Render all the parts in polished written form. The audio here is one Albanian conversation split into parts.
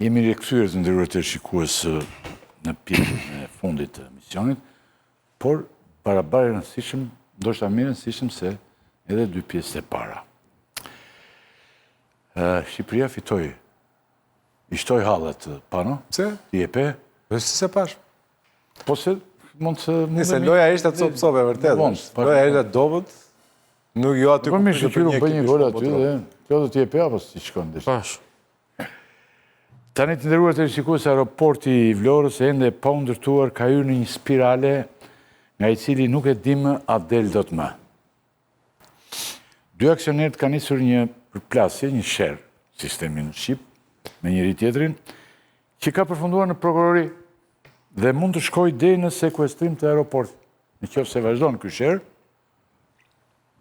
Jemi rikthyer të nderuar teleshikues në pjesën e fundit të emisionit, por barabar i rëndësishëm, ndoshta më i rëndësishëm se edhe dy pjesët e para. Shqipëria fitoi. I shtoi hallet Pano? Pse? Ti e pe? Po si s'e pashë? Po se mund të... Nëse loja ishte copë copë e vërtetë. Loja ishte dobët. Nuk jo aty po ku shyqyr u bë një gol aty dhe kjo do ti e pe apo si shkon ndeshja? Pashë. Tani të nderuar teleshikues, aeroporti i Vlorës ende pa u ndërtuar ka hyrë në një spirale nga i cili nuk e dimë a del dot më. Dy aksionerët kanë nisur një përplasje, një sherr, si themi në shqip, me njëri-tjetrin, që ka përfunduar në prokurori dhe mund të shkojë deri në sekuestrim të aeroportit. Në qoftë se vazhdon ky sherr,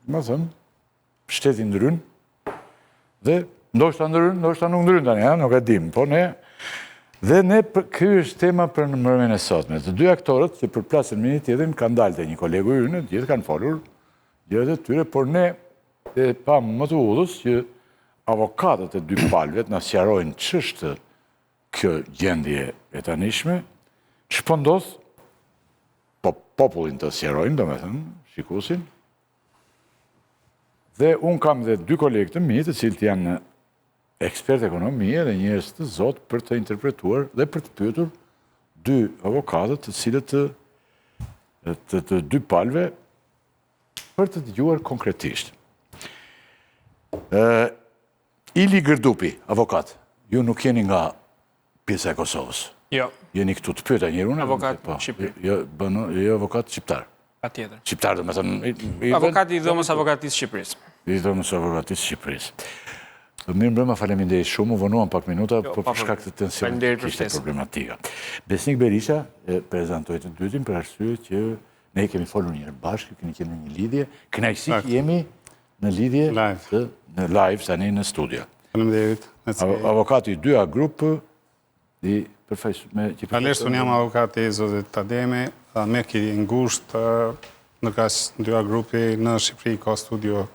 domethënë, shteti ndërhyn, dhe ndoshta ndërhyn, ndoshta nuk ndërhyn tani, ha, nuk e dim, po ne, dhe ne, ky është tema për në mbrëmjen e sotme. Të dy aktorët që përplasen me njëri-tjetrin, kanë dalë te një kolegu ynë, të gjithë kanë folur gjërat e tyre, por ne e pamë më të udhës që avokatët e dy palëve të na sqarojnë ç'është kjo gjendje e tanishme, ç'po ndodh, po popullin të sqarojmë, domethënë, shikuesin, Dhe unë kam dhe dy kolegë të mi, të cilët janë ekspertë ekonomie dhe njerëz të zotë për të interpretuar dhe për të pyetur dy avokatët të cilët të, të, të dy palëve për të dëgjuar konkretisht. Ë Ili Gërdupi, avokat, ju nuk jeni nga pjesa e Kosovës. Jo. Jeni këtu të pyeta njëherë unë. Avokat po, Shqipëri. Jo, bënë, jo avokat shqiptar. Patjetër. Shqiptar, domethënë... Avokat i dhomës avokatisë Shqipërisë. I dhomës avokatisë Shqipërisë. Mirëmbrëma, faleminderit shumë, u vonuam pak minuta, jo, po për shkak të tensionit kishte problematika. Besnik Berisha e prezantoj të dytin për arsye që ne kemi folur një herë bashkë, kemi qenë në një lidhje, kënaqësi që jemi në lidhje të në live tani në studio. Faleminderit. Avokati i 2A Group i përfaqësuar me që Realisht unë jam avokati i zotit Ademi, mik i ngushtë, ndërkaq 2A Grupi në Shqipëri ka studio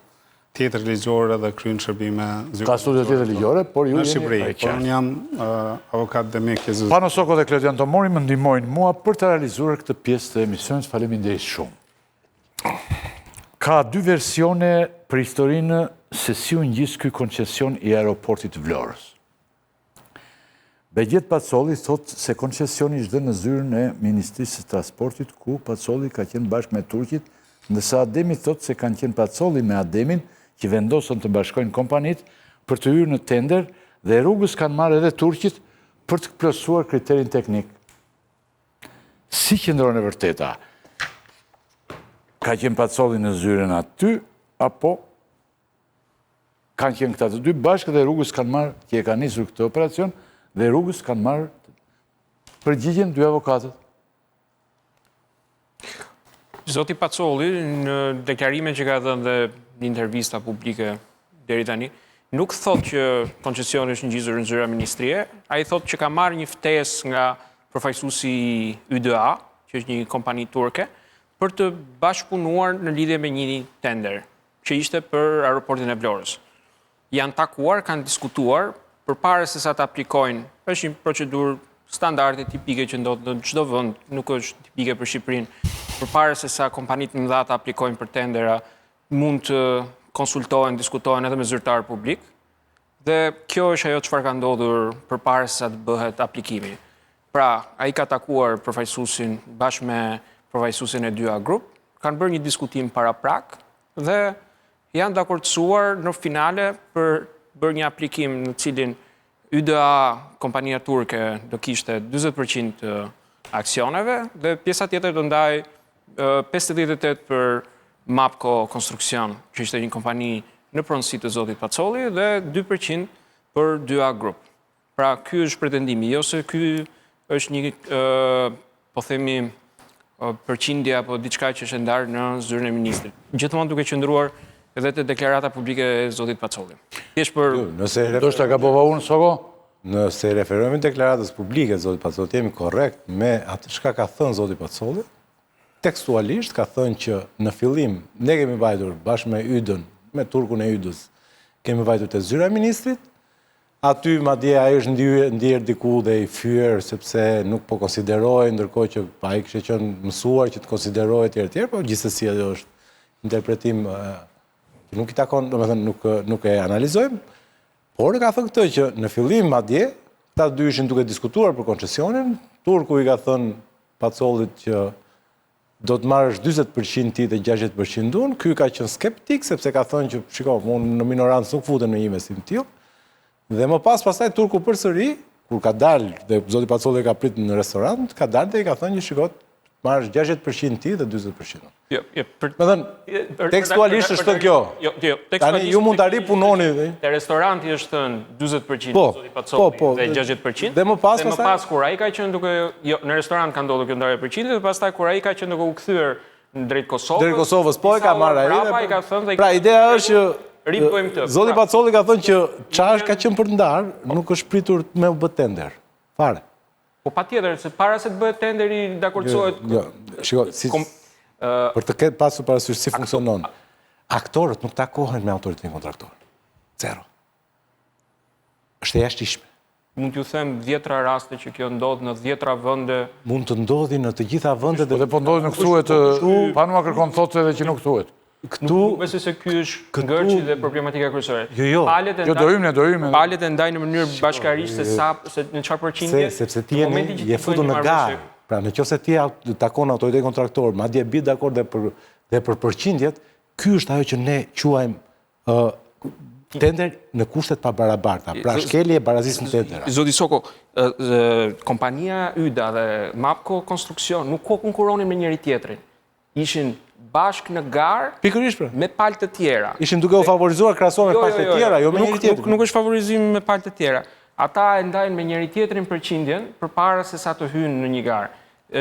tjetër ligjore dhe kryen shërbime Ka studio tjetër ligjore, por ju në Shqipëri, por unë jam avokat dhe mik i zotit. Pano Soko dhe Klodian Tomori më ndihmojnë mua për të realizuar këtë pjesë të emisionit. Faleminderit shumë. Ka dy versione për historinë se si u ngjis ky koncesion i aeroportit të Vlorës. Behgjet Pacolli thotë se koncesioni është dhënë në zyrën e Ministrisë së Transportit ku Pacolli ka qenë bashkë me turqit, ndërsa Ademi thotë se kanë qenë Pacolli me Ademin që vendosën të bashkojnë kompanitë për të hyrë në tender dhe rrugës kanë marrë edhe turqit për të plotësuar kriterin teknik. Si qëndron e vërteta? Ka qenë Pacolli në zyrën aty, apo kanë qenë këta të dy bashkë dhe rrugës kanë marrë, që e kanë nisur këtë operacion, dhe rrugës kanë marrë përgjigjen dy avokatët. Zoti Pacolli, në deklarimet që ka dhënë dhe në intervista publike deri tani, nuk thotë që koncesioni është ngjizur në zyra ministrie, ai thotë që ka marrë një ftesë nga përfaqësuesi i YDA, që është një kompani turke, për të bashkëpunuar në lidhje me një tender, që ishte për aeroportin e Vlorës. Janë takuar, kanë diskutuar, përpara se sa të aplikojnë, është një procedurë standarde tipike që ndodh në çdo vend, nuk është tipike për Shqipërinë. Përpara se sa kompanitë e mëdha të aplikojnë për tendera, mund të konsultohen, diskutohen edhe me zyrtarë publik. Dhe kjo është ajo çfarë ka ndodhur përpara se sa të bëhet aplikimi. Pra, ai ka takuar përfaqësuesin bashkë me përfaqësuesin e 2A Group, kanë bërë një diskutim paraprak dhe janë dakordësuar në finale për bërë një aplikim në cilin YDA, kompania turke, do kishte 40% të aksioneve dhe pjesa tjetër do ndahej 58 për Mapco Construction, që ishte një kompani në pronësi të zotit Pacolli dhe 2% për 2A Group. Pra, ky është pretendimi, jo se ky është një, po themi, përqindje apo diçka që është e ndarë në zyrën e ministrit. Gjithmonë duke qëndruar edhe te deklarata publike e zotit Pacolli. Thjesht për... Nëse Ndoshta gabova unë, Soko? Nëse referohemi deklaratës publike të zotit Pacolli, të jemi korrekt me atë çka ka thënë zoti Pacolli, tekstualisht ka thënë që në fillim ne kemi vajtur bashkë me Ydën, me turkun e Ydës, kemi vajtur te zyra e ministrit. Aty madje ai është ndyer ndier diku dhe i fyer sepse nuk po konsiderohej, ndërkohë që ai kishte qenë mësuar që të konsiderohej etj etj, por gjithsesi ajo është interpretim që nuk i takon, domethënë nuk nuk e analizojmë. Por e ka thënë këtë që në fillim madje këta dy ishin duke diskutuar për koncesionin, Turku i ka thënë Pacollit që do të marrësh 40 për qind ti dhe 60 për qind unë, ky ka qenë skeptik sepse ka thënë që shiko, unë në minorancë nuk futem në një investim të tillë. Dhe më pas pastaj Turku përsëri, kur ka dalë dhe zoti Pacolli e ka prit në restorant, ka dalë dhe i ka thënë që shiko, të marrësh 60 për qind ti dhe 40 për qind unë. Jo, jo, për Domethënë, tekstualisht është thënë kjo. Jo, jo, tekstualisht. Tani ju mund ta ripunoni dhe. Te restoranti është thënë 40% po, zoti Pacolli po, po, dhe 60%. Dhe më pas dhe më pas kur ai ka qenë duke jo, në restorant ka ndodhur kjo ndarje përqindje dhe pastaj kur ai ka qenë duke u kthyer drejt Kosovës. Drejt Kosovës, po e ka marrë ai. Prapa i ka thënë dhe Pra ideja është që ribëjmë këtë. Zoti pra. Pacolli ka thënë që çfarë ka qenë për të ndarë, nuk është pritur me u bë tender. Fare. Po patjetër, se para se të bëhet tenderi dakordësohet... Jo, jo, shiko, si, për të ketë pasur parasysh si funksionon, aktorët nuk takohen me autoritetin kontraktor. Zero. Është e jashtëligjshme. Mund t'ju them dhjetra raste që kjo ndodh në dhjetra vende. Mund të ndodhi në të gjitha vendet dhe... Po, po ndodhi nuk thuhet, pa kërkon thotë edhe që nuk thuhet. Këtu nuk besoj se ky është ngërçi dhe problematika kryesore. Jo, jo. Palët e jo, do hyjmë ne, do hyjmë. Palët e ndajnë në mënyrë bashkarisht se sa se në çfarë përqindje. Se sepse ti je je futur në garë. Pra në qoftë se ti takon autoritetin kontraktor, madje bie dakord dhe për dhe për përqindjet, ky është ajo që ne quajmë ë tender në kushte të pabarabarta, pra shkelje e barazisë në tender. Zoti Soko, kompania Yda dhe Mapko Konstruksion nuk po konkurronin me njëri tjetrin. Ishin bashkë në garë Pikërisht pra. me palë të tjera. Ishin duke u favorizuar krahasuar me jo, palë të jo, jo, tjera, jo me njëri tjetrin. Nuk, nuk është favorizim me palë të tjera. Ata e ndajnë me njëri tjetrin përqindjen përpara se sa të hyjnë në një garë.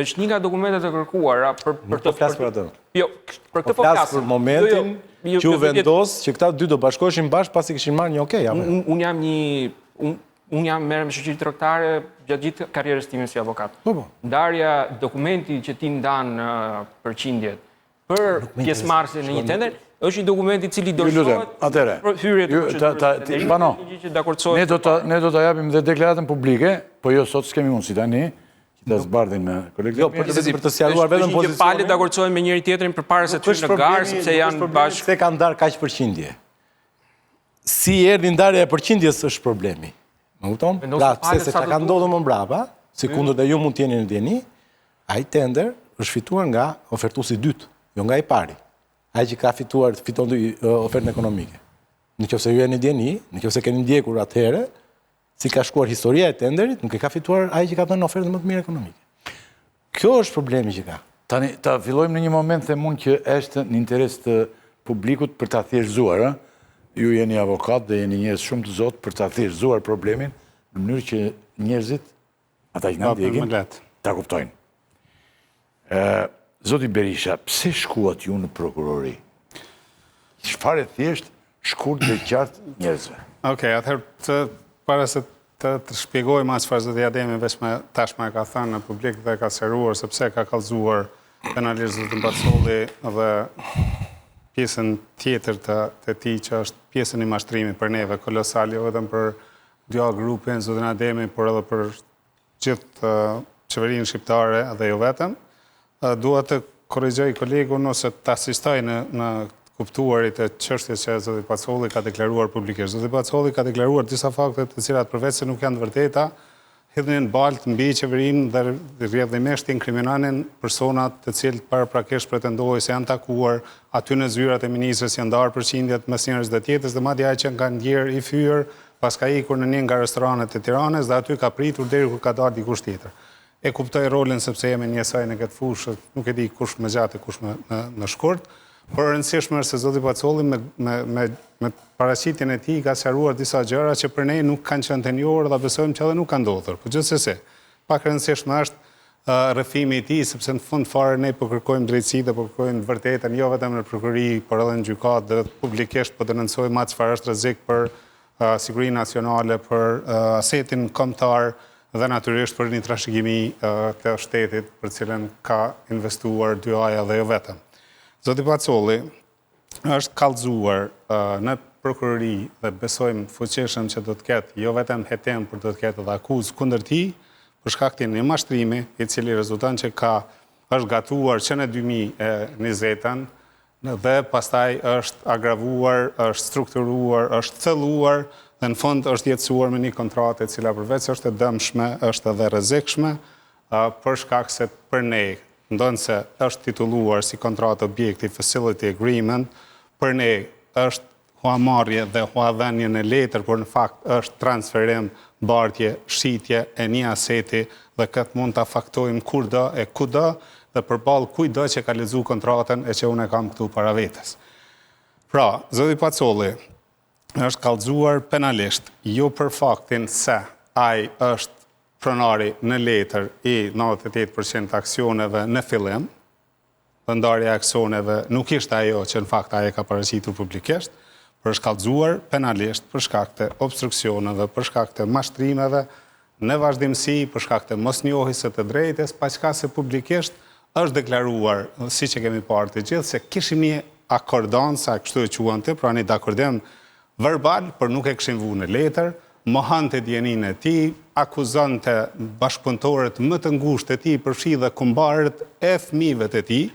Është një nga dokumentet e kërkuara për për të flas për atë. Jo, për këtë po flas. Për momentin që u vendos që këta dy do bashkoheshin bashkë pasi kishin marrë një okay, apo. Unë jam një Unë jam merrem me shoqëri tregtare gjatë gjithë karrierës time si avokat. Po, po. Ndarja dokumenti që ti ndan përqindjet për pjesëmarrësin në një tender është një dokument i cili dorëzohet atëherë. Për hyrje të procedurës. Pano. Ne do ta ne do ta japim dhe deklaratën publike, po jo sot s'kemi mundësi tani që ta zbardhim me kolegët. Jo, për të për të sqaruar vetëm pozicionin. Palët dakordësohen me njëri tjetrin përpara se të hyjnë në garë sepse janë bashkë. Pse kanë ndarë kaq përqindje? Si erdhi ndarja e përqindjes është problemi. Më kupton? Pra, pse se çka ka ndodhur më mbrapa, sikundër dhe ju mund të jeni në dijeni, ai tender është fituar nga ofertuesi i dytë, jo nga i pari. Ai që ka fituar fiton ofertën ekonomike. Në qoftë se ju jeni në dijeni, në qoftë se keni ndjekur atëherë, si ka shkuar historia e tenderit, nuk e ka fituar ai që ka dhënë ofertën më të mirë ekonomike. Kjo është problemi që ka. Tani, ta fillojmë në një moment them unë që është në interes të publikut për ta thjeshtëzuar, ë? Ju jeni avokat dhe jeni njerëz shumë të zotë për ta thjeshtëzuar problemin në mënyrë që njerëzit, ata që na ndjekin, ta kuptojnë. Ë, zoti Berisha, pse shkuat ju në prokurori? Çfarë thjesht shkurt dhe qartë njerëzve. Okej, atëherë të para se të të shpjegojmë atë çfarë zoti Ademi veç më tashmë e ka thënë në publik dhe ka sqaruar se pse ka kallëzuar penalisht zotin Pacolli dhe pjesën tjetër të të tij që është pjesën e mashtrimit për neve kolosal jo vetëm për 2A grupin zotin Ademi, por edhe për gjithë qeverinë shqiptare dhe jo vetëm. Dua të korrigjoj kolegun ose të asistoj në në kuptuarit e çështjes që zoti Pacolli ka deklaruar publikisht. Zoti Pacolli ka deklaruar disa fakte të cilat përveç se nuk janë të vërteta, hidhnin baltë mbi qeverinë dhe rrjedhimisht inkriminonin personat të cilët paraprakisht pretendohej se janë takuar aty në zyrat e ministres, janë ndarë përqindjet mes njërës dhe tjetrës dhe madje ai që ka ndjerë i fyer Paska ikur në një nga restoranet e Tiranës dhe aty ka pritur deri kur ka dalë dikush tjetër. E kuptoj rolin sepse jemi njësoj në këtë fushë, nuk e di kush më gjatë e kush më më, më shkurt, por e rëndësishme është se zoti Pacolli me me me me paraqitjen e tij ka sqaruar disa gjëra që për ne nuk kanë qenë të njohura dhe besojmë që edhe nuk kanë ndodhur. Po gjithsesi, pak e rëndësishme është rrëfimi i tij, sepse në fund fare ne po kërkojmë drejtësi dhe po kërkojmë të vërtetën jo vetëm në prokurori, por edhe në gjykatë dhe publikisht po denoncojmë atë çfarë është rrezik për sigurinë nacionale, për asetin kombëtar dhe natyrisht për një trashëgimi të shtetit për cilën ka investuar 2A-ja dhe jo vetëm. Zoti Pacolli është kallëzuar në. prokurori dhe besojmë fuqishëm që do të ketë jo vetëm hetim, por do të ketë edhe akuzë kundër tij, për shkak të një mashtrimi, i cili rezulton që ka është gatuar që në 2020-ën dhe pastaj është agravuar, është strukturuar, është thelluar dhe në fund është jetësuar me një kontratë e cila përveç është e dëmshme, është edhe rrezikshme, për shkak se për ne, ndonëse është titulluar si kontratë objekti Facility Agreement, për ne është huamarrje dhe huadhënie në letër, por në fakt është transferim, bartje, shitje e një aseti dhe këtë mund ta faktojmë kurdo e kudo dhe përballë kujtdo që ka lexu kontratën e që unë e kam këtu para vetes. Pra, zoti Pacolli është kallëzuar penalisht jo për faktin se ai është pronari në letër i 98% të aksioneve në fillim, dhe ndarja e aksioneve nuk ishte ajo që në fakt ai e ka paraqitur publikisht, por është kallëzuar penalisht për shkak të obstruksioneve, për shkak të mashtrimeve në vazhdimësi, për shkak të mosnjohjes së të drejtës, paçka se publikisht është deklaruar, siç e kemi parë të gjithë, se kishim një akordancë, kështu e quante, pra një dakordim verbal, por nuk e kishin vu në letër, mohonte dijeninë e tij, akuzonte bashkëpunëtorët më të ngushtë të tij, përfshi dhe kumbarët e fëmijëve të tij,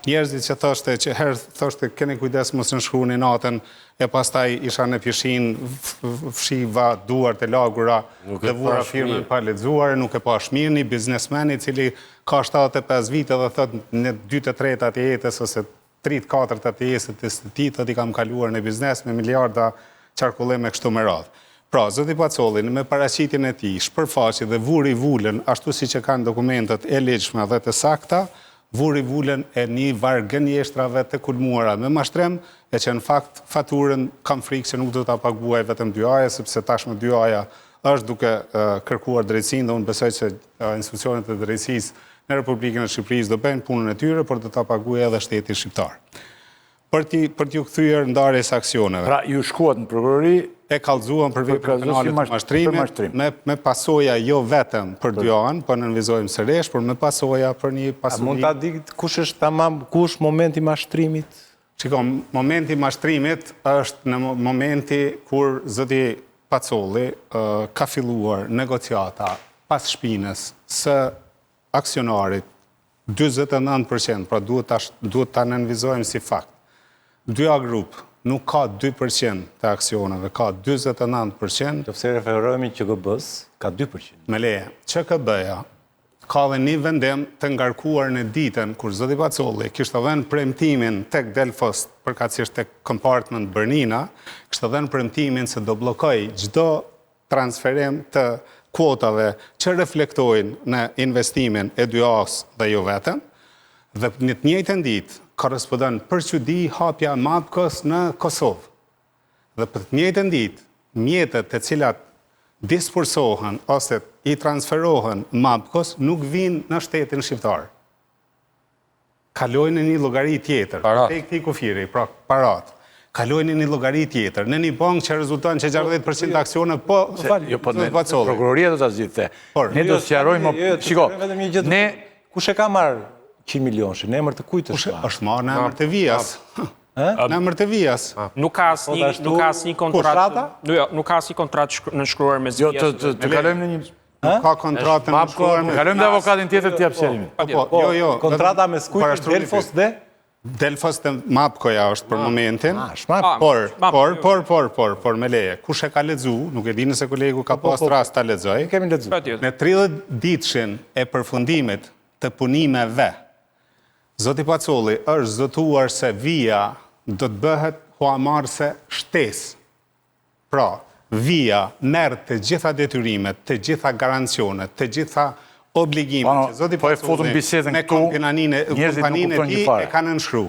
njerëzit që thoshte që herë thoshte keni kujdes mos nënshkruani natën e pastaj isha në pishinë fshiva duart e lagura dhe vura firmën pa lexuar, nuk e pash mirë, një biznesmen i cili ka 75 vite dhe thotë në 2 të tretat e jetës ose 3 të katërtat e jetës së tij thotë i kam kaluar në biznes me miliarda qarkullim e kështu me radhë. Pra, zoti Pacolli me paraqitjen e tij shpërfaqi dhe vuri vulën ashtu siç e kanë dokumentet e ligjshme dhe të sakta, vuri vulën e një varg gënjeshtrave të kulmuara me mashtrim e që në fakt faturën kam frikë se nuk do ta paguajë vetëm 2A-ja sepse tashmë 2A-ja është duke kërkuar drejtësinë dhe unë besoj se institucionet e drejtësisë në Republikën e Shqipërisë do bëjnë punën e tyre, por do ta paguajë edhe shteti shqiptar. Për t'i për t'iu kthyer ndarjes së aksioneve. Pra ju shkuat në prokurori e kallëzuam për veprën penale të mashtrimit me me pasoja jo vetëm për 2A-në, po nënvizojmë sërish, por me pasoja për një pasuri. A mund ta di kush është tamam ku është momenti i mashtrimit? Shiko, momenti i mashtrimit është në momenti kur zoti Pacolli ka filluar negociata pas shpinës së aksionarit 49 për qind, pra duhet ta duhet ta nënvizojmë si fakt. 2A Group nuk ka 2 për qind të aksioneve, ka 49 për qind. Nëse referohemi QKB-së, ka 2 për qind. Me leje, QKB-ja ka dhe një vendim të ngarkuar në ditën kur zoti Pacolli kishte dhënë premtimin tek Delfos, përkatësisht tek Compartment Bernina, kishte dhënë premtimin se do bllokojë çdo transferim të kuotave që reflektojnë në investimin e 2A-së dhe jo vetëm, dhe në të njëjtën ditë korrespondon për çudi hapja e Mabkos në Kosovë. Dhe për të njëjtën ditë, mjetet të cilat disbursohen ose i transferohen Mabkos nuk vijnë në shtetin shqiptar. Kalojnë në një llogari tjetër, te këtij kufiri, pra paratë, kalojnë në një llogari tjetër, në një bankë që rezulton që 60% të aksioneve, po, jo, po, ne, prokuroria do ta zgjidhë. Ne do të sqarojmë, jo, jo, shiko, ne kush e ka marrë 100 milionëshin, në emër të kujt është marrë? Është marrë në emër të Vias. Në emër të Vias. Nuk ka asnjë nuk ka asnjë kontratë. Jo, nuk ka asnjë kontratë nënshkruar mes jo, Vias. Jo, të kalojmë në një Nuk ka kontratë të nënshkruar me Kalojmë te avokatin tjetër të jap sqarimin. Po, po, po, jo, jo. Kontrata mes kujt Delfos dhe Delfos dhe Mapkoja është për momentin. Ah, por, por, por, por, por, por, me leje. Kush e ka lexu, nuk e di nëse kolegu ka po, po, pas po. rast ta lexojë. Kemi lexu. Në 30 ditëshin e përfundimit të punimeve, zoti Pacolli është zotuar se Via do të bëhet huamarrëse shtesë Pra, Via merr të gjitha detyrimet, të gjitha garancionet, të gjitha obligimet që zoti po Pacolli me kompaninë e tij e ka nënshkru.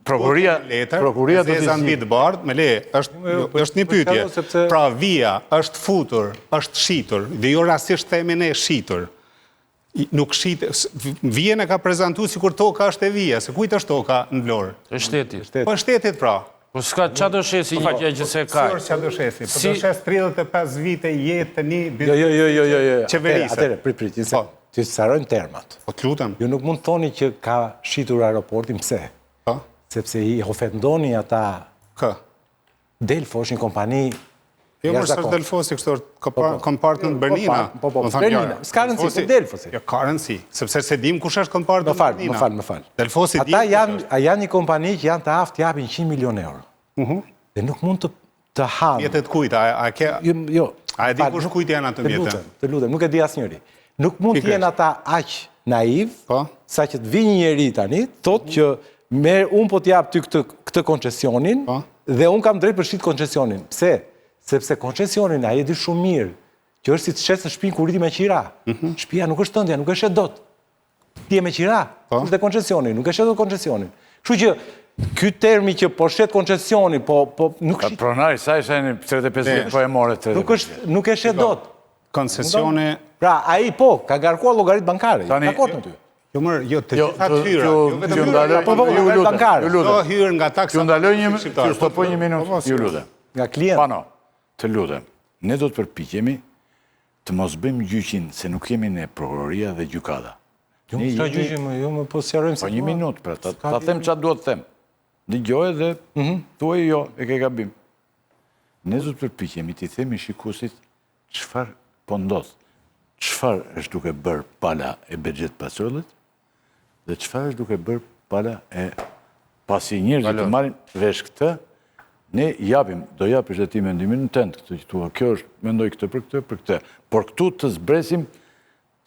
Prokuroria, prokuroria do të mbi të bardhë, me leje, është jo, jo, është një pyetje. Pra Via është futur, është shitur, dhe jo rastësisht themi ne shitur. Nuk shit, Vijën e ka prezantu sikur toka është e Vija, se kujt është toka në Vlorë? E shtetit. Po shtetit pra. Po s'ka ça do shesi një gjë që s'e ka. Si është ça do shesi? Po do shes 35 vite jetë të një jo, jo, jo, jo, jo, jo. qeverise. Atëherë, prit, prit, po. të sqarojmë termat. Po të lutem. Ju nuk mund të thoni që ka shitur aeroportin, pse? Po. Sepse i ofendoni ata Kë? Delfo është një kompani Jo, më s'është Delfosi, kështu është po, po. Compartment po, Bernina. Po, po, Bernina. S'ka rëndësi, po Delfosi. Jo, ka rëndësi, sepse s'e dim kush është Compartment Bernina. Më fal, më fal. Delfosi di. Ata janë, a janë një kompani që janë të aftë të japin 100 milion euro. Mhm. Dhe nuk mund të të hanë. Mjetet kujt, a, a ke... Jo, jo. A e di kush kujt janë ato mjete? Të lutem, të lutem, nuk e di asnjëri. Nuk mund të jenë ata aq naiv, po? sa që të vijë një njeri tani, thotë që merr, unë po t'jap ty këtë, këtë koncesionin, po? dhe unë kam drejt për shit koncesionin. Pse? Sepse koncesionin ai e di shumë mirë, që është si të shesësh shpinë kur ti me qira. Mm Shpia nuk është tëndja, nuk e shet dot. Ti je me qira, po. është dhe koncesioni, nuk e shet dot koncesionin. Kështu që ky termi që po shet koncesionin, po po nuk shit. Pronari sa ishte në 35 vjet po e more 35. Nuk është nuk e shet dot. Koncesioni Pra ai po ka ngarkuar llogaritë bankare. Dakord me ty. Jo më, jo të jo, gjitha të hyra, jo vetëm ju ndaloj, po po, ju lutem, bankare. Ju lutem. Do hyrë nga taksa. Ju ndaloj një, ju stopoj një minutë, po, po, ju lutem. Nga klient. Pano, të lutem. Ne do të përpiqemi të mos bëjmë gjyqin se nuk jemi ne prokuroria dhe gjykata. Jo, më s'ka gjyqi, më, jo, më po sqarojmë se... Po një minutë, pra, ta, ta them ça dua të them. Dëgjoje dhe mm thuaj jo, e ke gabim. Ne do të përpiqemi t'i themi shikuesit çfarë po ndodh, çfarë është duke bërë pala e Behgjet Pacollit dhe çfarë është duke bërë pala e pasi njerëzit të marrin vesh këtë, ne japim, do japësh dhe ti mendimin tënd këtë që thua, kjo është, mendoj këtë për këtë, për këtë. Por këtu të zbresim,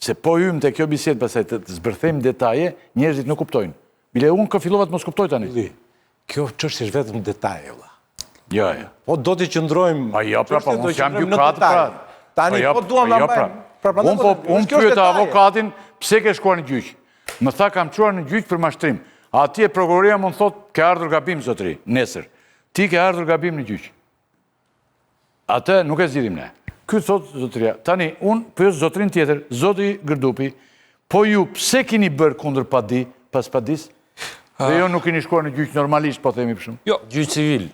se po hymë te kjo bisedë, pastaj të zbërthejmë detaje, njerëzit nuk kuptojnë. Bile unë kë fillova të mos kuptoj tani. Kjo çështje është vetëm detaje, vëlla. Jo, jo. Po do të qëndrojmë... Pa jo, pra, po, unë jam gjykatë, pra. Tani, po, jo, po duam po, jo, pra. Pra, pra, unë po, unë pyeta avokatin, pse ke shkuar në gjyq? Më tha, kam çuar në gjyq për mashtrim. Atje prokuroria mund thotë, ke ardhur gabim, zotëri, nesër. Ti ke ardhur gabim në gjyq. Atë nuk e zgjidhim ne. Ky thotë zotëria. Tani, unë pyes zotërinë tjetër, zoti Gërdupi, po ju pse keni bërë kundërpadi pas padisë? Dhe jo nuk keni shkuar në gjyq normalisht, po themi për shembull. Jo. Gjyq civil.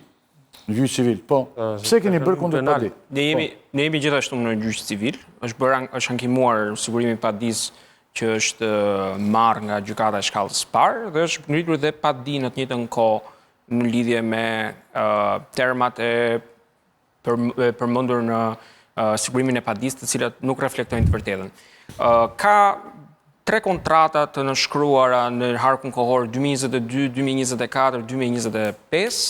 Në gjyq civil, po. Pse keni bërë kundërpadi? Ne jemi, po. ne jemi gjithashtu në gjyq civil, është bërë është ankimuar sigurimi i padisë që është marrë nga gjykata e shkallës së parë dhe është ngritur dhe padi në të njëjtën kohë në lidhje me termat e përmendur në sigurimin e padisë, të cilat nuk reflektojnë të vërtetën. Ka tre kontrata të nënshkruara në harkun kohor 2022, 2024, 2025,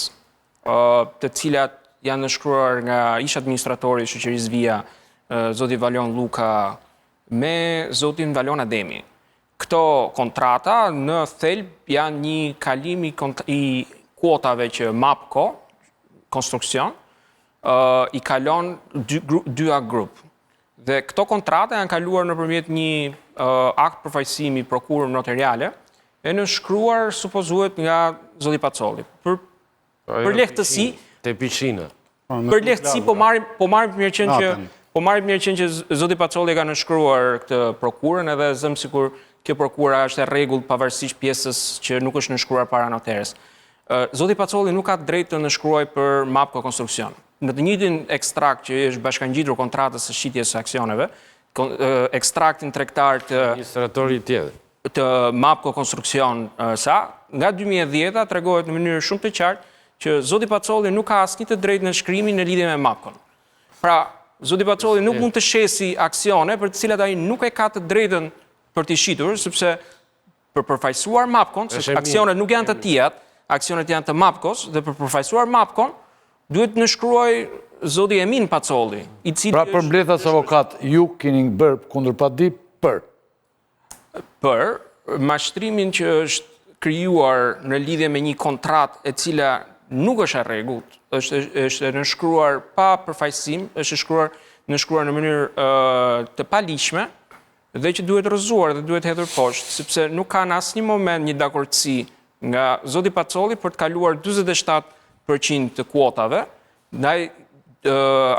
të cilat janë nënshkruar nga ish administratori i shoqërisë Via, zoti Valon Luka, me zotin Valon Ademi. Këto kontrata në thelb janë një kalim i, i kuotave që Mapco, konstruksion, i kalon 2A Group. Dhe këto kontrata janë kaluar nëpërmjet një akt përfaqësimi prokurë noteriale, e nënshkruar supozohet nga zoti Pacolli. Për Për lehtësi, te pishina. Po, për lehtësi po marrim po marrim të mirëqenë që po marrim të mirëqenë që zoti Pacolli e ka nënshkruar këtë prokurën edhe zëmë sikur kjo prokura është e rregullt pavarësisht pjesës që nuk është nënshkruar para noteres. Zoti Pacolli nuk ka të drejtë të nënshkruajë për Mapco Konstruksion. Në të njëjtin ekstrakt që i është bashkangjitur kontratës së shitjes së aksioneve, ekstraktin tregtar të administratori tjetër të Mapco Konstruksion SA, nga 2010-a tregohet në mënyrë shumë të qartë që zoti Pacolli nuk ka asnjë të drejtë nënshkrimi në lidhje me Mapcon. Pra, zoti Pacolli nuk mund të shesi aksione për të cilat ai nuk e ka të drejtën për t'i shitur, sepse për përfaqësuar Mapcon, se aksionet nuk janë të tijat, aksionet janë të Mapcos dhe për përfaqësuar Mapcon duhet të nënshkruajë zoti Emin Pacolli, i cili Pra përmbledhtas avokat, ju keni bërë kundërpadi për Për mashtrimin që është krijuar në lidhje me një kontratë e cila nuk është e rregullt, është është e nënshkruar pa përfaqësim, është shkruar nënshkruar në mënyrë të paligjshme dhe që duhet rrëzuar dhe duhet hedhur poshtë, sepse nuk ka në asnjë moment një dakordësi nga zoti Pacolli për të kaluar 47% të kuotave, Ndaj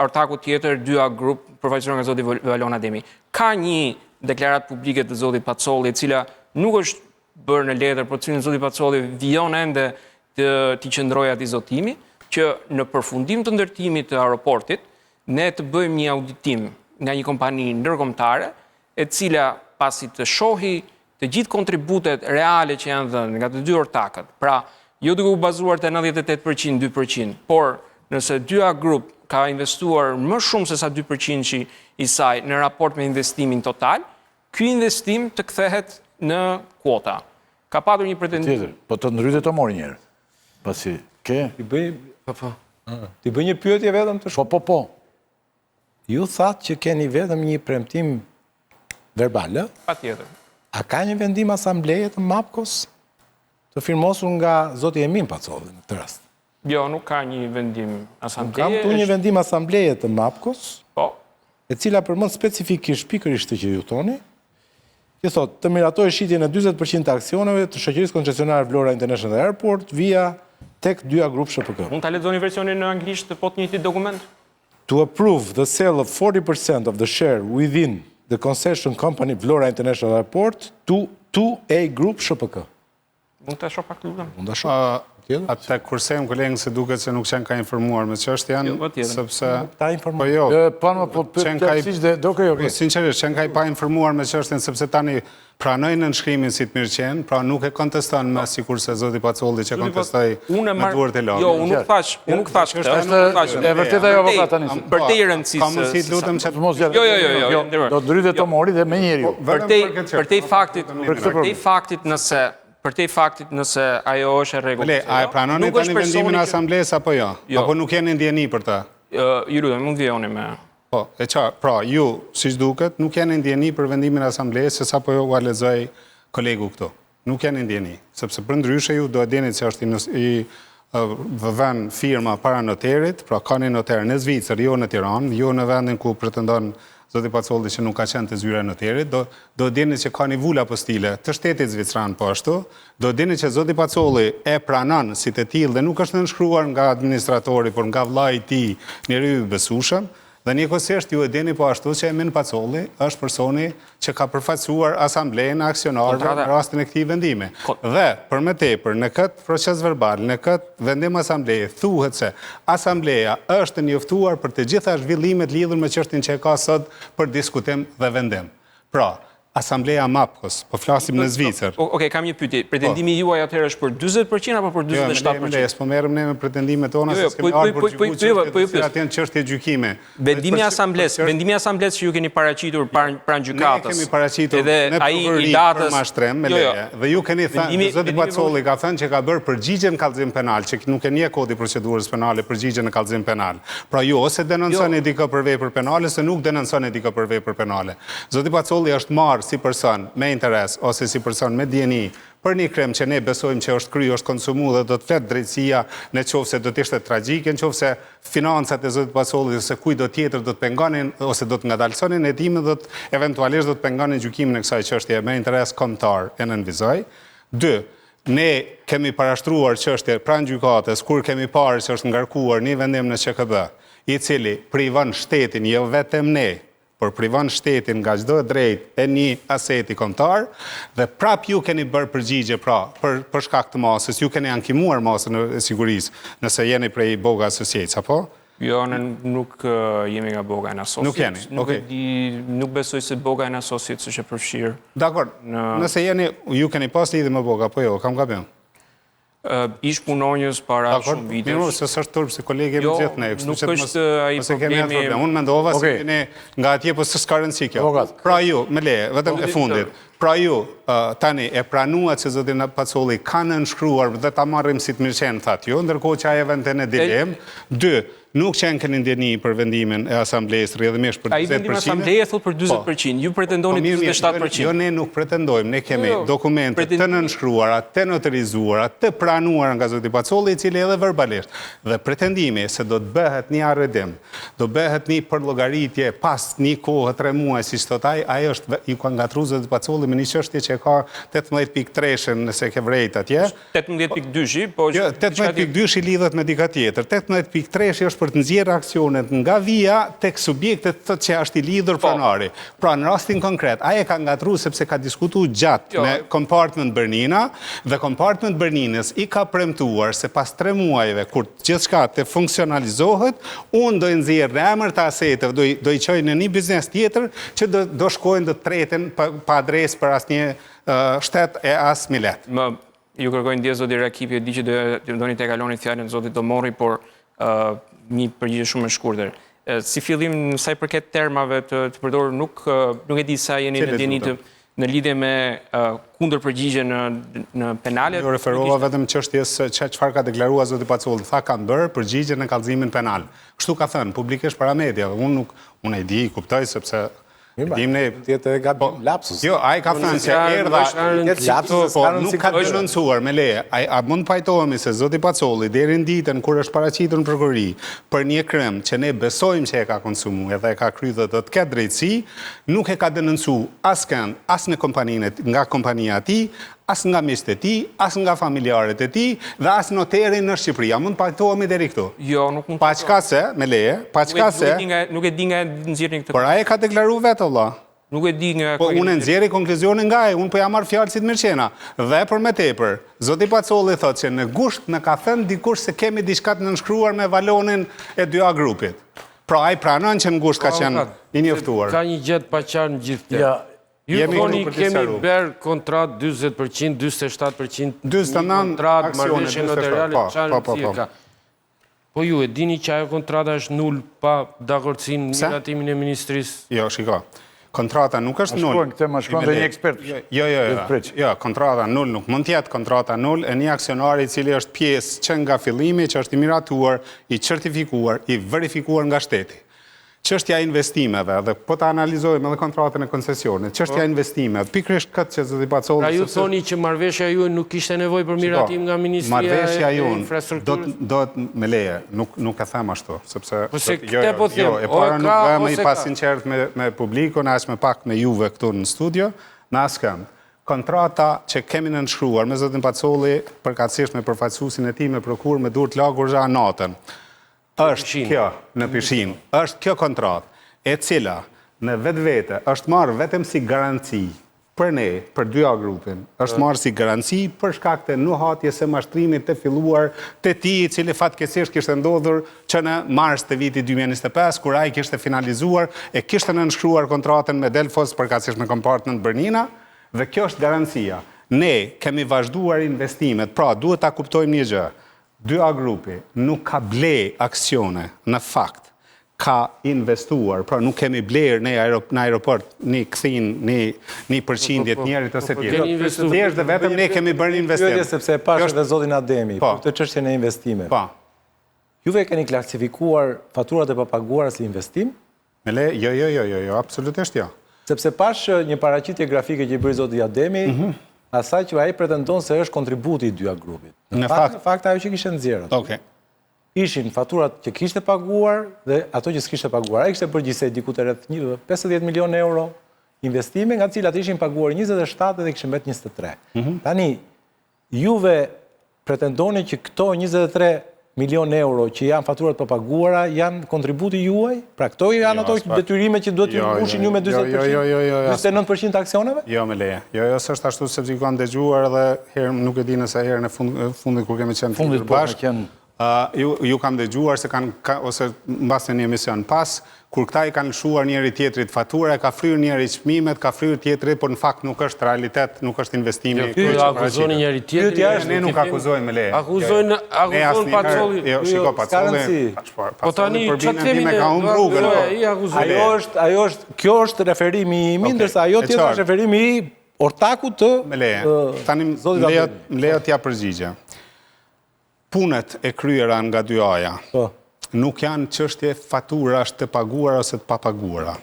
ortakut tjetër, 2A Group, përfaqësuar nga zoti Valon Ademi. Ka një deklaratë publike të zotit Pacolli, e cila nuk është bërë në letër, por cilën zoti Pacolli vijon ende të t'i qëndrojë atij zotimi, që në përfundim të ndërtimit të aeroportit, ne të bëjmë një auditim nga një kompani ndërkombëtare, e cila pasi të shohi të gjithë kontributet reale që janë dhënë nga të dy ortakët, pra jo duke u bazuar te 98%, 2%, por nëse 2A Group ka investuar më shumë se sa 2% i saj në raport me investimin total, ky investim të kthehet në kuota. Ka patur një pretendim. Tjetër, po të ndryte të mori njëherë. Pasi, ke? T'i bëj, po, po. T'i bëj një pyetje vetëm të Po, po, po. Ju thatë që keni vetëm një premtim verbal, ë? Patjetër. A ka një vendim asambleje të MAPKO-s të firmosur nga zoti Emin Pacolli në këtë rast? Jo, nuk ka një vendim asambleje. Kam këtu një vendim asambleje të MAPKO-s, po. e cila përmend specifikisht pikërisht këtë që ju thoni, që thotë të miratojë shitjen e 40% të aksioneve të shoqërisë koncesionare Vlora International Airport via tek 2A Group SHPK. Mund ta lexoni versionin në anglisht të po të njëjtit dokument? To approve the sale of 40% of the share within the concession company Vlora International Airport to 2A Group SHPK. Mund ta shoh pak lutem? Mund ta shoh. Atë kursejmë kolegën se duket se nuk qenë ka informuar me çështjen, jo, sepse ta informuar. Po jo. Po po po plotësisht dhe do okay, okay. Po sinqerisht qenë ka i pa informuar me çështjen sepse tani pranoi nënshkrimin si të mirëqenë, pra nuk e konteston më sikurse zoti Pacolli që kontestoi me duart e lagur. Jo, unë nuk thash, unë nuk thash këtë. Është e vërtetë ajo avokat tani. Përtej rëndësisë. Ka mundësi të lutem që të mos Jo, jo, jo, jo, jo. Do të ndryte Tomori dhe menjëherë ju. Po, përtej përtej faktit, përtej faktit nëse përtej faktit nëse ajo është e rregullt. Le, a e pranoni tani vendimin e asamblesë apo jo? jo? Apo nuk jeni në dijeni për të? Ju lutem, mund vijoni me Po, e qartë, pra, ju, siç duket, nuk jeni në dijeni për vendimin e asamblesë, se sapo jua lexoi kolegu këtu. Nuk jeni në dijeni, sepse përndryshe ju do e dinit se është i vënë firma para noterit, pra ka një noter në Zvicër, jo në Tiranë, jo në vendin ku pretendon zoti Pacolli që nuk ka qenë te zyra e noterit, do do e dinit që ka një vulë apostile të shtetit zvicran po ashtu, do e dinit që zoti Pacolli e pranon si të tillë dhe nuk është nënshkruar nga administratori, por nga vëllai i tij, njeriu i besueshëm, dhe njëkohësisht ju e dini po ashtu që Emin Pacolli është personi që ka përfaqësuar asamblenë e aksionarëve në rastin e këtij vendimi. Dhe, për më tepër, në këtë procesverbal, në këtë vendim asambleje, thuhet se asambleja është e njoftuar për të gjitha zhvillimet lidhur me çështjen që e ka sot për diskutim dhe vendim. Pra, Asambleja e MAPKO-s, po flasim në Zvicër. Okej, kam një pyetje. Pretendimi juaj atëherë është për 40% apo për 47%? Jo, jo, s'po merrem ne me pretendimet tona, se s'kemi ardhur për të gjykuar çështje të cilat janë çështje gjykimi. Vendimi i asamblesë, vendimi i asamblesë që ju keni paraqitur pranë gjykatës. Ne kemi paraqitur në prokurori për mashtrim me leje. Dhe ju keni thënë, zoti Pacolli ka thënë që ka bërë përgjigje në kallëzim penal, që nuk e njeh kodi i procedurës penale përgjigje në kallëzim penal. Pra ju ose denonconi dikë për vepër penale, ose nuk denonconi dikë për vepër penale. Zoti Pacolli është marrë si person me interes ose si person me dijeni për një krim që ne besojmë që është kry, është konsumu dhe do të flet drejtësia në qoftë se do të ishte tragjike, në qoftë se financat e zotit Pacolli ose kujtdo tjetër do të pengonin ose do të ngadalësonin hetimin dhe eventualisht do të pengonin gjykimin e kësaj çështjeje me interes kombëtar e nënvizoj. Dy, ne kemi parashtruar çështje pranë gjykatës kur kemi parë që është ngarkuar një vendim në QKB, i cili privon shtetin jo vetëm ne, por privon shtetin nga çdo e drejtë e një aseti kombëtar dhe prapë ju keni bërë përgjigje pra për për shkak të masës, ju keni ankimuar masën e sigurisë, nëse jeni prej Boga Associates, apo? Jo, ne nuk jemi nga Boga and Associates. Nuk jeni, nuk e di, nuk besoj se Boga and Associates është e përfshirë. Dakord, nëse jeni, ju keni pas lidhje me Boga, apo jo, kam gabim? Ish punonjës para shumë vitesh. Mirë, se s'është turp, se kolegë jemi jo, gjithë ne. Nuk është ai problemi. Unë mendova se keni nga atje, po s'ka rëndësi kjo. Pra ju, me leje, vetëm e fundit. Pra ju, tani, e pranuat që zoti Pacolli ka nënshkruar dhe ta marrim si të mirëqenë, thatë ju, ndërkohë që ai e vente në dilemë. Dy, Nuk qenkeni në dijeni për vendimin e asamblesë rrjedhimisht për 40%. Ai vendim asambleje thotë për 40%, ju pretendoni 47%. Jo, ne nuk pretendojmë, ne kemi jo, jo. dokumente të nënshkruara, të noterizuara, të pranuara nga zoti Pacolli, i cili edhe verbalisht. Dhe pretendimi se do të bëhet një arredim, do bëhet një përllogaritje pas një kohe 3 muaj, siç thotë ai, ai është ju ka ngatërruar zoti Pacolli me një çështje që ka 18.3-shën, nëse ke vrejt atje. 18.2-shi, po Jo, 18.2-shi lidhet me dikë tjetër. 18.3-shi është për të nxjerrë aksionet nga via tek subjektet thotë që është i lidhur po. pronari. Pra në rastin konkret, ai e ka ngatërruar sepse ka diskutuar gjatë jo. me Compartment Bernina dhe Compartment Berninës i ka premtuar se pas 3 muajve kur gjithçka të funksionalizohet, unë do i nxjerr në emër të aseteve, do i do i çoj në një biznes tjetër që do do shkojnë do të treten pa, pa adresë për asnjë shtet e as milet. Më ju kërkoj ndjesë zoti Rakipi, e di që do doni t'ia kaloni fjalën zotit Tomorri, por ë një përgjigje shumë e shkurtër. Si fillim, në sa i përket termave të, të përdorur, nuk, nuk e di sa jeni në dijeni të në lidhje me kundërpërgjigje në në penale. Iu referova vetëm çështjes se çfarë ka deklaruar zoti Pacolli, tha kam bërë përgjigje në kallëzimin penal. Kështu ka thënë publikisht para mediave. Unë nuk unë e di, kuptoj sepse Dim ne të jetë edhe gabim po, lapsus. Jo, ai ka thënë se erdha lapsus, po nuk ka denoncuar me leje. Ai a mund të pajtohemi se zoti Pacolli deri në ditën kur është paraqitur në prokurori për një krim që ne besojmë që e ka konsumuar dhe e ka kryer dhe do të ketë drejtësi, nuk e ka denoncu askënd, as në kompaninë nga kompania e tij, as nga miqtë e tij, as nga familjarët e tij dhe as noterin në Shqipëri. A mund të pajtohemi deri këtu? Jo, nuk mund të. Paçka se, me leje, paçka se Nuk e di nga e nxirrni këtë. Por ai e ka deklaruar vetë vëlla. Nuk e di nga Po unë e nxjerri konkluzionin nga ai, unë po ja marr fjalën si të mirëqena. Dhe për më tepër, zoti Pacolli thotë që në gusht më ka thënë dikush se kemi diçka të nënshkruar me Valonin e 2A grupit. Pra ai pranon që në gusht ka po, qenë i njoftuar. Ka një gjë të paqartë në gjithë këtë. Ja, Ju thoni kemi bërë kontratë 40%, 47%, 49 kontratë, marrëveshje noteriale, po, çfarë po, po, po. ka? Po ju e dini që ajo kontrata është nul pa dakordësinë, miratimin e ministrisë? Jo, shiko. Kontrata nuk është nul. Shkruan këtë, ma shkruan dhe një ekspert. Jo, jo, jo. Jo, kontrata nul nuk mund të jetë kontrata nul e një aksionari i cili është pjesë që nga fillimi, që është i miratuar, i certifikuar, i verifikuar nga shteti. Çështja e investimeve, dhe po ta analizojmë edhe kontratën e koncesionit, çështja e po. investimeve, pikërisht këtë që zoti Pacolli... Pra ju thoni që marrëveshja juaj nuk kishte nevojë për miratim nga Ministria e Infrastrukturës? Do të me leje, nuk, nuk e them ashtu, sepse... Po se jo, këtë po them, jo, e para nuk bëhem i pasinqertë me, me publikun, aq më pak me juve këtu në studio, në askënd. Kontrata që kemi nënshkruar me zotin Pacolli, përkatësisht me përfaqësuesin e tij me prokurë me duar të lagura natën. Është kjo në pishinë, është kjo kontratë, e cila në vetvete është marrë vetëm si garanci për ne, për 2A grupin, është marrë si garanci për shkak të nuhatjes së mashtrimit të filluar të tij, i cili fatkeqësisht kishte ndodhur që në mars të vitit 2025, kur ai kishte finalizuar e kishte nënshkruar kontratën me Delfos, përkatësisht me Kompartment Bernina, dhe kjo është garancia. Ne kemi vazhduar investimet, pra duhet ta kuptojmë një gjë. 2A Grupi nuk ka ble aksione, në fakt, ka investuar, pra nuk kemi blerë ne në aeroport një kthinë, një, një përqindje të njërit ose tjetrit. Thjesht dhe vetëm ne kemi bërë një investim. Pyetje sepse e pashë edhe zotin Ademi, po. për këtë çështjen e investimeve. Po. Juve keni klasifikuar faturat e papaguara si investim? Me le, jo, jo, jo, jo, jo, absolutisht jo. Sepse pashë një paraqitje grafike që i bëri zoti Ademi, mhm. asaj që ai pretendon se është kontributi i 2A grupit. Në fakt, në fakt ajo që kishte nxjerrë. Okej. Ishin faturat që kishte paguar dhe ato që s'kishte paguar. Ai kishte bërë gjithsej diku te rreth 50 milion euro investime, nga të cilat ishin paguar 27 dhe kishin mbet 23. Mhm. Tani, Juve pretendoni që këto 23 milion euro që janë faturat e papaguara janë kontributi juaj? Pra këto janë jo, ato detyrime që duhet të jo, mbushin jo, ju me 40%? Jo, jo, jo, jo, 29% të aksioneve? Jo, me leje. Jo, jo, s'është ashtu sepse ju kam dëgjuar edhe herë, nuk e di nëse herën e fundit kur kemi qenë fundit po bashkë. Ju, ju kam dëgjuar se kanë, ka, ose mbas në një emision pas, kur këta i kanë lëshuar njëri tjetrit fatura, e ka fryrë njëri çmimet, ka fryrë tjetri, por në fakt nuk është realitet, nuk është investimi. Jo, ju akuzoni njëri tjetrin. Pyetja është, ne nuk akuzojmë me leje. Akuzojnë, akuzon Pacolli. Jo, shiko Pacolli. Po tani çfarë themi ne? Ka humbur rrugën. Po. Ajo është, ajo është, kjo është referimi im, ndërsa ajo tjetër është referimi i ortakut të Me leje. Tani më lejo, më lejo t'jap përgjigje. Punët e kryera nga 2A-ja po. nuk janë çështje faturash të paguara ose të papaguara.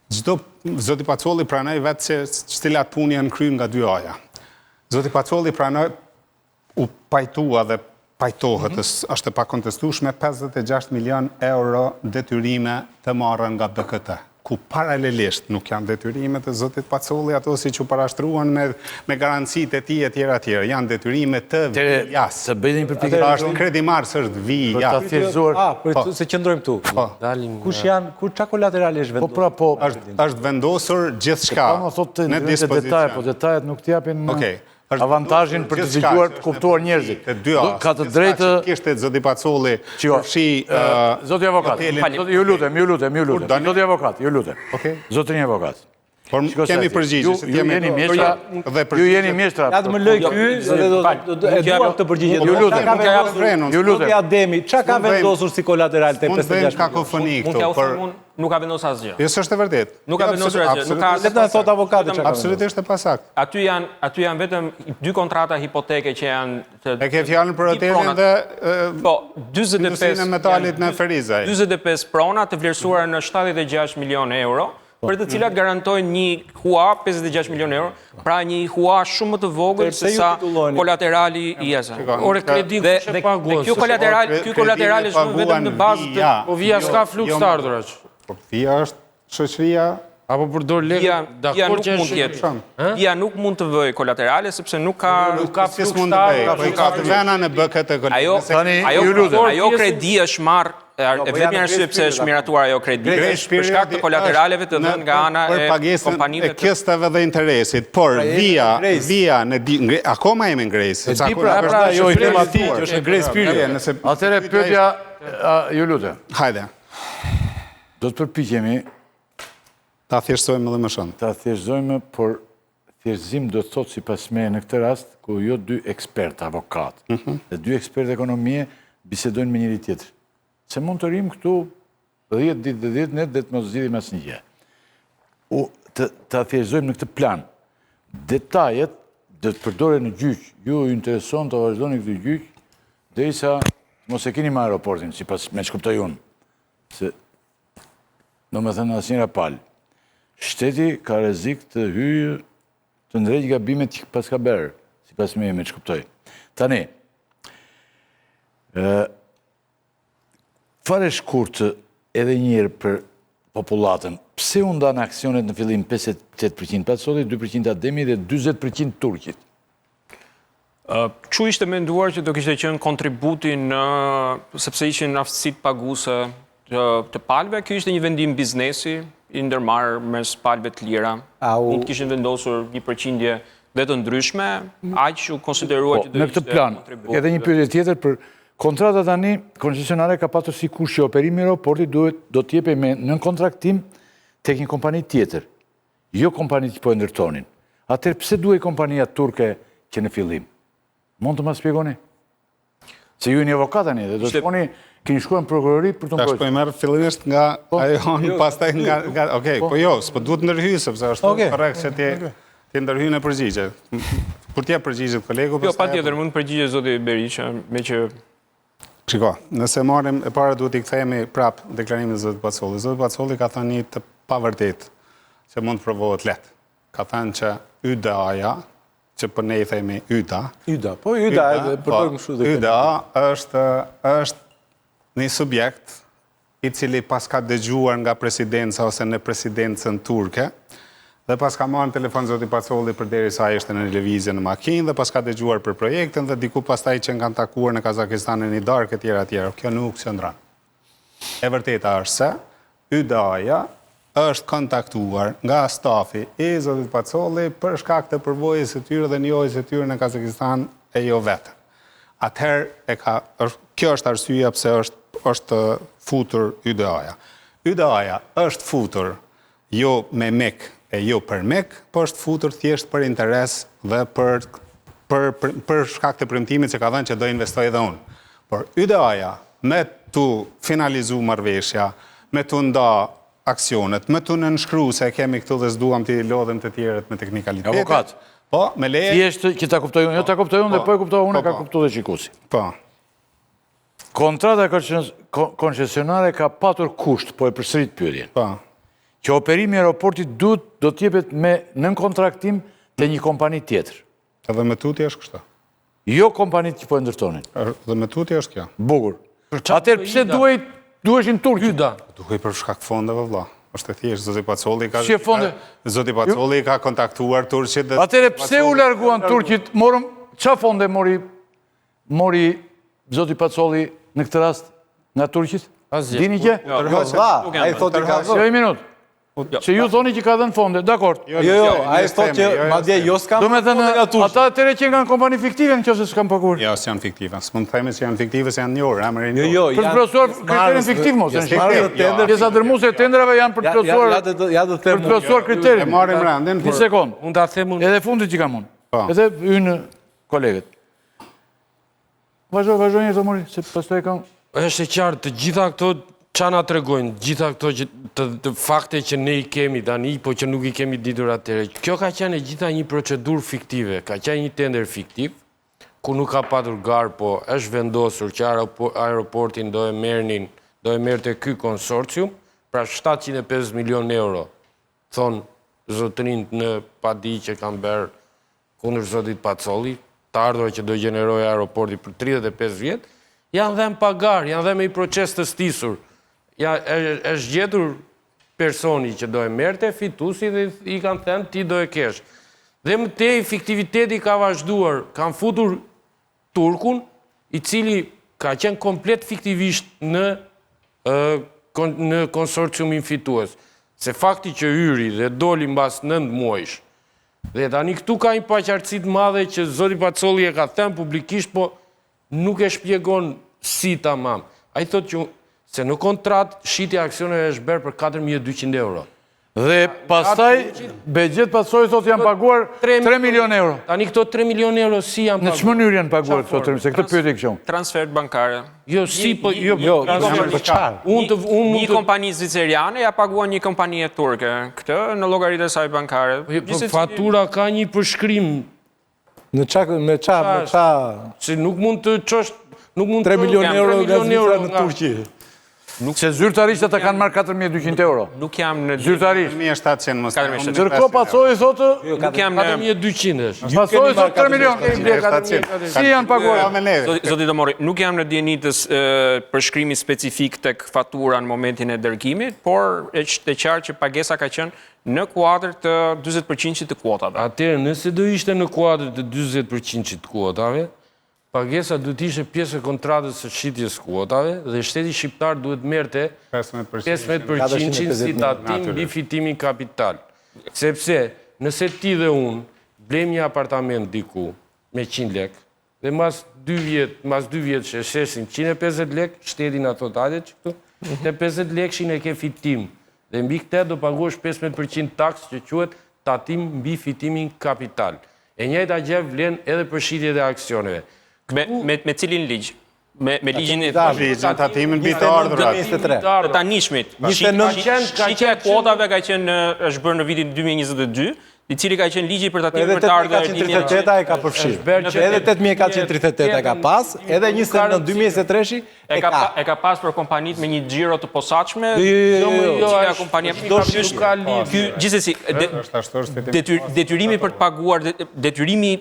Çdo zoti Pacolli pranoi vetë se cilat punë janë kryer nga 2A-ja. Zoti Pacolli pranoi u pajtua dhe pajtohet, mm -hmm. është e pakontestueshme 56 milion euro detyrime të marra nga BKT. ku paralelisht nuk janë detyrime të zotit Pacolli ato siç u parashtruan me me garancitë e tij etj etj. Janë detyrime të Vias. Të bëjë një përpjekje. Pra është kredimarrës është Via. Për ta thjeshtëzuar. Ah, për po. se qëndrojmë këtu. Po. Kush janë, ku ça kolaterali është vendosur? Po pra po. Është është vendosur gjithçka. Po thotë në dispozicion. Detaje, po detajet nuk të japin. Okej. Avantazhin për të dëgjuar, të kuptuar njerëzit. Ka të drejtë kishte zoti Pacolli, përfshi zoti avokat. Ju lutem, ju lutem, ju lutem. Zoti avokat, ju lutem. Okej. Zotëri avokat. Por kemi përgjigje, që jemi jeni mjeshtra, dhe ju jeni mjeshtra. Ja të më lëjë ky dhe do të e dua këtë përgjigje. Ju lutem, ju lutem. Ademi, çka ka vendosur si kolateral te 56? Mund kakofoni këtu, por nuk ka vendosur asgjë. Jo, s'është e vërtetë. Nuk ka vendosur asgjë. Nuk ka. Le të na thotë avokati çka ka. Absolutisht e pasaktë. Aty janë, aty janë vetëm dy kontrata hipoteke që janë të E ke fjalën për hotelin dhe po, 45 e metalit në Ferizaj. 45 prona të vlerësuara në 76 milionë euro. Po. për të cilat garantojnë një hua 56 milionë euro, pra një hua shumë më të vogël se sa kolaterali i asaj. Ore kredi kush e paguan? Ky kolateral, ky kolateral është vetëm në bazë të Po via s'ka fluks jo, të ardhurash. Po via është shoqëria apo përdor lekë dakord që mund të jetë. Via nuk mund të vëjë kolaterale sepse nuk ka nuk ka fluks të ardhurash. Po ka të vëna në BKT kolaterale. Ajo ajo ajo kredi është marrë E po vetmja arsye pse është miratuar ajo kredi është për shkak të kolateraleve të dhënë nga ana e kompanive të kësteve dhe interesit, por pra, via via në akoma jemi në grace. E di pra, pra ajo i them atij që është në grace period. Nëse Atëherë pyetja ju lutem. Hajde. Do të përpiqemi ta thjeshtësojmë edhe më shumë. Ta thjeshtësojmë, por thjeshtëzim do të thotë sipas meje në këtë rast, ku jo dy ekspertë avokatë mhm. dhe dy ekspertë ekonomie bisedojnë me njëri-tjetrin. Se mund të rrimë këtu 10 ditë dhe 10 net dhe të mos zgjidhim asnjë gjë. U të ta thjeshtëzojmë në këtë plan. Detajet do të përdoren në gjyq. Ju ju intereson të vazhdoni këtë gjyq derisa mos e keni më aeroportin, sipas me ç'kuptoj unë. Se domethënë asnjëra palë. Shteti ka rrezik të hyjë të ndreqë gabimet që paska bërë, sipas meje me ç'kuptoj. Tani, fare shkurt edhe njëherë për popullatën, pse u ndanë aksionet në fillim 58% Pacolli, 2% Ademi dhe 40% Turqit? Kështu ishte menduar që do kishte qenë kontributi në, sepse ishin aftësitë paguese të, të palëve, kjo ishte një vendim biznesi i ndërmarrë mes palëve të lira. Mund të kishin vendosur një përqindje dhe të ndryshme, aq u konsiderua po, që do ishte në këtë plan, edhe një pyetje tjetër për kontrata tani koncesionare ka patur si kusht që operimi i aeroportit duhet do të jepej me nënkontraktim tek një kompani tjetër. Jo kompanitë që po e ndërtonin. Atëherë pse duhej kompania turke që në fillim? Mund të ma shpjegoni? Se ju jeni avokat tani dhe do të shkoni, keni shkuar në prokurori për të mbrojtur. Tash po i merr fillimisht nga po. ajo anë, jo. pastaj nga nga okay, po, po jo, s'po duhet ndërhyj sepse është korrekt që ti ti ndërhyj në përgjigje. Kur t'ia përgjigjet kolegu, jo, pastaj. Jo, patjetër mund të përgjigjet zoti Berisha, meqë Shiko, nëse marrim e para duhet t'i kthehemi prap deklarimit të zotit Pacolli. Zoti Pacolli ka thënë një të pavërtetë që mund të provohet lehtë. Ka thënë që YDA-ja, që për ne i themi YDA. YDA, po YDA edhe po, përdorim kështu dhe. YDA është është një subjekt i cili paska dëgjuar nga presidenca ose në presidencën turke, dhe paska marrë në telefon zoti Pacolli përderisa ai ishte në lëvizje në makinë dhe paska dëgjuar për projektin dhe diku pastaj që kanë takuar në Kazakistan në një darkë etj etj. Kjo nuk qëndron. E vërteta është se YDA-ja është kontaktuar nga stafi i zotit Pacolli për shkak të përvojës së tyre dhe njohjes së tyre në Kazakistan e jo vetëm. Atëherë e ka është kjo është arsyeja pse është është futur YDA-ja. YDA-ja është futur jo me mik e jo për mik, po është futur thjesht për interes dhe për për për, për shkak të premtimit që ka dhënë që do investoj edhe unë. Por YDA-ja me t'u finalizu marrëveshja, me t'u nda aksionet, me t'u nënshkru se e kemi këtu dhe s'duam t'i lodhim të tjerët me teknikalitete. Avokat. Po, me leje. Thjesht që ta kuptoj unë, jo ta kuptoj unë dhe po, po e kuptoj unë, po, ka po. kuptu dhe shikuesi. Po. Kontrata koncesionare ka patur kusht, po e përsërit pyetjen. Po. Që operimi i aeroportit duhet do të jepet me nënkontraktim te një kompani tjetër. Edhe me tutje është kështu. Jo kompanitë që po e ndërtonin. Dhe me tutje është kjo. Bukur. Atëherë pse duhej duheshin turqit? Hyda. Duhej për shkak fondeve vëlla. Është e thjeshtë, zoti Pacolli ka Si fonde? Zoti Pacolli ka kontaktuar turqit dhe Atëherë pse u larguan turqit? Morëm ça fonde mori mori zoti Pacolli në këtë rast nga turqit? Asgjë. Dini gjë? Jo, jo, ai thotë ka. Jo, një minutë. Jo. Se ju thoni që ka dhënë fonde, dakord. Jo, jo, jo ai thotë që jo, madje jo s'kam fonde nga Turqia. Ata atëherë qenkan kompani fiktive në qoftë se s'kanë paguar. Jo, s'janë fiktive. S'mund të themi se janë fiktive, se janë njohur, emër i njohur. Jo, jo, për të plotësuar kriterin fiktiv mos, janë fiktiv. Pjesa dërmuese e tenderave janë për të plotësuar. Ja do të them. Për të plotësuar kriterin. E marrim rendin. Një sekond. Mund ta them unë. Edhe fundit që kam unë. Po. Edhe hyjnë kolegët. Vazhdo, vazhdo një Tomori, se pastaj kam... Është e qartë, të gjitha këto ça na tregojnë, të gjitha këto që, të, të fakte që ne i kemi tani, po që nuk i kemi ditur atëherë. Kjo ka qenë e gjitha një procedurë fiktive, ka qenë një tender fiktiv, ku nuk ka patur garë, po është vendosur që aeroportin do e merrnin, do e merrte ky konsorcium, pra 750 milion euro, thonë zotërinjtë në padi që kanë bërë kundër zotit Pacolli, të ardhura që do gjenerojë aeroporti për 35 vjet, janë dhënë pa garë, janë dhënë me një proces të stisur. Ja, është gjetur personi që do e merrte, fituesi dhe i kanë thënë ti do e kesh. Dhe më tej fiktiviteti ka vazhduar, kanë futur turkun, i cili ka qenë komplet fiktivisht në në konsorciumin fitues. Se fakti që hyri dhe doli mbas 9 muajsh, Dhe tani këtu ka një paqartësi të madhe që zoti Pacolli e ka thënë publikisht, po nuk e shpjegon si tamam. Ai thotë që se në kontratë shitja e aksioneve është bërë për 4200 euro. Dhe pastaj Behgjet Pacolli thotë janë paguar 3 milion euro. Tani këto 3 milion euro si janë paguar? Në ç'mënyrë janë paguar këto 3 se këtë pyetje kisha unë. Transfert bankare. Jo, si po, jo, jo, për çfarë? Unë të unë mund Një kompani zvicerane ja paguan një kompanie turke këtë në llogaritë e saj bankare. Po, po fatura ka një përshkrim. Në ça, me ça, me ça? Se nuk mund të çosh, nuk mund të 3 milion euro nga Zvicra në Turqi. Nuk se zyrtarisht ata kanë marrë 4200 euro. Nuk jam në zyrtarisht. 4700 mos. Ndërkohë Pacolli thotë jo, nuk jam në 4200 është. Pacolli thotë 3 milion. Si janë paguar? Zoti Tomorri, nuk jam në dijeni të përshkrimit specifik tek fatura në momentin e dërgimit, por është e qartë që pagesa ka qenë në kuadër të 40% të kuotave. Atëherë, nëse do ishte në kuadër të 40% të kuotave, Pagesa duhet të ishte pjesë e kontratës së shitjes së kuotave dhe shteti shqiptar duhet merrte 15% si tatim mbi fitimin kapital. Sepse nëse ti dhe unë blejmë një apartament diku me 100 lekë dhe mas 2 vjet, mas 2 vjetësh e shesim 150 lekë, shteti na thotë hajde që këtu, te 50 lekëshin e ke fitim dhe mbi këtë do paguash 15% taksë që quhet tatim mbi fitimin kapital. E njëjta gjë vlen edhe për shitjet e aksioneve. Me me me cilin ligj? Me me ligjin e ligjin tatimin mbi të ardhurat. Të tanishmit. Shitja e kuotave ka qenë është bërë në vitin 2022, i cili ka qenë ligji për tatimin për të ardhurat e 8438 e ka përfshirë. Edhe 8438 e ka pas, edhe 29 2023 E ka e ka pas për kompanitë me një xhiro të posaçme. Jo, jo, jo, jo, jo, jo, kompania do nuk ka lidhje. Ky gjithsesi detyrimi për të paguar detyrimi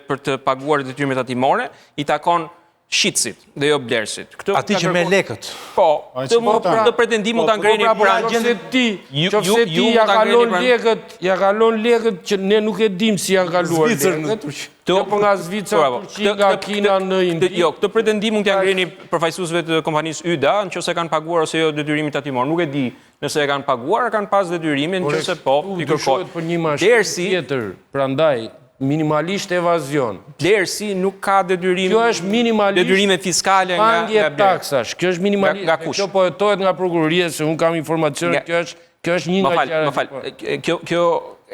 për të paguar detyrimet tatimore i takon shitësit dhe jo blerësit. Këtë Atij që merr lekët. Po, këtë mund pra, këtë pretendim mund ta po, ngreni pra, pra gjende ti, qofse ti ja kalon lekët, ja kalon lekët që ne nuk e dim si janë kaluar lekët. Të po nga Zvicra, po, Turqi, nga Kina në Indi. Jo, këtë pretendim mund t'ia ngreni përfaqësuesve të kompanisë YDA, nëse kanë paguar ose jo detyrimin tatimor. Nuk e di nëse e kanë paguar, kanë pas detyrimin, nëse po, t'i kërkoj. Për një mashtrim tjetër, prandaj minimalisht evazion. Blerësi nuk ka detyrim. Kjo është minimalisht detyrime fiskale nga nga taksash. Kjo është minimalisht. Nga kush? Kjo po hetohet nga prokuroria se unë kam informacione, kjo është kjo është një nga gjërat. Më fal, më fal. Kjo kjo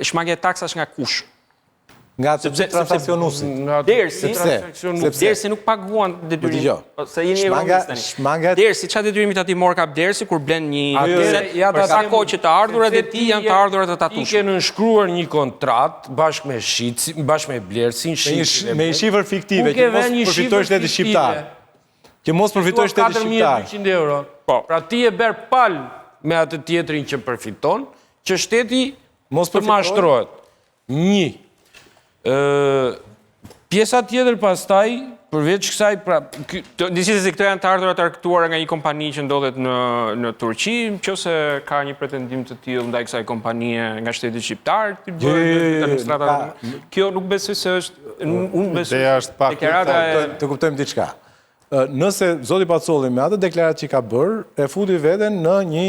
shmangie taksash nga kush? Nga të dy transaksionuesit. Nga Blerësi, sepse blerësi nuk paguan detyrim. Dëgjo. Po, se jeni ekonomist tani. Shmanga Blerësi çfarë detyrimi tatimor ka blerësi kur blen një ja për sa kohë që të ardhurat e tij janë të ardhurat të tatueshme. Ti ke nënshkruar një kontratë bashkë me shitësin, bashkë me blerësin, shitësin. Me një shifër fiktive që mos përfitojë shteti shqiptar. Që mos përfitojë shteti shqiptar. 4200 euro. Po. Pra ti je bërë palë me atë tjetrin që përfiton, që shteti mos të mashtrohet. Një. Ë pjesa tjetër pastaj, përveç kësaj, pra ky Gjithsesi këto janë të ardhura të arkëtuara nga një kompani që ndodhet në në Turqi, nëse ka një pretendim të tillë ndaj kësaj kompanie nga shteti shqiptar, t'i jo, bëjë jo, jo, administrata. Kjo nuk besoj se është unë besoj. Ideja është pak deklarata e të kuptojmë diçka. Nëse zoti Pacolli me atë deklaratë që ka bërë, e futi veten në një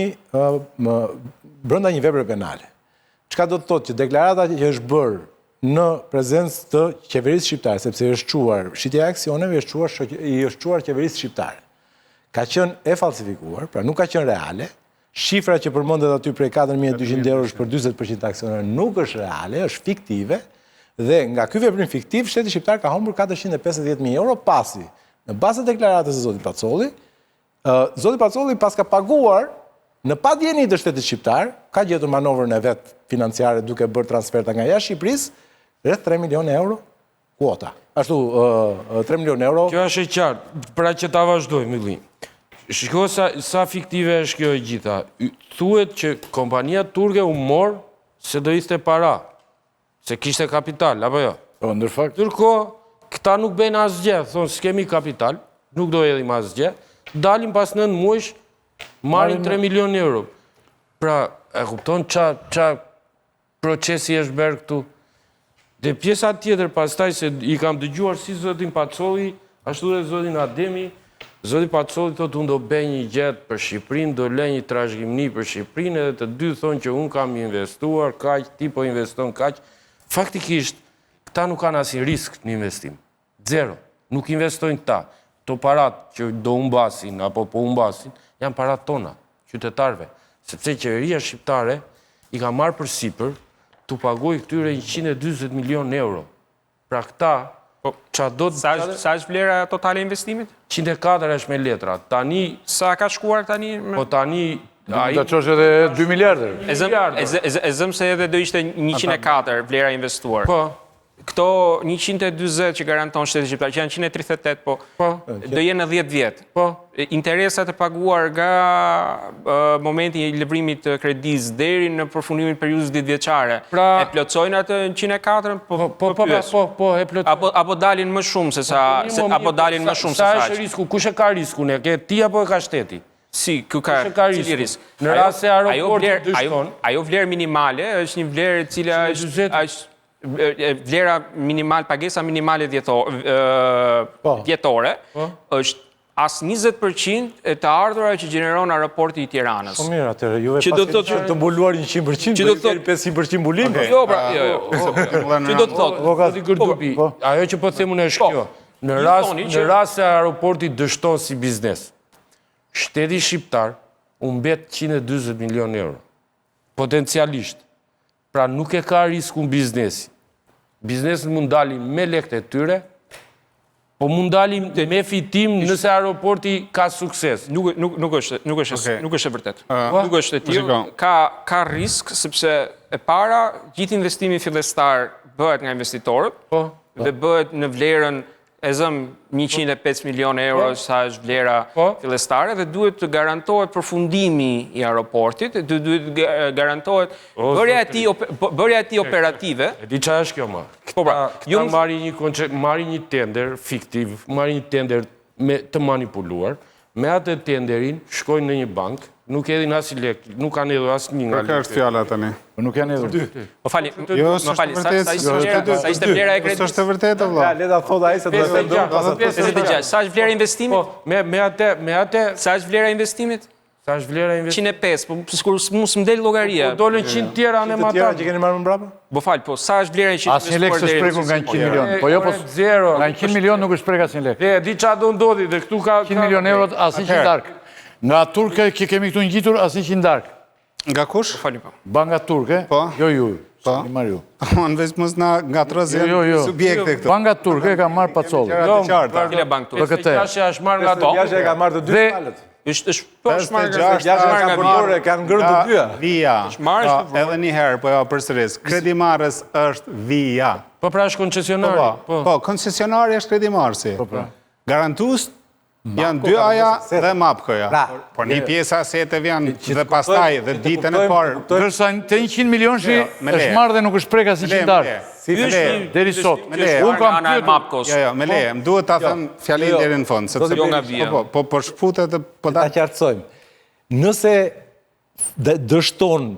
brenda një vepre penale. Çka do të thotë që deklarata që është bërë në prezencë të qeverisë shqiptare, sepse i është çuar shitja e aksioneve i është çuar i është çuar qeverisë shqiptare. Ka qenë e falsifikuar, pra nuk ka qenë reale. Shifra që përmendet aty prej 4200 eurosh për 40% të aksioneve nuk është reale, është fiktive dhe nga ky veprim fiktiv shteti shqiptar ka humbur 450.000 euro pasi në bazë të deklaratës së zotit Pacolli, Zoti Pacolli paska paguar në padijeni të shtetit shqiptar, ka gjetur manovrën e vet financiare duke bërë transferta nga jashtë Shqipërisë, rreth 3 milionë euro kuota. Ashtu, 3 milionë euro. Kjo është e qartë, pra që ta vazhdojmë, Ylli. Shiko sa, sa fiktive është kjo e gjitha. Thuhet që kompania turke u mor se do hidhte para. Se kishte kapital, apo jo? Po, në fakt. Ndërkohë, këta nuk bëjnë asgjë, thonë s'kemi kapital, nuk do hedhim asgjë, dalim pas 9 muajsh, marrin 3 milion euro. Pra, e kupton ça, ça procesi është bërë këtu? Dhe pjesa tjetër pastaj se i kam dëgjuar si zotin Pacolli, Ashtu dhe zotin Ademi, zoti Pacolli thotë unë do bëj një gjë për Shqipërinë, do lë një trashëgimni për Shqipërinë edhe të dy thonë që unë kam investuar kaq, ti po investon kaq. Faktikisht, këta nuk kanë asnjë risk në investim. Zero. Nuk investojnë këta. Këto paratë që do humbasin apo po humbasin, janë paratë tona, qytetarëve. Sepse qeveria shqiptare i ka marrë përsipër t'u paguajë këtyre 140 milion euro. Pra këta, po, ça do të... Sa është, sa është vlera totale e investimit? 104 është me letra. Tani... Sa ka shkuar tani? Po tani... Ai... Ta çosh edhe 2 miliardë. E zëm, e, e, e zëm se edhe do ishte 104 vlera investuar. Po. Këto 140 që garanton shteti shqiptar, që janë 138, po, po. do jenë në 10 vjet. Po. Interesat e paguar nga momenti i lëvrimit të kredisë deri në përfundimin e periudhës 10 vjeçare, pra, e plotësojnë atë 104-ën? Po po po po, po, po e plotësojnë. Apo apo dalin më shumë se sa po, se, apo dalin më shumë se sa. Sa është risku? Kush e ka riskun? E ke ti apo e ka shteti? Si, ky ka, Kush e ka cili risk? Në rast se aeroporti dështon, ajo vlerë minimale është një vlerë e cila është është vlera minimal, pagesa minimale po. vjetore, po. është as 20% e të ardhurave që gjeneron aeroporti i Tiranës. Po mirë, atëherë juve që do të thotë të mbuluar 100%, që do të thotë 500% mbulim. Jo, pra, jo, jo. Që do të thotë, Zoti Gërdupi, po. ajo që po them unë është kjo. Në rast në rast se aeroporti dështon si biznes, shteti shqiptar humbet 140 milion euro. Potencialisht. Pra nuk e ka riskun biznesi. Bizneset mund dalin me lekët e tyre, po mund dalin me fitim nëse aeroporti ka sukses. Nuk nuk nuk është nuk është okay. nuk është e vërtetë. Uh, nuk është e tillë. Ka ka risk sepse e para gjithë investimi fillestar bëhet nga investitorët. Po. Dhe bëhet në vlerën e zëm 105 milionë euro po. sa është vlera po. fillestare dhe duhet të garantohet përfundimi i aeroportit, duhet të garantohet bërja e tij bërja e tij operative. E di çfarë është kjo më? Po pra, ju marrin një konce, marrin një tender fiktiv, marrin një tender me të manipuluar, me atë tenderin shkojnë në një bankë, nuk hedhin asnjë lek, nuk kanë hedhur asnjë nga lekët. Për kë është fjala tani? Po nuk janë hedhur. Dy. Po fali, jo, më fali, sa sa ishte vlera, sa ishte vlera e kredisë? S'është e vërtetë vëlla. Ja, le ta thotë ai se do të them pas atë. 56. Sa është vlera e investimit? Po, me me atë, me atë, sa është vlera e investimit? Sa është vlera e investimit? 105, po sikur mu s'më del llogaria. Po dolën 100 tjera në mata. Tjera që keni marrë më mbrapa? Po fal, po sa është vlera e që Asnjë lek s'është prekur nga 100 milion. Po jo, po zero. Nga 100 milion nuk është prekur asnjë lek. Dhe di çfarë do ndodhi dhe këtu ka 100 milion euro asnjë qindarkë. Nga turke që kemi këtu ngjitur asnjë qindarkë. Nga kush? Po fali po. Banka turke, po. jo ju. Po. S'keni marrë ju. Po, në veç mos na ngatërrojnë jo, jo, jo. subjekte këtu. Banka turke ka marrë Pacolli. Jo, Cila bankë turke? BKT. Gjashe është marrë nga to. Gjashe ka marrë të dy palët. Është është po është marrë nga gjashe ka përdorë, kanë ngrënë të dyja. Via. Është marrë po, është edhe një herë po ja përsëris. Kredimarrës është Via. Po pra është koncesionari. Po, po, po koncesionari është kredimarrësi. Po pra. Garantues Janë dy A-ja dhe Mapko-ja. Pra, por një pjesë aseteve janë dhe pastaj dhe ditën e parë. Ndërsa te 100 milionshi është marrë dhe nuk është prek asnjë qindarkë. Si me leje. Deri sot. Unë kam pyetur Mapkos. Jo, jo, me leje. Më duhet ta jo. them fjalinë deri në fund, sepse jo nga vija. Po, po, po shkputet po ta qartësojmë. Nëse dështon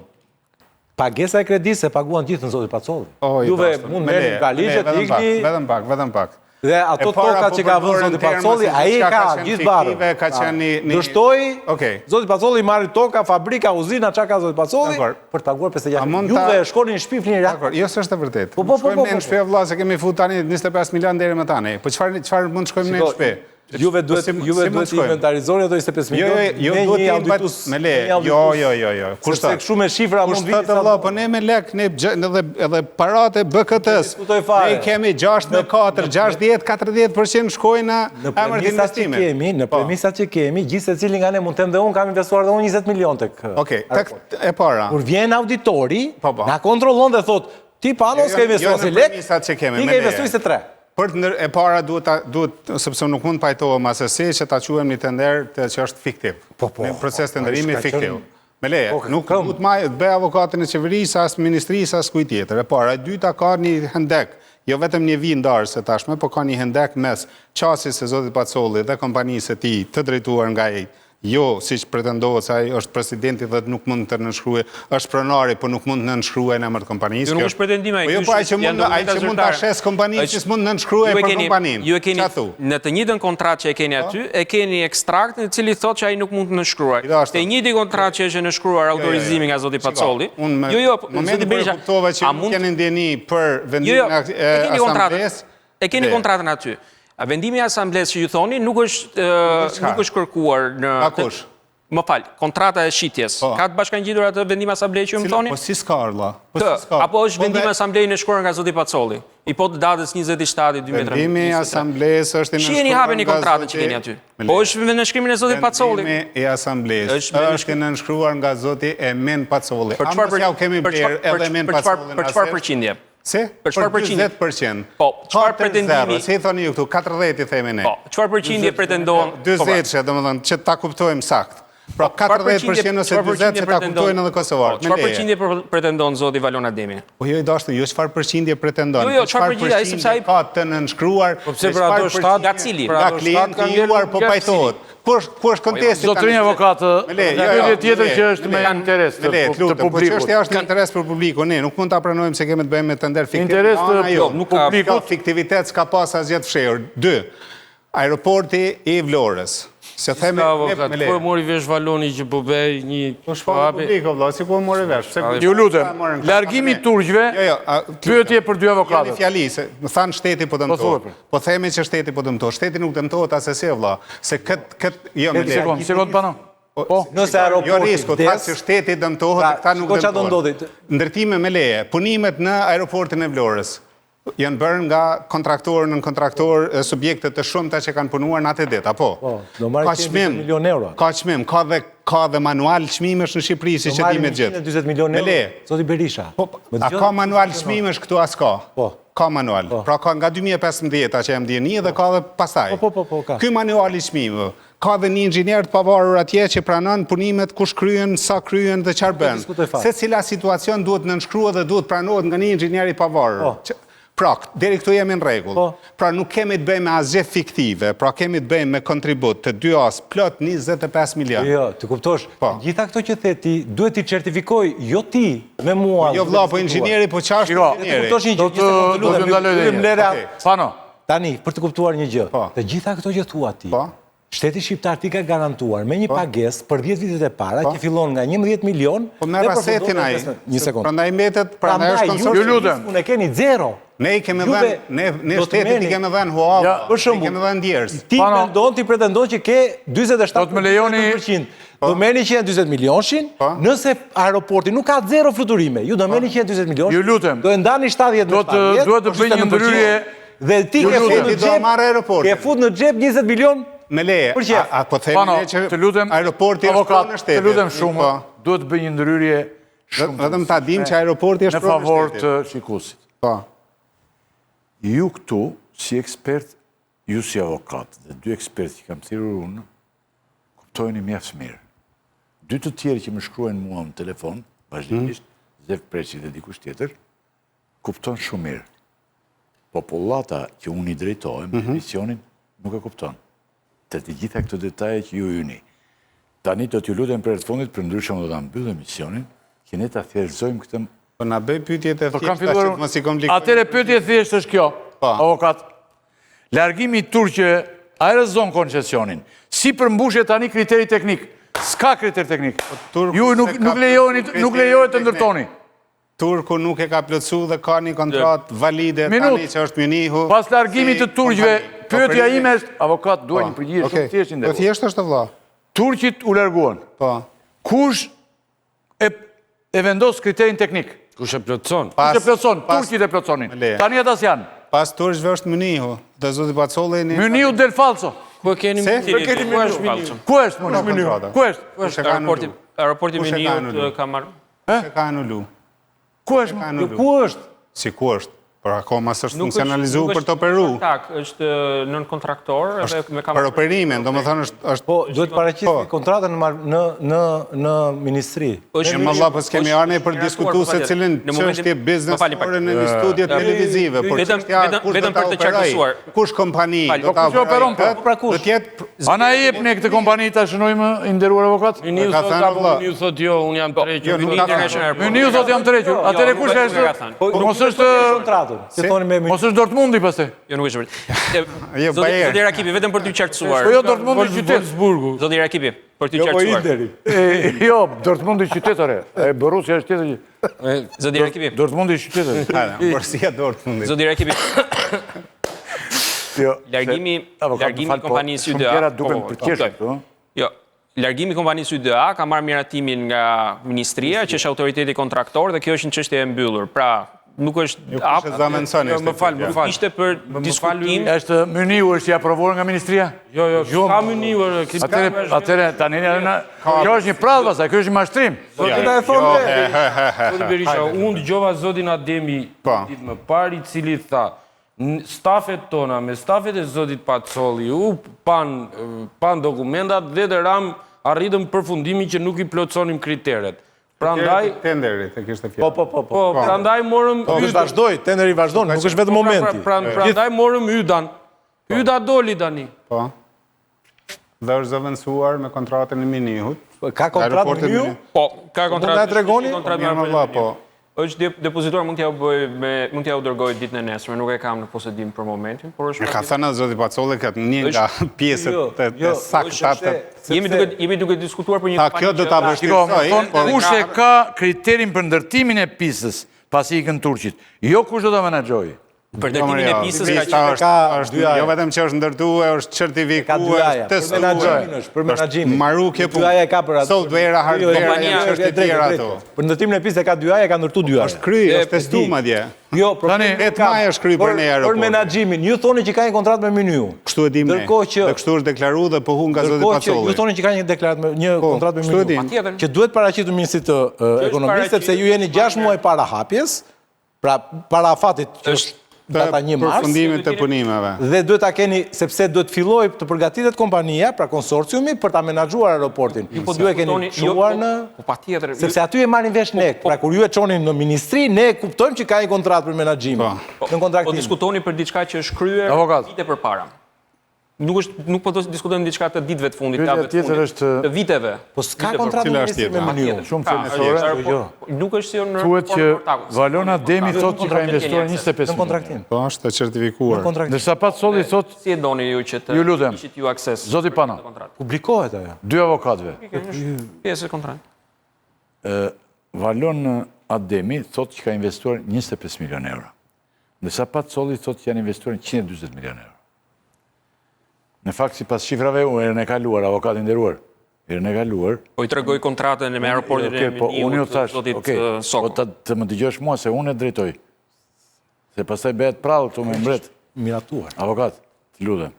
pagesa e kredisë e paguan gjithën zoti Pacolli. Juve mund merrni valixhet, ikni. Vetëm pak, vetëm pak. Dhe ato toka po që ka vënë zoti Pacolli, ai e ka gjithë barrën. Ka qenë një Dështoi. Okej. Zoti Pacolli marri toka, fabrika, uzina, çka ka zoti Pacolli për të paguar 56 milionë. Juve shkoni në shtëpi flini rehat. Dakor, jo s'është e vërtetë. Po po po. Shkojmë në shtëpi vëlla se kemi fut tani 25 milionë deri më tani. Po çfarë çfarë mund të shkojmë në shtëpi? Juve duhet juve duhet të inventarizoni ato 25 jo, jo, milionë jo, me një auditus me le. Jo, jo, jo, jo. Kush thotë? Kështu me shifra mund vijë. Kush thotë vëlla, po ne me lek, ne edhe edhe paratë e BKT-s. Ne kemi 6 me 4, 60, 40% shkojnë në emër të investimit. Kemi, në po. premisat që kemi, gjithsecili nga ne mund të them dhe unë kam investuar dhe unë 20 milion tek. Okej, tek e para. Kur vjen auditori, po, po. na kontrollon dhe thotë, ti Pano s'ke investuar asnjë lek, ti ke investuar 23. Për të ndër, e para duhet ta duhet sepse unë nuk mund të pajtohem assesi që ta quajmë një tender të që është fiktiv. Po, po, Një proces po, tenderimi ka fiktiv. qenë- Me leje, Po, nuk këm. duhet ma të bëj avokatin e qeverisë, as ministrisë, as kujt tjetër. E para, e dyta ka një hendek, jo vetëm një vijë ndarëse tashmë, po ka një hendek mes qasjes së zotit Pacolli dhe kompanisë së tij të drejtuar nga ai Jo, siç pretendohet se ai është presidenti dhe nuk mund të nënshkruajë, është pronari, po nuk mund të nënshkruajë në emër të kompanisë. Jo, nuk është pretendim ai. Po jo, po ai që mund, ai që mund ta shesë kompaninë, që s'mund të nënshkruajë për kompaninë. Ju e keni në të njëjtën kontratë që e keni po. aty, e keni ekstraktin i cili thotë që ai nuk mund të nënshkruajë. Te njëjti kontratë që është nënshkruar jo, jo, jo. autorizimi nga zoti Pacolli. Jo, jo, zoti Berisha, kuptova që nuk keni ndjeni për vendimin e asamblesë. E keni kontratën aty. A vendimi i asamblesë që ju thoni nuk është nuk është kërkuar në Nga kush? Më fal, kontrata e shitjes. Po. Ka të bashkangjitur atë vendim asambleje që ju më thoni? Po si s'ka vlla? Po si s'ka? Apo është po vendim asambleje i nënshkruar nga zoti Pacolli? I po të datës 27.2013. Vendimi i asamblesë është i nënshkruar. Shiheni hapeni kontratën që keni aty. Po është me nënshkrimin e zotit Pacolli. Vendimi i asamblesë është i nënshkruar nga zoti Emin Pacolli. Për çfarë për kemi blerë edhe Emin Pacollin? Për çfarë përqindje? Si? Për çfarë përqindje? 40%. Po, çfarë pretendimi? Si i thoni ju këtu? 40 i themi ne. Po, çfarë përqindje pretendon? 40 që, domethënë, që ta kuptojmë saktë. Pra 40% ose 40 që ta kuptojnë edhe kosovarët. Po, çfarë përqindje pretendon zoti Valon Ademi? Po jo i dashur, jo çfarë përqindje pretendon. Jo, jo, çfarë përqindje ai sepse ai ka të nënshkruar. Po pse për ato 7 nga cili? Nga klienti juaj po pajtohet. Ku është ku është kontesti tani? Zotërinj avokatë, pyetje tjetër që është me interes të po publikut. Po çështja është në interes për publikun, ne nuk mund ta pranojmë se kemi të bëjmë me tender fiktiv. Interes të jo, nuk ka publikut. Fiktivitet s'ka pas asgjë të fshehur. 2. Aeroporti i Vlorës. Se themi me le. Ku e mori vesh Valoni që po bëj një Po shpallet publik o vëlla, si ku e mori vesh? Pse Ju lutem, largimi i turqve. Jo, jo, pyetje për dy avokatët. Jo, një fjali se më thanë shteti po dëmtohet. Po themi që shteti po dëmtohet. Shteti nuk dëmtohet asesi o vëlla, se kët kët jo me le. Sekond, sekond Pano. Po, po, nëse aeroporti jo risku, tha që shteti dëmtohet pra, dhe këta nuk dëmtohen. Ndërtime me leje, punimet në aeroportin e Vlorës janë bërë nga kontraktorë, nënkontraktorë, subjekte të shumta që kanë punuar në atë ditë, apo? Po, do marrë 120 milion euro. Ka çmim, ka dhe ka dhe manual çmimesh në Shqipëri, siç e dimë të gjithë. Do marrë 120 milion euro. Zoti Berisha. Po, a ka manual çmimesh këtu a s'ka? Po. Ka manual. Po. Pra ka nga 2015-a që jam dijeni dhe ka dhe pastaj. Po, po, po, po, ka. Ky manual i çmimeve, ka dhe një inxhinier të pavarur atje që pranon punimet kush kryen, sa kryen dhe çfarë bën. Secila situacion duhet nënshkruhet dhe duhet pranohet nga një inxhinier i pavarur. Po. Pra, deri këtu jemi në rregull. Po. Pra nuk kemi të bëjmë me asgjë fiktive, pra kemi të bëjmë me kontribut të 2A-s plot 25 milion. Jo, të kuptosh, po. gjitha këto që the ti, duhet t'i certifikoj, jo ti, me mua. Po, jo vlla, po inxhinieri, po ça është inxhinieri? Të kuptosh një gjë, një sekondë, të lutem, do të ndaloj dhe Pano. Tani, për të kuptuar një gjë, po. të gjitha këto që thua ti, po. Shteti shqiptar t'i ka garantuar me një po. pagesë për 10 vitet e para që fillon nga 11 milion po merr asetin ai. Një sekondë. Prandaj mbetet, prandaj është konsorcium. Ju lutem. Unë e keni zero. Ne i kemi dhënë, ne ne shtetit i kemi dhënë hua, ja, për shembull, i kemi dhënë djersë. Ti mendon, ti pretendon që ke 47% Do të më lejoni po. Do merrni 140 milionshin, po. nëse aeroporti nuk ka zero fluturime, ju do merrni 140 milionshin. Ju lutem. Do e ndani 70 me 70. Duhet të bëj një ndërhyrje dhe ti ke fut në xhep, ke fut në xhep 20 milion Me leje. A, a po themi Pano, ne që të lutem, aeroporti është pronë e shtetit. Të lutem shumë, po. duhet të bëj një ndërhyrje shumë. Vetëm ta dim që aeroporti është pronë e shtetit. Në favor të shikuesit. Po. Ju këtu, si ekspert, ju si avokat, dhe dy ekspertë që kam thirrur unë, kuptojeni mjaft mirë. Dy të tjerë që më shkruajnë mua në telefon, vazhdimisht, mm. Zef Preçi dhe dikush tjetër, kupton shumë mirë. Popullata që unë i drejtohem, mm -hmm. emisionin, nuk e kupton. Të të gjitha këto detaje që ju hyni. Tani do t'ju lutem për herë të fundit, përndryshe unë do ta mbyll emisionin, që ne ta thjeshtëzojmë këtë... Po na bëj pyetjet e po thjeshta që të mos i komplikojmë. Atëherë pyetje e thjeshtë është kjo, po. avokat. Largimi i turqve a e rrëzon koncesionin? Si përmbushet tani kriteri teknik? S'ka kriter teknik. Po, Ju nuk nuk lejoni nuk lejohet të ndërtoni. Turku nuk e ka plotësu dhe ka një kontratë valide tani që është Mynihu. Pas largimit të turqve, pyetja ime është, avokat, dua po, një përgjigje shumë të thjeshtë i nderuar. Po thjesht është vëlla. Turqit u larguan. Po. Kush e e vendos kriterin teknik? Kush e plotëson? Kush e plotëson? Turqit e plotësonin. Tani ata s'janë. Pas turqve është Mynihu dhe zoti Pacolli një Mynihu del falso. Ku e keni Mynihu? Ku është Mynihu? Ku është? Ku është aeroporti? Aeroporti Mynihu ka marrë Kush e ka anulu? Ku është? Jo, ku është? Si ku është? Por akoma s'është funksionalizu për të operu. Tak, është nën kontraktor edhe me kam. Për operimin, domethënë është është Po, duhet të paraqisni po. kontratën në në në në ministri. Është më valla, po s'kemi ardhur për diskutu secilën çështje biznesore në një studio televizive, por çështja kush do ta operojë, kush kompani do ta operojë, po, pra kush? Do të jetë A na e jep ne këtë kompani ta shënojmë i nderuar avokat? Mynihu thotë apo Mynihu thotë jo, unë jam po, tërhequr. Jo, nuk ka thënë. Mynihu thotë jam tërhequr. Jo, Atëherë kush është? Po, mos është kontratën. Si thoni me Mos është Dortmundi pastaj. Jo, nuk është vërtet. Jo, Bayern. Zoti Rakipi, vetëm për t'ju qartësuar. Po jo Dortmundi qytet. Wolfsburgu. Zoti Rakipi, për t'ju jo, po qartësuar. Interi. Jo, Dortmundi qytet ore. E Borussia është tjetër gjë. Zoti Rakipi. Dortmundi qytet. Borussia Dortmundi. Zoti Rakipi. Jo, largimi largimi i po, kompanisë UDA. Shumë gjëra duken po, po, për qeshur, Jo, largimi i kompanisë UDA ka marrë miratimin nga ministria, që është autoriteti kontraktor dhe kjo është një çështje e mbyllur. Pra, nuk është jo, kush e zëvendëson jo, më fal, më fal. Ishte për diskutim. Është Mynihu është i aprovuar nga ministria? Jo, jo, jo ka Mynihu, Atëherë, atëherë tani na kjo është një prallë pastaj, kjo është një mashtrim. Zoti na e thonë ne. Zoti Berisha, unë dëgjova zotin Ademi ditë më parë i cili tha, Stafet tona me stafet e zotit Pacolli u panë panë dokumentat dhe dhe ramë arritëm përfundimin që nuk i plotësonim kriteret. Prandaj tenderit e kishte fjalën. Po po po po. Po prandaj morëm po, do të vazhdoj, tenderi vazhdon, nuk është vetëm po, pra, momenti. Pra, prandaj morëm Ydan. Po. Yda doli tani. Po. Dhe është zëvendësuar me kontratën e Mynihut. Po, ka kontratë Mynihu? Po, ka kontratë. Mund ta tregoni? Mirë, më po. Është depozituar, mund t'jua bëj me mund t'jua dërgoj ditën e nesërme, nuk e kam në posedim për momentin, por është E ka thënë zoti Pacolli këtë një nga pjesët jo, të jo, sakta të Jemi duke jemi duke diskutuar për një kompani. Kjo do ta vështirësoj, por kush e ka kriterin për ndërtimin e pistës pasi ikën turqit? Jo kush do ta menaxhojë. Për ndërtimin e pistës ka qenë ka është jo vetëm që është ndërtuar, është certifikuar, është testuar. Për menaxhimin është, për menaxhimin. Maru kjo punë. Dy ka për atë. Software, hardware, është e tjera ato. Për ndërtimin e pistës e ka dy e ka ndërtuar dy Është kry, është testuar madje. Jo, për tani vetë maj është kry për ne aeroport. Për menaxhimin, ju thoni që ka një kontratë me Mynihun. Kështu e dimë ne. Ndërkohë që dhe kështu është deklaruar dhe pohu nga zoti Pacolli. Ju thoni që ka një deklaratë me një po, kontratë me Mynihun. Që duhet paraqitur ministrit të ekonomisë sepse ju jeni 6 muaj para hapjes. Pra, para afatit që është data 1 mars. Përfundimit të punimeve. Dhe duhet ta keni, sepse duhet fillojë të përgatitet kompania, pra konsorciumi, për ta menaxhuar aeroportin. Ju po ju e keni jo, çuar po, në... Po, patjetër. Sepse aty e marrim vesh ne. Po, pra, kur ju e çoni në ministri, ne kuptojmë që ka një kontratë për menaxhimin. Po, në kontraktim. Po diskutoni për diçka që është kryer vite përpara. Nuk është nuk po diskutojmë diçka të ditëve të fundit, javëve të fundit, është të viteve. Po s'ka kontratë me ministrinë me Mynihun. Shumë thelbësore. Jo, jo. Nuk është si në Thuhet që Valona Demi thotë që ka investuar 25 në kontraktim. Po është e certifikuar. Ndërsa Pacolli thotë si e doni ju që të ju lutem. Kishit ju akses. Zoti Pano. Publikohet ajo. Dy avokatëve. Pjesë e kontratës. Ë Valon Ademi thotë që ka investuar 25 milionë euro. Ndërsa Pacolli thotë që janë investuar 140 milionë euro. Në fakt, sipas shifrave, u herën e kaluar, avokat i nderuar, herën e kaluar... Po i tregoj kontratën me aeroportin e po, unë ju thash, okay, po të, të më dëgjosh mua se unë e drejtoj. Se pastaj bëhet prallë këtu me mbret. Miratuar. Avokat, të lutem.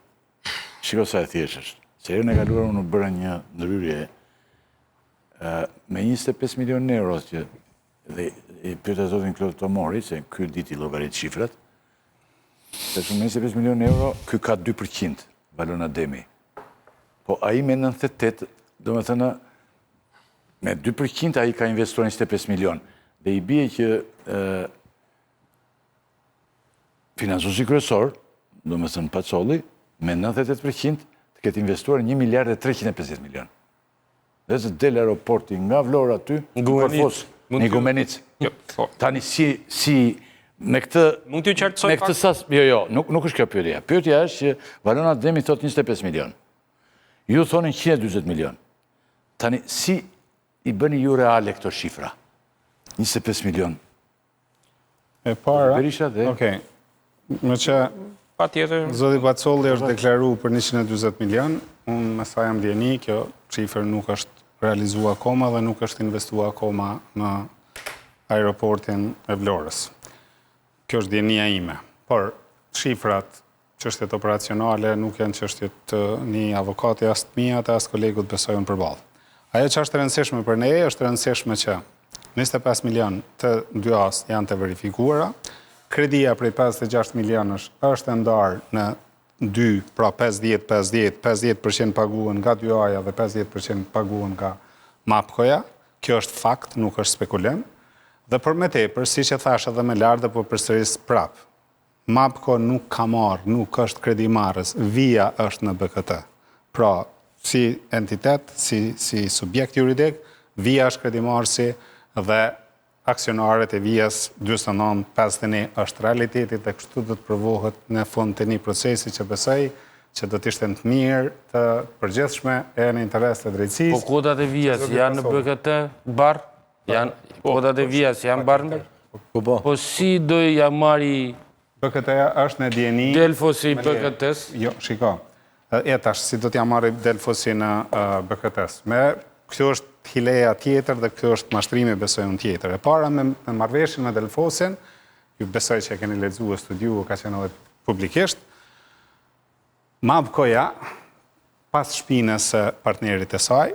Shiko sa e thjeshtë është. Se herën e kaluar unë bëra një ndërhyrje me 25 milionë euro që Dhe i pyeta zotin Klod Tomori, se ky di t'i llogarit shifrat, se shumë 25 milion euro, ky ka 2%, Valon Ademi. Po ai me 98, domethënë, me 2% ai ka investuar 25 milion. Dhe i bie që financuesi kryesor, domethënë Pacolli, me 98% të ketë investuar 1 miliard e 350 milion. Dhe të del aeroporti nga Vlora aty, në Korfos, në Igumenicë. Jo, po. Tani si, si Me këtë... Mund t'ju qartësoj Me këtë sas... Jo, jo, nuk, nuk është kjo pyetja. Pyetja është që Valona Ademi thotë 25 milion. Ju thoni 140 milion. Tani, si i bëni ju reale këto shifra? 25 milion. E para... Berisha dhe... Okej. Meqë Patjetër. Zoti Pacolli është deklaru për 140 milion, unë me sa jam dijeni, kjo shifër nuk është realizu akoma dhe nuk është investu akoma në aeroportin e Vlorës. Kjo është dijenia ime. Por, shifrat, çështjet operacionale nuk janë çështje të një avokati as të mia dhe as kolegut besoj unë përballë. Ajo që është e rëndësishme për ne është e rëndësishme që 25 milion të 2A-s janë të verifikuara, kredia prej 56 milionësh është e ndarë në dy, pra 50, 50, 50% paguhen nga 2A-ja dhe 50% paguhen nga Mapkoja. Kjo është fakt, nuk është spekulim. Dhe për më tepër, siç e thashë edhe më lart dhe po përsëris prapë, Mapko nuk ka marrë, nuk është kredimarrës, Via është në BKT. Pra, si entitet, si, si subjekt juridik, Via është kredimarrësi dhe aksionarët e Vias 49, 51 është realiteti dhe kështu do të provohet në fund të një procesi që besoj që do të ishte në të mirë të përgjithshme e në interes të drejtësisë. Po kuotat e Vias janë në BKT barrë? Janë po, kuotat e Vias janë barrë? Po po. Po si do ja marri BKT-ja është në dijeni Delfosi i BKT-s? Jo, shiko. E tash si do t'ja marri Delfosi në BKT-s. Me kjo është hileja tjetër dhe kjo është mashtrimi besoj unë tjetër. E para me, me marrëveshjen me Delfosin, ju besoj që e keni lexuar studiu, ka qenë edhe publikisht. Mapkoja, pas shpinës së partnerit të saj,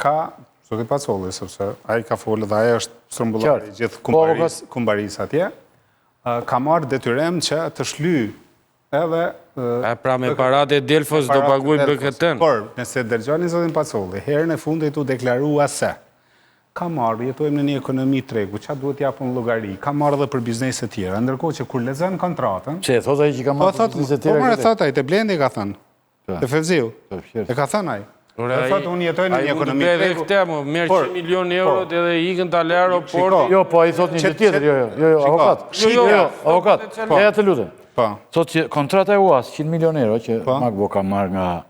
ka zoti Pacolli, sepse ai ka folë dhe ai është strumbullari i gjithë Po, kumbarisë, kumbarisë atje, ka marrë detyrim që të shly edhe A pra me paratë e Delfos do paguaj BKT-n. Por, nëse dëgjoni zotin Pacolli, herën e fundit u deklarua se ka marrë, jetojmë në një ekonomi tregu, ça duhet japun llogari, ka marrë edhe për biznese tjera, ndërkohë që kur lexon kontratën, Pse e thotë ai që ka po marrë për thotë, biznese po tjera? marrë këtë? thotë ai, te Blendi ka thënë. Po. Te Fevziu. Po, qertë. E ka thënë ai. Ore, E ai- thotë unë jetoj në ai një mund të ekonomi bëjë edhe tregu. këtë, mo, merr Por- 100 milion euro por- edhe ikën ta lë aeroportin. Jo, po ai thotë një gjë Qet- tjetër, jo, jo, jo, jo, Shiko, avokat. shiko. Jo, jo, avokat. Po. Leja të lutem. Po. Thotë që kontrata e UAS 100 milion euro që Po. Magbo ka marrë nga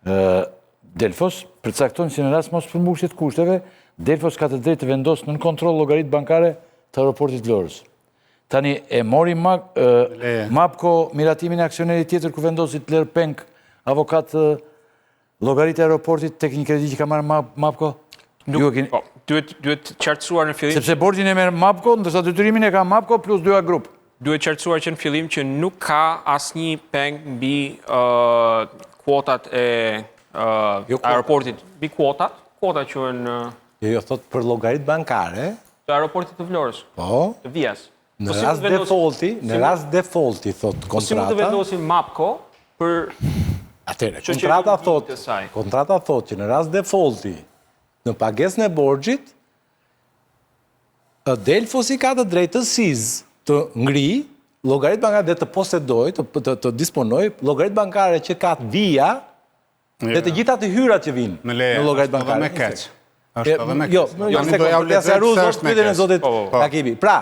ë Delfos, përcakton se në rast mos përmbushje të kushteve, Delfos ka të drejtë të vendosë nën kontroll llogaritë bankare të aeroportit Vlorës. Tani e mori Mag, ë, Leje. Mapko miratimin e aksionerit tjetër ku vendosi të lërë peng avokat ë, llogaritë e aeroportit tek një kredi që ka marrë Mapko? Ju e keni Po, duhet duhet qartësuar në fillim. Sepse borxhin e merr Mapko, ndërsa detyrimin e ka Mapko plus 2A Group. Duhet qartësuar që në fillim që nuk ka asnjë peng mbi ë kuotat e ë Jo kuotat. aeroportit, mbi kuotat, kuotat quhen ë, Jo, jo, thot për llogarit bankare, të aeroportit të Vlorës, po, të Vias. në Po si rast mund të vendosim- defaulti, në si rast defaulti, thot Po si mund të kontrata. vendosim Mapko për Atëherë, Që që kontrata e thot, të saj. kontrata thot që në rast defaulti, në pagesën e borxhit, Delfosi ka të drejtë të seize, të ngri llogarit bankare dhe të posedoj, të, të, të disponoj llogarit bankare që ka vija dhe të gjitha të hyrat që vinë Më leje, në llogarit është edhe bankare. me keq. Është edhe me keq. Jo, jo, Tani se do ja u ja lexoj sqaru pse zot është me pyetjen e keq. zotit Po, po. Rakipi. Pra,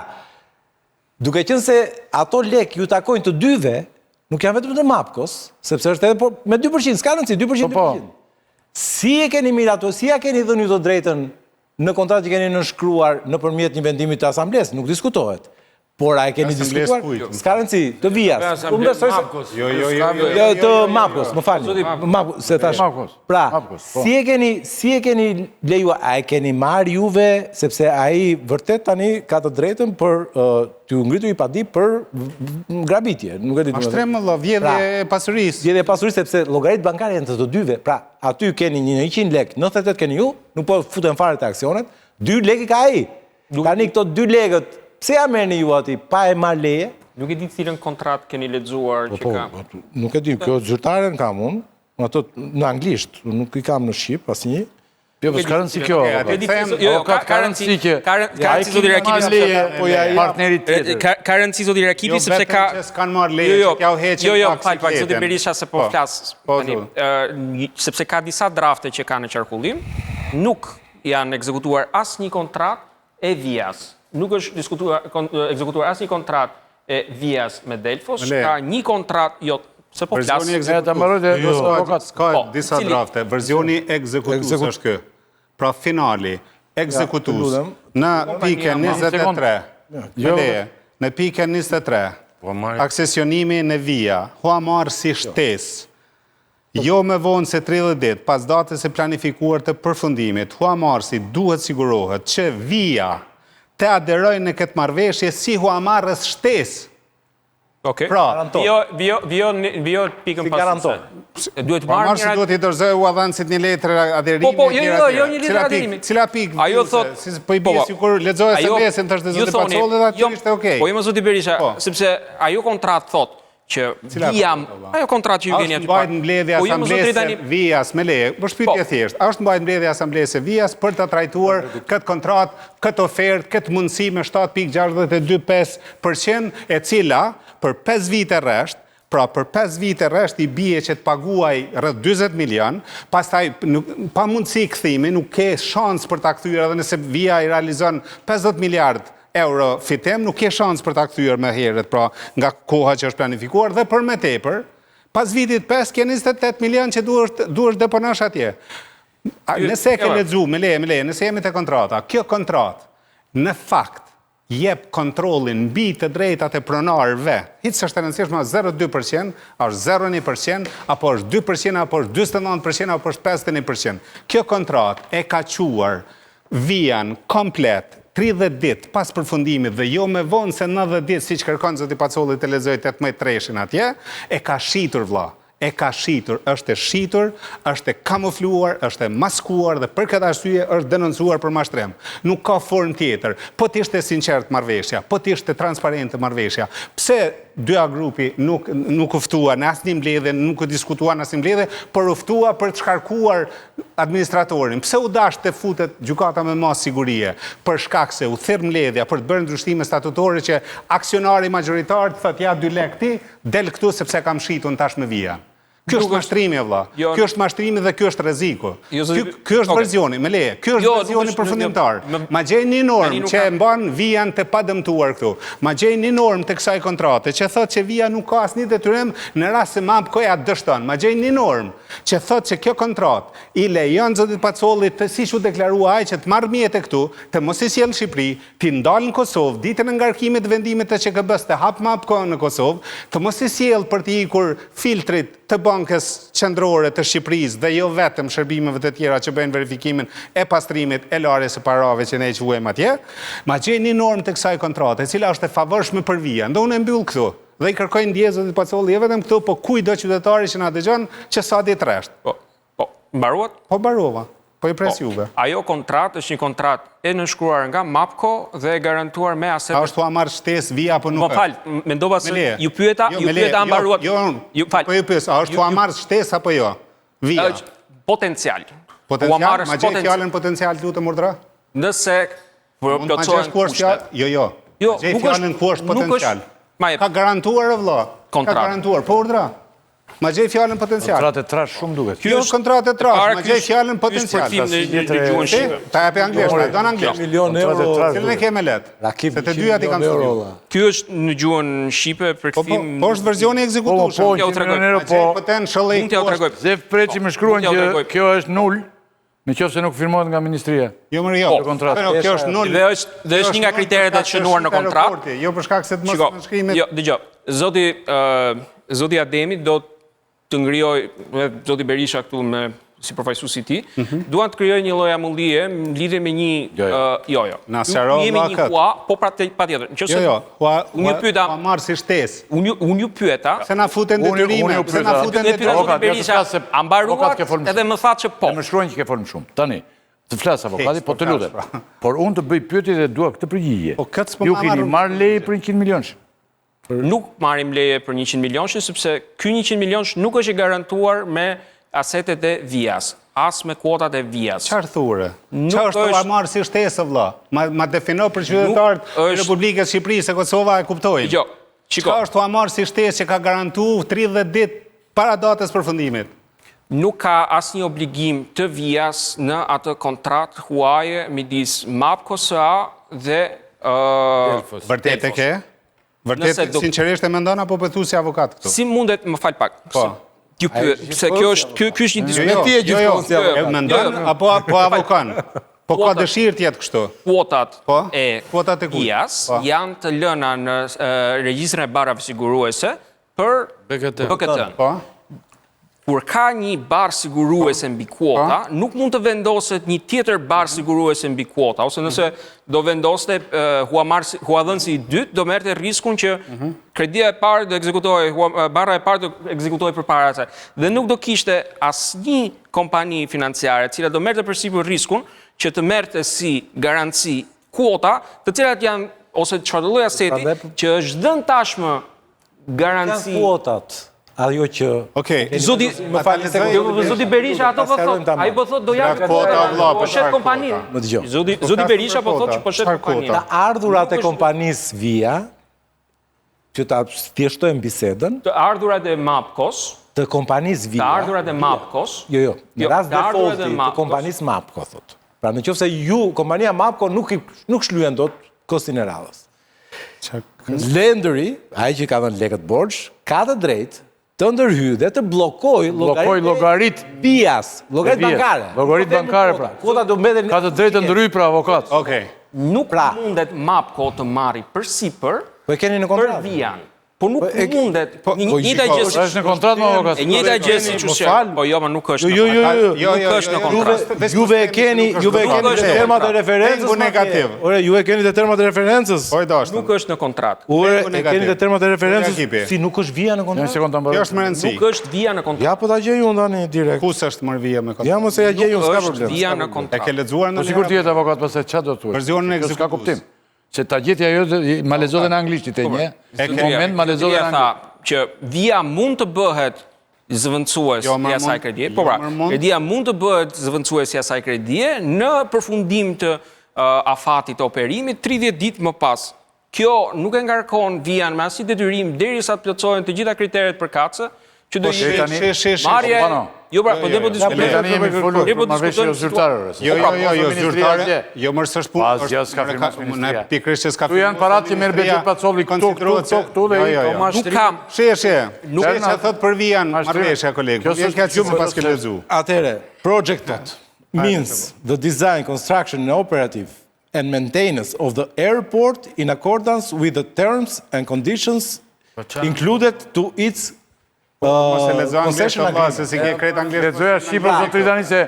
duke qenë se ato lek ju takojnë të dyve, nuk janë vetëm të Mapkos, sepse është edhe po, me 2%, s'ka rëndësi, 2%, Po, po. 2%. Si e keni miratuar, si ja keni dhënë ju të drejtën në kontratë që keni nënshkruar nëpërmjet një vendimi të asamblesë, nuk diskutohet. Por a e keni Asamblesë diskutuar? kujt? S'ka rëndësi, të vijas. Unë besoj se Mapkos. Jo, jo, jo, jo, Jo, të Mapkos, më falni. Mapkos, se thash. Mapkos. Pra, Mapkos, po. si e keni si e keni lejuar, a e keni marrë juve sepse ai vërtet tani ka të drejtën për uh, t'ju ngritur i padi për v- v- grabitje, nuk e di. Mashtrim, vëlla, vjedhje Pra, e pasurisë. Vjedhje e pasurisë sepse llogaritë bankare janë të të dyve. Pra, aty keni një 100 lek, 98 keni ju, nuk po futen fare te aksionet, 2 lekë i ka ai. Tani këto 2 lekët, pse ja merrni ju aty pa e marrë leje? Nuk e di cilën kontratë keni lexuar që Po, ka. nuk e di, kjo zyrtaren kam unë, ato në anglisht, nuk i kam në shqip asnjë. Jo, po s'ka rëndësi kjo. E, avokat. aty them, Jo, jo, Avokat, ka, ka rëndësi që ka rë- ka ai rëndësi zoti ki Rakipi marrë sepse leje, po ja jap. partnerit tjetër. Ka ka rëndësi zoti Rakipi Jo sepse vetëm ka që s'kan marrë leje, Jo, jo, që t'jau heqin Jo, jo, pak fal pak zoti sikletin. Berisha se po Po. flas Po, tani. zoti. Ë, një- sepse ka disa drafte që ka në qarkullim, nuk janë ekzekutuar asnjë kontratë e Vias. Nuk është diskutuar, ekzekutuar asnjë kontratë e Vias me Delfos, ka një kontratë, jo, se po flas. Versioni jo, ka po, disa drafte, versioni ekzekutues është ky. Pra finali, ekzekutues, në pikën 23, jo. në pikën 23, po, aksesionimi në Via, huamarrësi shtesë, Jo më vonë se 30 ditë pas datës së planifikuar të përfundimit, huamarrësi duhet sigurohet që Via të aderojë në këtë marrëveshje si huamarrës shtesë. Okej. Pra, vijo vijo vijo vijo pikën pas. Garanton. Duhet të marrë një duhet t'i dorëzojë huadhënësit një letër aderimi. Po po, jo jo, jo një letër aderimi. Cila pikë? Ajo thotë, si po i bie po, po. sikur lexoj SMS-in tash të zotit Pacolli dhe aty jo, ishte okay. Po jo zoti Berisha, po. sepse ajo kontratë thotë që via, ajo kontratë që ju keni aty parë. Është mbajt mbledhja po, jo, asamblesë së Vias me leje. Po është pyetje e thjeshtë. A është mbajt mbledhja asamblesë së Vias për të trajtuar këtë kontratë, këtë ofertë, këtë mundësi me 7.625%, e cila për 5 vite rresht, pra për 5 vite rresht i bie që të paguaj rreth 40 milion, pastaj nuk, pa mundësi kthimi, nuk ke shans për ta kthyer edhe nëse Via i realizon 50 miliard euro fitim, nuk ke shans për ta kthyer më herët, pra nga koha që është planifikuar dhe për më tepër, pas vitit 5 ke 28 milion që duhesh duhesh deponosh atje. Nëse e ke lexu, me leje, me leje, nëse jemi te kontrata, kjo kontratë në fakt jep kontrollin mbi të drejtat e pronarëve. Hiç s'është e rëndësishme, është 0.2%, është 0.1%, apo është 2%, apo është 49%, apo është 51%. Kjo kontratë e ka çuar Vian komplet 30 ditë pas përfundimit dhe jo më vonë se 90 ditë siç kërkon zoti Pacolli të lexojë 18 treshin atje, e ka shitur vlla. E ka shitur, është e shitur, është e kamufluar, është e maskuar dhe për këtë arsye është denoncuar për mashtrim. Nuk ka formë tjetër. Po të ishte e sinqertë marrëveshja, po të ishte transparente marrëveshja, pse 2A grupi nuk nuk u ftua në asnjë mbledhje, nuk u diskutua në asnjë mbledhje, por u ftua për të shkarkuar administratorin. Pse u dasht të futet gjykata me masë sigurie? Për shkak se u thirr mbledhja për të bërë ndryshime statutore që aksionari magjoritar të thotë ja dy lekë ti, del këtu sepse kam shitun tash me Via. Ky është mashtrimi o vlla. Jo, ky është mashtrimi dhe ky është rreziku. Jo, ky ky është versioni, me leje. Ky është jo, versioni përfundimtar. Ma gjej një normë që e mban Vian të padëmtuar këtu. Ma gjej një normë të kësaj kontrate që thotë që Via nuk ka asnjë detyrim në rast se MAPCO-ja dështon. Ma gjej një normë që thotë që kjo kontratë i lejon zotit Pacolli të siç u deklarua ai që të marrë mjete këtu, të mos i sjellë në Shqipëri, t'i ndalë në Kosovë, ditën e ngarkimit të vendimit të QKB-së të hapë MAPCO në Kosovë, të mos i sjellë për t'i ikur filtrit të Bankës Qendrore të Shqipërisë dhe jo vetëm shërbimeve të tjera që bëjnë verifikimin e pastrimit e larjes së parave që ne e quajmë atje, ma gjej një normë të kësaj kontrate, e cila është e favorshme për Vian. Dhe unë e mbyll këtu. Dhe i kërkoj ndjesë zotit Pacolli, jo vetëm këtu, po kujtdo qytetari që na dëgjon, që sa ditë rresht. Po, po, mbaruat? Po mbarova. Po i pres po, juve. Ajo kontratë është një kontratë e nënshkruar nga MAPCO dhe e garantuar me asetet. A është huamarrës shtesë Via apo nuk është? Më fal, mendova se ju pyeta, jo, ju pyeta a jo, mbaruat. Jo, ju fal. Po ju pyes, a është huamarrës shtesë apo jo? Via. Është potencial. Potencial, ma gjej fjalën potencial të lutem urdhëro? Nëse plotësohen kushtet. Jo, jo. Jo, gjej fjalën ku është potencial. Ka garantuar o vëlla. Ka garantuar, po urdhëro. Ma gjej fjalën potencial. Kontratë e trashë shumë duket. Kjo është kontratë e trashë, ma gjej fjalën potencial. Ky është në gjuhën shqipe. Ta jap anglisht, ta don anglisht. Milion euro. Cilën e ke më lehtë? Se të dyja t'i kam studiuar. Ky është në gjuhën shqipe përkthim. Po, po, po është versioni ekzekutueshëm. Po, po, po, po, potential. Mund t'jua tregoj. Zef Preçi më shkruan që kjo është nul. Në qoftë se nuk firmohet nga ministria. Jo, më jo. Po, kontratë. Po, kjo është nul. Dhe është dhe është një nga kriteret e shënuar në kontratë. Jo për shkak se të mos nënshkrimit. Jo, dëgjo. Zoti ë zoti Ademi do të ngrijoj dhe zoti Berisha këtu me si përfaqësues i tij, mhm. duan të krijojnë një lloj amullie në lidhje me një jo jo. Jo, jo. Na sqaro jemi një hua, po pra patjetër. Nëse jo, jo, hua, unë ju pyeta, hua marrë si shtesë. Unë unë ju pyeta. Pse na futen detyrime, pse na futen detyrime. Berisha, a mbaruat edhe më thatë që po. Më shkruajnë që ke folur shumë. Tani, të flasë avokati, po të lutem. Pra. Por unë të bëj pyetje dhe dua këtë përgjigje. Po këtë s'po Ju keni marrë leje për 100 milionësh. Nuk marrim leje për 100 milionëshin, sepse ky 100 milionësh nuk është i garantuar me asetet e Vias, as me kuotat e Vias. Çfarë thua? Çfarë është huamarrës si shtesë vëlla? Ma ma defino për qytetarët e Republikës së Shqipërisë se Kosova e kuptojnë. Jo. Shiko. Çka është huamarrës si shtesë që ka garantu 30 ditë para datës përfundimit? Nuk ka asnjë obligim të Vias në atë kontratë huaje midis Mapco SA dhe. ë Vërtet e ke? Vërtet sinqerisht e mendon apo po e thu si avokat këtu? Si mundet, më fal pak. Po. Ju pyet, pse kjo është ky ky është një diskutim. Jo, jo, jo, jo, jo, e mendon apo po avokon? Po ka dëshirë të jetë kështu. Kuotat po? e kuotat e Vias po. janë të lëna në regjistrin e barrave siguruese për BKT. BKT. Po. Kur ka një barrë siguruese mbi kuota, po. nuk mund të vendoset një tjetër barrë siguruese mbi kuota, ose nëse do vendoste huadhënësi i dytë, do merrte riskun që mhm. kredia e parë do ekzekutohej, barra e parë do ekzekutohej përpara asaj. Dhe nuk do kishte asnjë kompani financiare, e cila do merrte përsipër riskun që të merrte si garanci kuota, të cilat janë ose çfarëdo lloj aseti që është dhënë tashmë garanci. Janë kuotat, ajo që... Okej, zoti, më fal një sekondë. Jo, po, zoti Berisha ato po thotë, ai po thotë do japë kuota vëlla, po shet kompaninë. Më dëgjo. Zoti, zoti Berisha po thotë që po shet kompaninë. Të ardhurat e kompanisë Via, që ta thjeshtojmë bisedën, të ardhurat e Mapkos, të kompanisë Via, të ardhurat e Mapkos, jo, jo, në jo, rast defaulti të kompanisë Mapko thotë. Pra në qoftë se ju kompania Mapko nuk nuk shlyen dot këstin e radhës. Lenderi, ai që ka dhënë lekët borxh, ka të drejtë të ndërhyjë dhe të bllokojë llogaritë e Vias, llogaritë bankare. Llogaritë bankare pra. Kuota do mbeten Ka të drejtë të ndërhyjë pra avokat. Okej. Nuk pra. mundet Mapko të marri përsipër Po e keni në kontratë. Për Vian. Po nuk po mundet. Po, një po, njëjta gjë si është në kontratë me avokat. E njëjta gjë si që se. Po jo, më nuk është. Jo, jo, jo, jo, nuk është në kontratë. Juve e keni, juve e keni te termat e referencës. Pengu negativ. Ore, ju e keni te termat e referencës. Po i dashur. Nuk është në kontratë. Ore, e keni te termat e referencës. Si nuk është vija në kontratë? Një sekondë ta mbaroj. Kjo është me rëndësi. Nuk është vija në kontratë. Ja po ta gjej unë tani direkt. Ku s'është marrë vija me kontratë? Ja mos e ja gjej unë, s'ka problem. Nuk është vija në kontratë. E ke lexuar ndonjëherë? Po sikur të jetë avokat pastaj çfarë do të thuash? Versionin ekzekutues. S'ka kuptim. Se ta gjeti ajo, ma lexo dhe në anglisht ti te po, një, në moment ma lexo dhe në anglisht. Që vija mund të bëhet zëvendësues jo, i asaj kredie. Po jo, pra, kredia mund të bëhet zëvendësues i asaj kredie në përfundim të afatit të operimit 30 ditë më pas. Kjo nuk e ngarkon vian me asnjë detyrim derisa të plotësohen të gjitha kriteret përkatëse, që do po, ishte shi, shi, marrja po, Jo pra, po ne po diskutojmë. Tani jemi folur po për marrëveshje jo zyrtare. Jo, jo, jo, jo zyrtare. Jo, më s'është punë. Asgjë s'ka firmosur ministria. Ne pikërisht që s'ka firmosur. Këtu janë paratë që merr Behgjet Pacolli këtu, këtu, këtu, këtu dhe jo, jo, jo. Nuk kam. Shi, shi. Nuk e çfarë thot për vian marrëveshja koleg. Kjo s'është kjo që pas ke lexu. Atëre, project thot means the design, construction and operative and maintenance of the airport in accordance with the terms and conditions po included to its po, Mos e lexo anglisht, valla, se s'i ke krejt anglisht. Lexoja shqip o zotëri tani se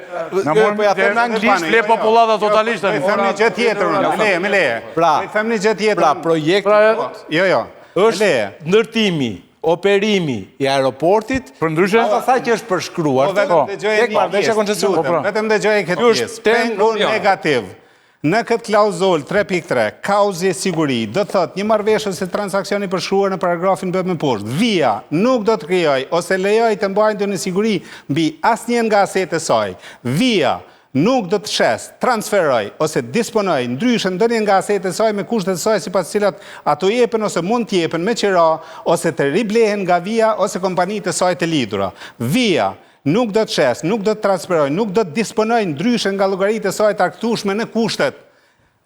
na morën po ja them në anglisht, fle popullata totalisht tani. Po them një gjë tjetër unë, më leje, më leje. Pra, po them një gjë tjetër. Pra, projekti pra, jo, jo. Është ndërtimi, operimi i aeroportit, Përndryshe? Pas asaj që është përshkruar, po vetëm dëgjoje tek marrëveshja koncesionare. Po, pra. Vetëm dëgjoje këtë pjesë. Pengu negativ. Në këtë klauzolë 3.3, kauzë siguri, do të thotë një marrëveshje ose transaksion i përshkruar në paragrafin B më poshtë. Via nuk do të krijojë ose lejojë të mbajë ndonjë siguri mbi asnjë nga asetet e saj. Via nuk do të shesë, transferojë ose disponojë ndryshe ndonjë nga asetet e saj me kushtet e saj sipas të cilat ato jepen ose mund të jepen me qira ose të riblehen nga Via ose kompanitë e saj të lidhura. Via Nuk do të shesë, nuk do të transferojë, nuk do të disponojë ndryshe nga llogaritë e saj të arkëtueshme në kushtet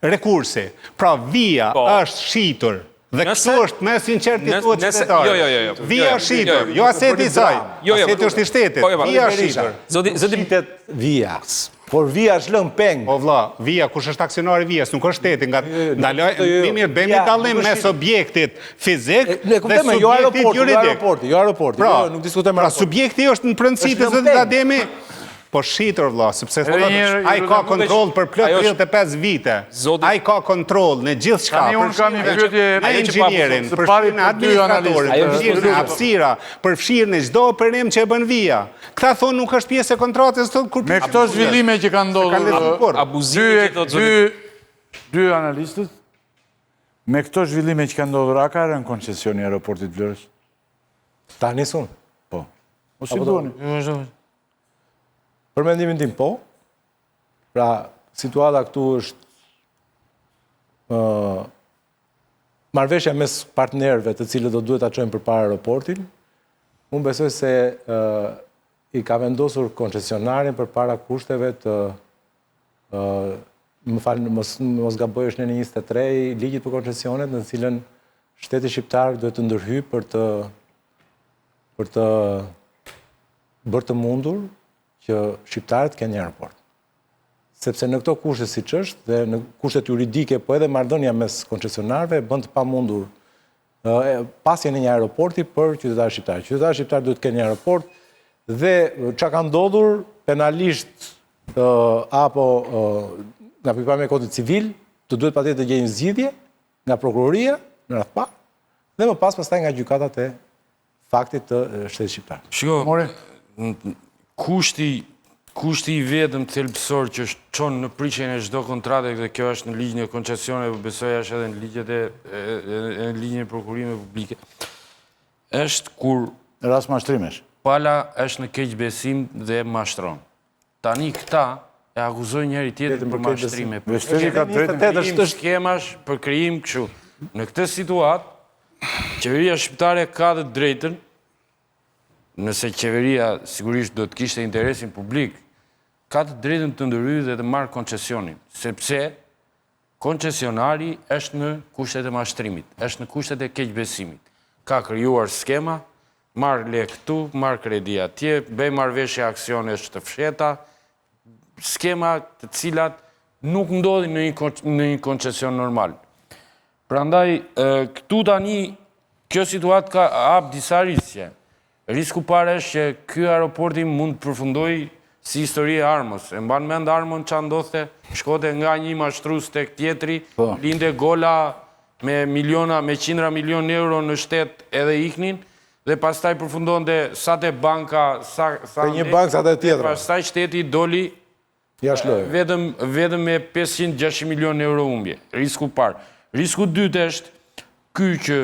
rekursi. Pra via po. është shitur. Dhe kështu është më sinqert t'i thuhet qytetarëve. Jo, jo, jo, jo. Via është shitur, jo aseti i saj. Aseti është i shtetit. Via është shitur. Zoti, zoti shitet via. Por via është lënë peng. O vlla, via kush është aksionar i vias, nuk është shteti, nga ndaloj, mi mirë, bëjmë dallim mes objektit fizik dhe jo subjektit jo juridik. Jo aeroporti, jo aeroporti, pra, jo, nuk diskutojmë Pra subjekti është në pronësi të zotit Ademi, po shitur vlla, sepse ai ka kontroll për plot 35 vite. Ai ka kontroll në gjithçka. Tani unë kam një pyetje në inxhinierin, përfshirë në administratorin, përfshirë në hapësira, përfshirë në çdo operim që e bën via. Këta thonë nuk është pjesë e kontratës, thonë kur Me këto zhvillime që kanë ndodhur, abuzimi që thotë zoti. Dy analistët me këto zhvillime që kanë ndodhur, a ka rënë koncesioni i aeroportit të Vlorës? Ta nis unë? Po. O si duani? Për mendimin tim po. Pra, situata këtu është ë marrëveshja mes partnerëve të cilët do duhet ta çojnë përpara aeroportin, unë besoj se ë i ka vendosur koncesionarin përpara kushteve të ë më fal, mos mos gaboj është neni 23 i ligjit për koncesionet në të cilën shteti shqiptar duhet të ndërhyjë për të për të bërë të mundur që shqiptarët të kenë një aeroport. Sepse në këto kushte siç është dhe në kushtet juridike, po edhe marrëdhënia mes koncesionarëve e bën të pamundur pasjen e një aeroporti për qytetarët shqiptarë. Qytetarët shqiptarë duhet të kenë një aeroport dhe ça ka ndodhur penalisht apo nga pikëpamja e kodit civil, të duhet patjetër të gjejë një zgjidhje nga prokuroria në radhë të parë dhe më pas pastaj nga gjykatat e faktit të shtetit shqiptar. Shiko, kushti kushti i vetëm thelbësor që çon në prishjen e çdo kontrate dhe kjo është në ligjin e koncesioneve, po besoj është edhe në ligjet e në ligjin e prokurimeve publike. Është kur rast mashtrimesh. Pala është në keqbesim dhe mashtron. Tani këta e akuzojnë njëri tjetrin për mashtrime. Për shteti ka drejtën. Për krijim skemash, për krijim kështu. Në këtë situatë, qeveria shqiptare ka të drejtën, nëse qeveria sigurisht do të kishte interesin publik, ka të drejtën të ndërhyjë dhe të marrë koncesionin, sepse Koncesionari është në kushtet e mashtrimit, është në kushtet e keqbesimit. Ka krijuar skema, marr lekë këtu, marr kredi atje, bëj marrëveshje aksionesh të fshehta, skema të cilat nuk ndodhin në një në një koncesion normal. Prandaj këtu tani kjo situatë ka hap disa risqe. Risku i parë është që ky aeroporti mund të përfundojë si histori e Armos. E mban mend Armon ça ndodhte? Shkonte nga një mashtrues tek tjetri, po. linte gola me miliona, me qindra milionë euro në shtet edhe iknin dhe pastaj përfundonte sa te banka, sa sa te një bankë sa te tjetra. Pastaj shteti doli Jashtë loje. Vetëm, vetëm me 500-600 milionë euro humbje. Risku i parë. Risku i dytë është ky që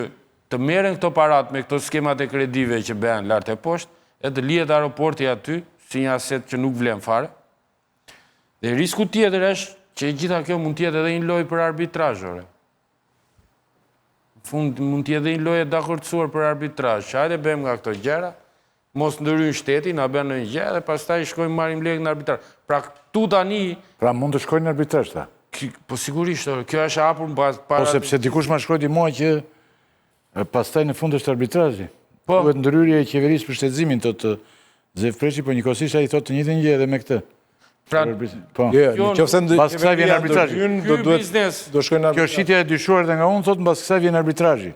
të merren këto parat me këto skemat e kredive që bëhen lart e poshtë, e të lihet aeroporti aty, si një aset që nuk vlen fare. Dhe risku tjetër është që e gjitha kjo mund të jetë edhe një lojë për arbitrazh, ore. Në fund mund të jetë edhe një lojë e dakordësuar për arbitrazh, që hajde bëjmë nga këto gjëra, mos ndërhyn shteti, na bën ndonjë gjë dhe pastaj shkojmë marrim lekë në arbitrazh. Pra këtu tani Pra mund të shkojnë në arbitrazh ta. Po sigurisht, kjo është e hapur mbas po, para. Po sepse dikush ma shkruajti mua që pastaj në fund është arbitrazhi. Po. Duhet ndërhyrje e qeverisë për shtetëzimin thotë Zef Preçi, po njëkohësisht ai thotë të njëjtën gjë edhe me këtë. Pra, po. Jo, jo, në qoftë se mbas kësaj vjen arbitrazhi. Do duhet do shkojnë në arbitrazh. Kjo shitja e dyshuar edhe nga unë thotë mbas kësaj vjen arbitrazhi.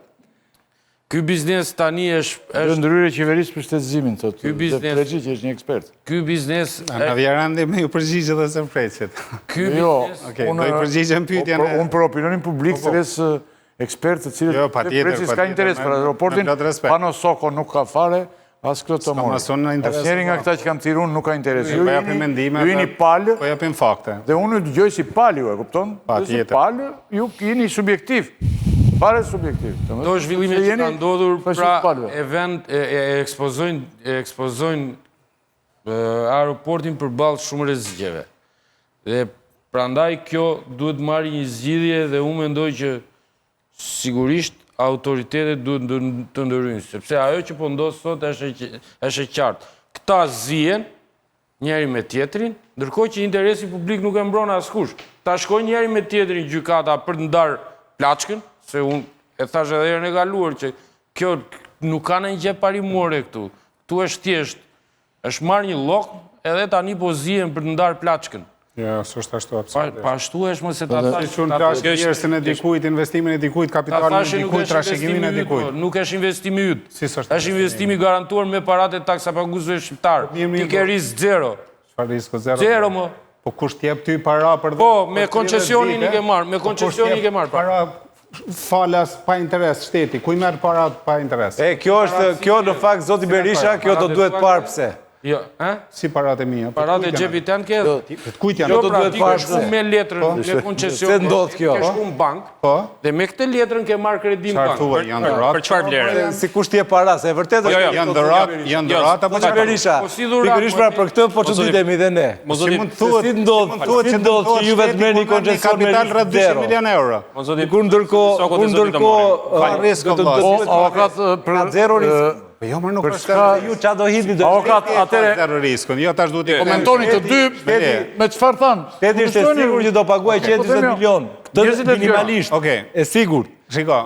Ky biznes tani është... Është ndërhyrje e qeverisë për shtetëzimin, thotë. Ky biznes... Preçi që është një ekspert. Ky biznes... Na vjen rendi me iu përgjigj edhe Zef Preçit. Ky jo, biznes... Okej, do i përgjigjem pyetjen e... Unë për opinionin publik po, po. thërras ekspertë të cilët... Jo, patjetër, Preçi s'ka interes për aeroportin, Pano Soko nuk ka fare, As këtë të morë. Asnjëri nga këta që kam thirrur unë nuk ka interes. Ju po japim mendime. Ju jeni palë. Po japim fakte. Dhe unë ju dëgjoj si palë ju, e kupton? Patjetër. Palë, ju jeni subjektiv. Fare subjektiv. Këto zhvillime që kanë ndodhur, pra e vend e ekspozojnë e ekspozojnë aeroportin përballë shumë rreziqeve. Dhe prandaj kjo duhet marrë një zgjidhje dhe unë mendoj që Sigurisht autoritetet duhet të ndërhyjnë, sepse ajo që po ndodh sot është është e qartë. Këta zihen njëri me tjetrin, ndërkohë që interesin publik nuk e mbron askush. Këta shkojnë njëri me tjetrin në gjykata për të ndarë plaçkën, se unë e thashë edhe herën e kaluar që kjo nuk ka ndonjë gjë parimore këtu. Këtu është thjesht Është marrë një llokmë edhe tani po zihen për të ndarë plaçkën. Jo, s'është ashtu absolutisht. Po ashtu është më se ta thashë. Si quhen plaçkë djersën e dikujt, investimin e dikujt, kapitalin e dikujt, trashëgiminë e dikujt. Nuk është investimi yt. Si s'është? Është investim i garantuar me paratë e taksapaguesve shqiptarë. Ti ke risk zero. Çfarë risku zero? Zero më. Po kush të jep ty para për Po, me koncesionin i ke marrë, me po koncesionin i ke marrë. Para falas pa interes shteti, ku i merr para pa interes? E, kjo është, kjo në fakt, zoti Berisha, kjo do duhet parë pse. Jo, e? Si paratë e mia? Po paratë e xhepit tënd ke? Të kujt janë? Jo, pra, ti ke shku me letrën, po? me koncesion. Se ndodh kjo? Ke shku në bankë, po? Dhe me këtë letrën ke marrë kredi në bankë. Çfarë janë dhuratë? Për çfarë vlere? Si kush të jep para, se e vërtetë jo, jo, janë dhuratë, janë dhuratë apo çfarë? Berisha, po si dhuratë? Pikërisht pra për këtë po çuditemi dhe ne. Si mund të thuhet, si ndodh, si ndodh që juve të merrni koncesion me kapital rreth 200 milionë euro. Kur ndërkohë, kur ndërkohë, ka risk Po, avokat për zero risk. Po jo, më nuk është ju ça do hidhni do. Avokat, atëre zero riskun. Jo tash duhet të komentoni të dy me çfarë thanë. Shteti është e sigurt që do paguajë 140 milion. Këtë minimalisht. Okej. E sigurt. Shiko,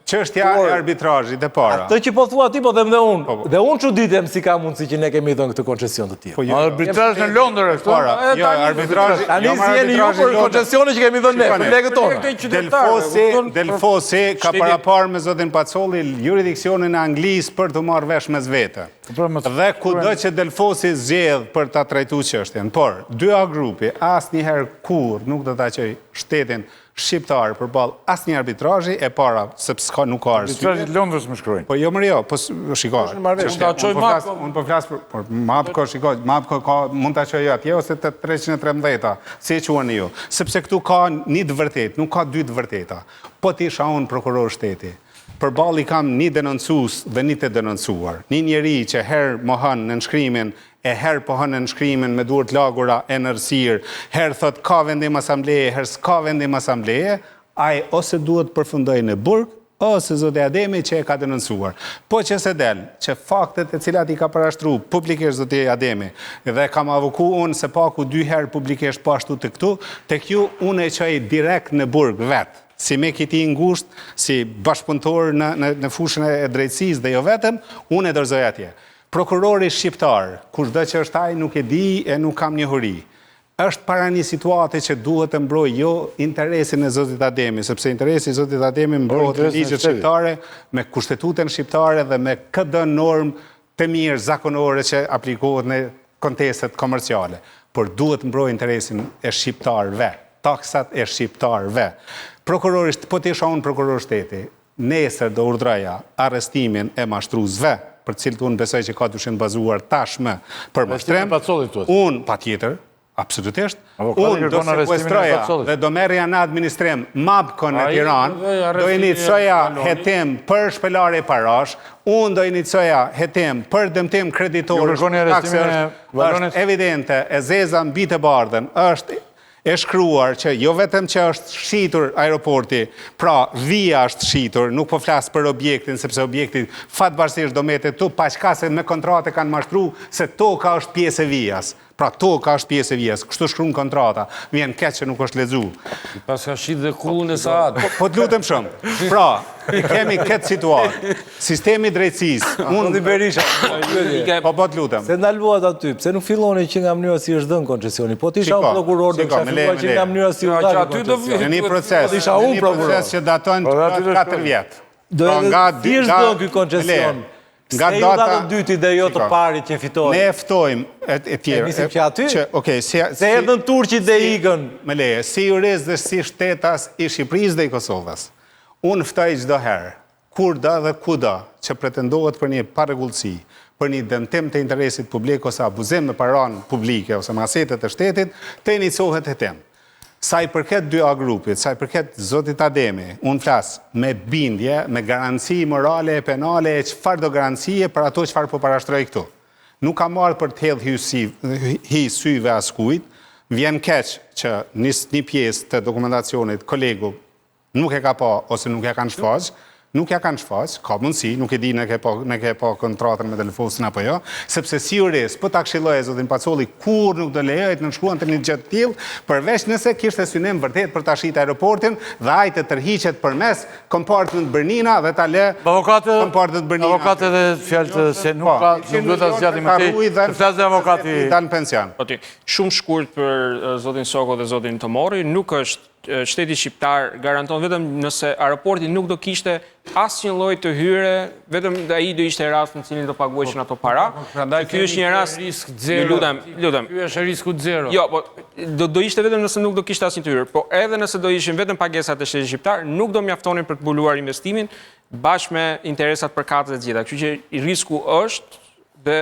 çështja e arbitrazhit e para. Atë që po thua ti, po them dhe unë. Po, po. Dhe unë çuditem si ka mundësi që ne kemi dhënë këtë koncesion të tillë. Po jo. Arbitrazh në Londër është. Para, jo, arbitrazhi, Tani jo, si jeni ju për koncesionin që kemi dhënë ne, për lekët tona. Delfosi, Delfosi ka paraparë me zotin Pacolli juridiksionin e Anglisë për të marrë vesh mes vete. Po, pra, Dhe kudo që Delfosi zgjedh për ta trajtuar çështjen. Por, 2A grupi asnjëherë kurrë nuk do ta çojë shtetin shqiptar përballë asnjë arbitrazhi e para sepse ka nuk ka arsye. Arbitrazhi i Londrës më shkruajnë. Po jo më jo, po shiko. Unë ta çoj Mapko. Unë po flas për por Mapko shiko, Mapko ka mund ta çoj atje ose te 313-a, si e quani ju. Sepse këtu ka një të vërtetë, nuk ka dy të vërteta. Po të isha unë prokuror shteti. Përballë i kam një denoncues dhe një të denoncuar. Një njeri që herë mohon nënshkrimin e herë pohon nënshkrimin me duar të lagura e në errësirë, herë thotë ka vendim asambleje, herë s'ka vendim asambleje, ai ose duhet të përfundojë në burg, ose zoti Ademi që e ka denoncuar. Po që se del, që faktet e cilat i ka parashtru publikisht zoti Ademi, dhe kam avoku unë së paku dy herë publikisht po ashtu të këtu, tek ju unë e çoj direkt në burg vetë, si mik i tij i ngushtë, si bashkëpunëtor në, në, në fushën e drejtësisë dhe jo vetëm, unë e dorëzoj atje. Prokurori shqiptar, kushdo që është ai nuk e di e nuk kam njohuri, është para një situate që duhet të mbrojë jo interesin e zotit Ademi, sepse interesi i zotit Ademi mbrohet me ligjet shqiptare, me kushtetutën shqiptare dhe me këdo normë të mirë zakonore që aplikohet në kontestet komerciale, por duhet të mbrojë interesin e shqiptarëve, taksat e shqiptarëve. Prokurori, po të isha unë prokuror shteti, Nesër do urdhëroja arrestimin e mashtruesve, për të cilët unë besoj që ka dyshim të bazuar tashmë për mashtrim. Unë, patjetër, absolutisht, unë do sekuestroja dhe do merrja në administrim Mapkon në Tiranë, do inicoja hetim për shpëlarje parash, unë do inicoja hetim për dëmtim kreditor, është evidente, e zeza mbi të bardhën, është e shkruar që jo vetëm që është shitur aeroporti, pra vija është shitur, nuk po flas për objektin, sepse objekti fatbardhësisht do mbetet këtu, paçka se me kontratë kanë mashtru se toka është pjesë e vijas. Pra toka është pjesë e vijas, kështu shkruan kontrata. Vjen keq që nuk është lexu. Paska shit dhe kullën e sahat. Po, po të lutem shumë. Pra, kemi këtë situatë. Sistemi i drejtësisë, unë Zoti Berisha, po po të lutem. Se ndaluat aty, pse nuk filloni që nga mënyra si është dhënë koncesioni? Po të isha unë prokuror, do kisha filluar që nga mënyra si u dha koncesioni. Në një proces, po të isha unë prokuror. Në një proces që daton po, 4 vjet. Do pra, edhe si është dhënë ky koncesion? Nga data... Pse iu dha të dytit dhe jo të parit që fitoi? Ne e ftojmë e tjerë. E nisim që aty? Që, okay, si, Se erdhën turqit dhe ikën. Më leje, si jurist dhe si shtetas i Shqipërisë dhe i Kosovës. Unë ftoj çdo herë, kurdo dhe kudo që pretendohet për një parregullsi, për një dëmtim të interesit publik ose abuzim me paranë publike ose me asetet e shtetit, të inicohet hetim. Sa i përket 2A grupit, sa i përket zotit Ademi, unë flas me bindje, me garanci morale e penale e çfarëdo garancie për ato çfarë po parashtroj këtu. Nuk kam ardhur për të hedhë hi syve askujt, vjen keq që një pjesë të dokumentacionit kolegu Nuk e ka pa ose nuk ja kanë shfaq, nuk ja kanë shfaq, ka mundësi, nuk e di në ke pa, në ke pa kontratën me Delfosin apo jo, sepse si jurist, po ta këshilloja zotin Pacolli, kurrë nuk do lejohej të nënshkruante një gjë të tillë, përveç nëse kishte synim vërtet për ta shitë aeroportin dhe ai të tërhiqet përmes Compartment Bernina dhe ta lë Compartment Bernina. Avokat edhe fjalë të se nuk po, ka, nuk duhet ta zgjatim më tej. Të flasë dhe avokati. Dal në pension. Po ti, shumë shkurt për zotin Soko dhe zotin Tomorri, nuk është shteti shqiptar garanton vetëm nëse aeroporti nuk do kishte asnjë lloj të hyre, vetëm ai do ishte rast në cilin do paguheshin ato para. Po, prandaj ky është një rast risk zero. Ju lutem, lutem. Ky është risku zero. Jo, po do do ishte vetëm nëse nuk do kishte asnjë të hyrë, po edhe nëse do ishin vetëm pagesat e shtetit shqiptar, nuk do mjaftonin për të mbuluar investimin bashkë me interesat përkatëse të gjitha. Kështu që risku është dhe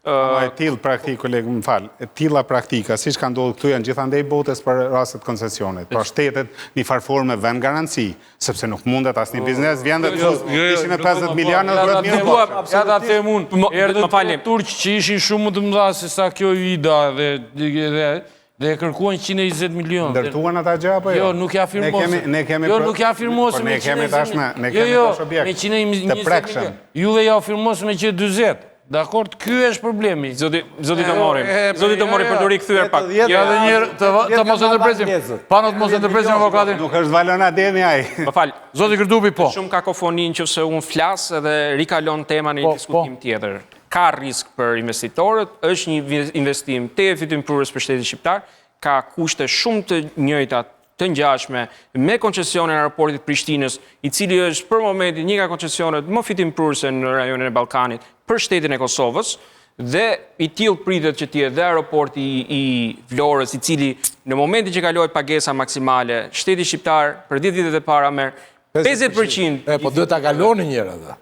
Ama e tillë praktikë, koleg, më fal, e tilla praktika, siç ka ndodhur këtu janë gjithandej botës për rastet e koncesionit. Pra shtetet një farë forme vënë garanci, sepse nuk mundet asnjë biznes vjen dhe të thotë 150 milionë dhe të mirë po. Ja ta them unë, erdhën turq që ishin shumë më të mëdha se sa kjo Ida dhe dhe Dhe e kërkuan 120 milion. Ndërtuan ata gjë apo jo? Jo, nuk ja firmosën. Ne kemi Jo, nuk ja firmosën po me ne kemi tashmë, ne jo, kemi jo, tash objekt. Me 120 të milion. Juve ja firmosën me 140. Dakord, ky është problemi. Zoti, zoti Tomori, zoti Tomori për të rikthyer pak. Jo, edhe një herë të të mos e ndërpresim. Pano të mos e ndërpresim avokatin. Nuk është Valon Ademi ai. Më fal. Zoti Gërdupi po. Shumë kakofoni nëse unë flas edhe rikalon tema në një po, diskutim po. tjetër. Ka risk për investitorët, është një investim tejet fitimprurës për shtetin shqiptar, ka kushte shumë të njëjta të ngjashme me koncesionin e aeroportit të Prishtinës, i cili është për momentin një nga koncesionet më fitimprurëse në rajonin e Ballkanit për shtetin e Kosovës, dhe i tillë pritet që të jetë dhe aeroporti i Vlorës, i cili në momentin që kalohet pagesa maksimale, shteti shqiptar për 10 vitet e para merr 50%. E, po duhet ta kaloni një herë atë.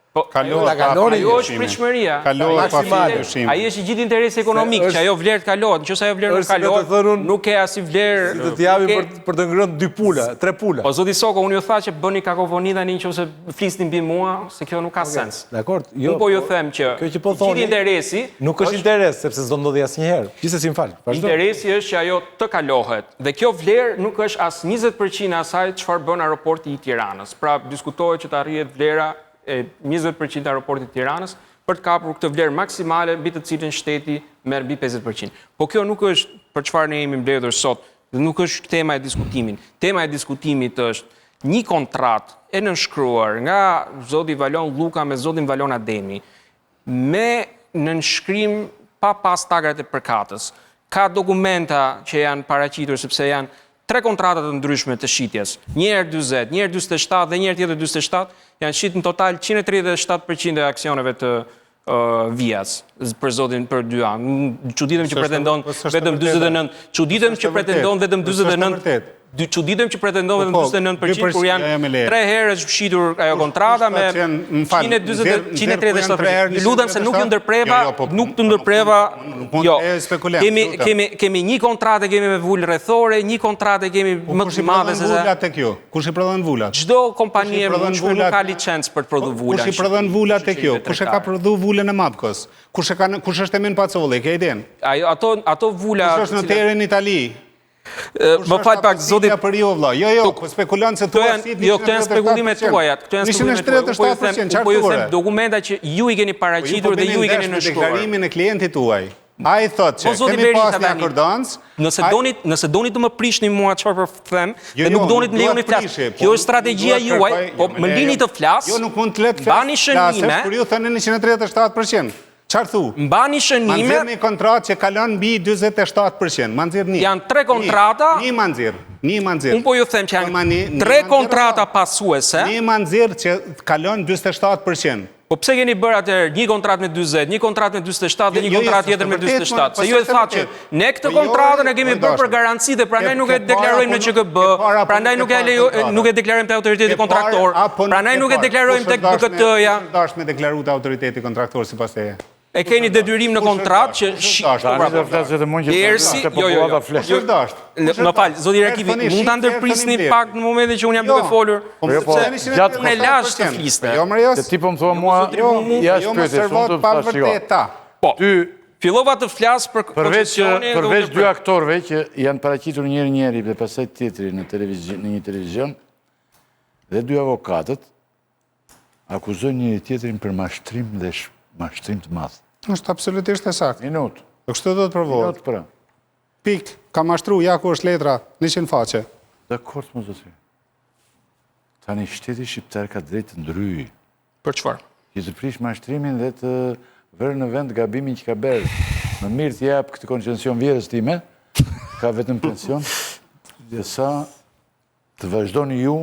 Po, Kalohet ta kaloni ajo është pritshmëria. Kalohet pa dyshim. Ai është i gjithë interesi ekonomik që ajo vlerë të kalohet, nëse ajo vlerë nuk kalohet, nuk ke asnjë vlerë. Si të t'japim për për të ngrënë dy pula, tre pula. Po zoti Soko, unë ju tha që bëni kakofoni tani nëse flisni mbi mua, se kjo nuk ka sens. Dakord, jo. Unë po ju them që kjo që po thoni, gjithë interesi nuk është interes sepse s'do ndodhi asnjëherë. Gjithsesi më fal. Vazhdo. Interesi është që ajo të kalohet dhe kjo vlerë nuk është as 20% e asaj çfarë bën aeroporti i Tiranës. Pra diskutohet që të arrihet vlera e 20% të aeroportit të Tiranës për të kapur këtë vlerë maksimale mbi të cilën shteti merr mbi 50%. Po kjo nuk është për çfarë ne jemi mbledhur sot dhe nuk është tema e diskutimit. Tema e diskutimit është një kontratë e nënshkruar nga zoti Valon Lluka me zotin Valon Ademi me nënshkrim pa pas tagrat e përkatës. Ka dokumenta që janë paraqitur sepse janë tre kontrata të ndryshme të shitjes, një herë 40, një herë 47 dhe një herë tjetër 47, janë shit në total 137% e aksioneve të Vias për zotin për dy anë. Çuditem që pretendon po vetëm 49, çuditem që pretendon vetëm 49 Dy çuditem që pretendon vetëm 49% po, kur janë tre herë është shitur ajo kontrata me 140 137%. Ju lutem se nuk ju ndërpreva, jo, jo, po, nuk të ndërpreva. Jo, kemi kemi kemi një kontratë kemi me vulë rrethore, një kontratë kemi po, më të madhe se sa. Kush tek ju? Kush i prodhon vulat? Çdo kompani e mundshme nuk ka licencë për të prodhuar vula. Kush i prodhon vulat tek ju? Kush e ka prodhuar vulën e Mapkos? Kush e ka kush është Emin Pacolli? Ke idenë? Ajo ato ato vula Kush është noteri në Itali? Më fal pak zoti për ju vëlla. Jo, jo, po spekulon se thua si Jo, këto janë spekulime tuaja, këto janë spekulime tuaja. Po ju them, po ju them dokumenta që ju i keni po paraqitur po dhe ju i keni nënshkruar. Deklarimin e klientit tuaj. Ai thotë që po, kemi pas një akordancë. Nëse doni, nëse doni të më prishni mua çfarë po them, jo, dhe nuk jo, doni të më lejoni të flas. Po, Kjo është strategjia juaj, po më lini të flas. Jo, nuk mund të le të flas. Mbani shënime. Kur ju thënë 137%. Çfarë thu? Mbani shënime. Ma nxirr një kontratë që kalon mbi 47%. Ma nxirr një. Janë tre kontrata. Një ma nxirr. Një ma nxirr. Unë po ju them që janë tre kontrata pasuese. Një ma nxirr që kalon 47%. Po pse keni bërë atëherë një kontratë me 40, një kontratë me 47 dhe një jo, jo, kontratë tjetër me 47? Se ju e thatë që ne këtë po jo, kontratën e kemi bërë për garanci dhe prandaj nuk e deklarojmë në QKB, prandaj nuk e lejoj, nuk e deklarojmë te autoriteti kontraktor, prandaj nuk e deklarojmë tek BKT-ja. Kush është dashur me deklaru te autoriteti kontraktor sipas teje? E keni detyrim në kontratë që po pra, po flas vetëm unë që Ersi, jo, jo, jo. Kush është dashur? Më fal, zoti Rakipi, mund ta ndërprisni pak në momentin që unë jam duke jo. folur, po, jo, po, sepse unë e lashë të fliste. Jo, jo, Se ti po më thua mua, jo, jashtë pyetjes, unë të thash jo. Po. Ty Fillova të flas për koncesionin përveç dy aktorëve që janë paraqitur njëri njëri dhe pastaj tjetri në televizion, në një televizion, dhe dy avokatët akuzojnë njëri tjetrin për mashtrim dhe mashtrim të madh. Është absolutisht e saktë. Minutë. Dhe kështu do të provohet. Minutë pra. Pik, ka mashtru, ja ku është letra, 100 faqe. Dakord, mo zotri. Tani shteti shqiptar ka drejt të ndryjë. Për çfarë? Që të prish mashtrimin dhe të vërë në vend gabimin që ka bërë. Më mirë të jap këtë koncesion vjehrrës time, ka vetëm pension, dhe sa të vazhdoni ju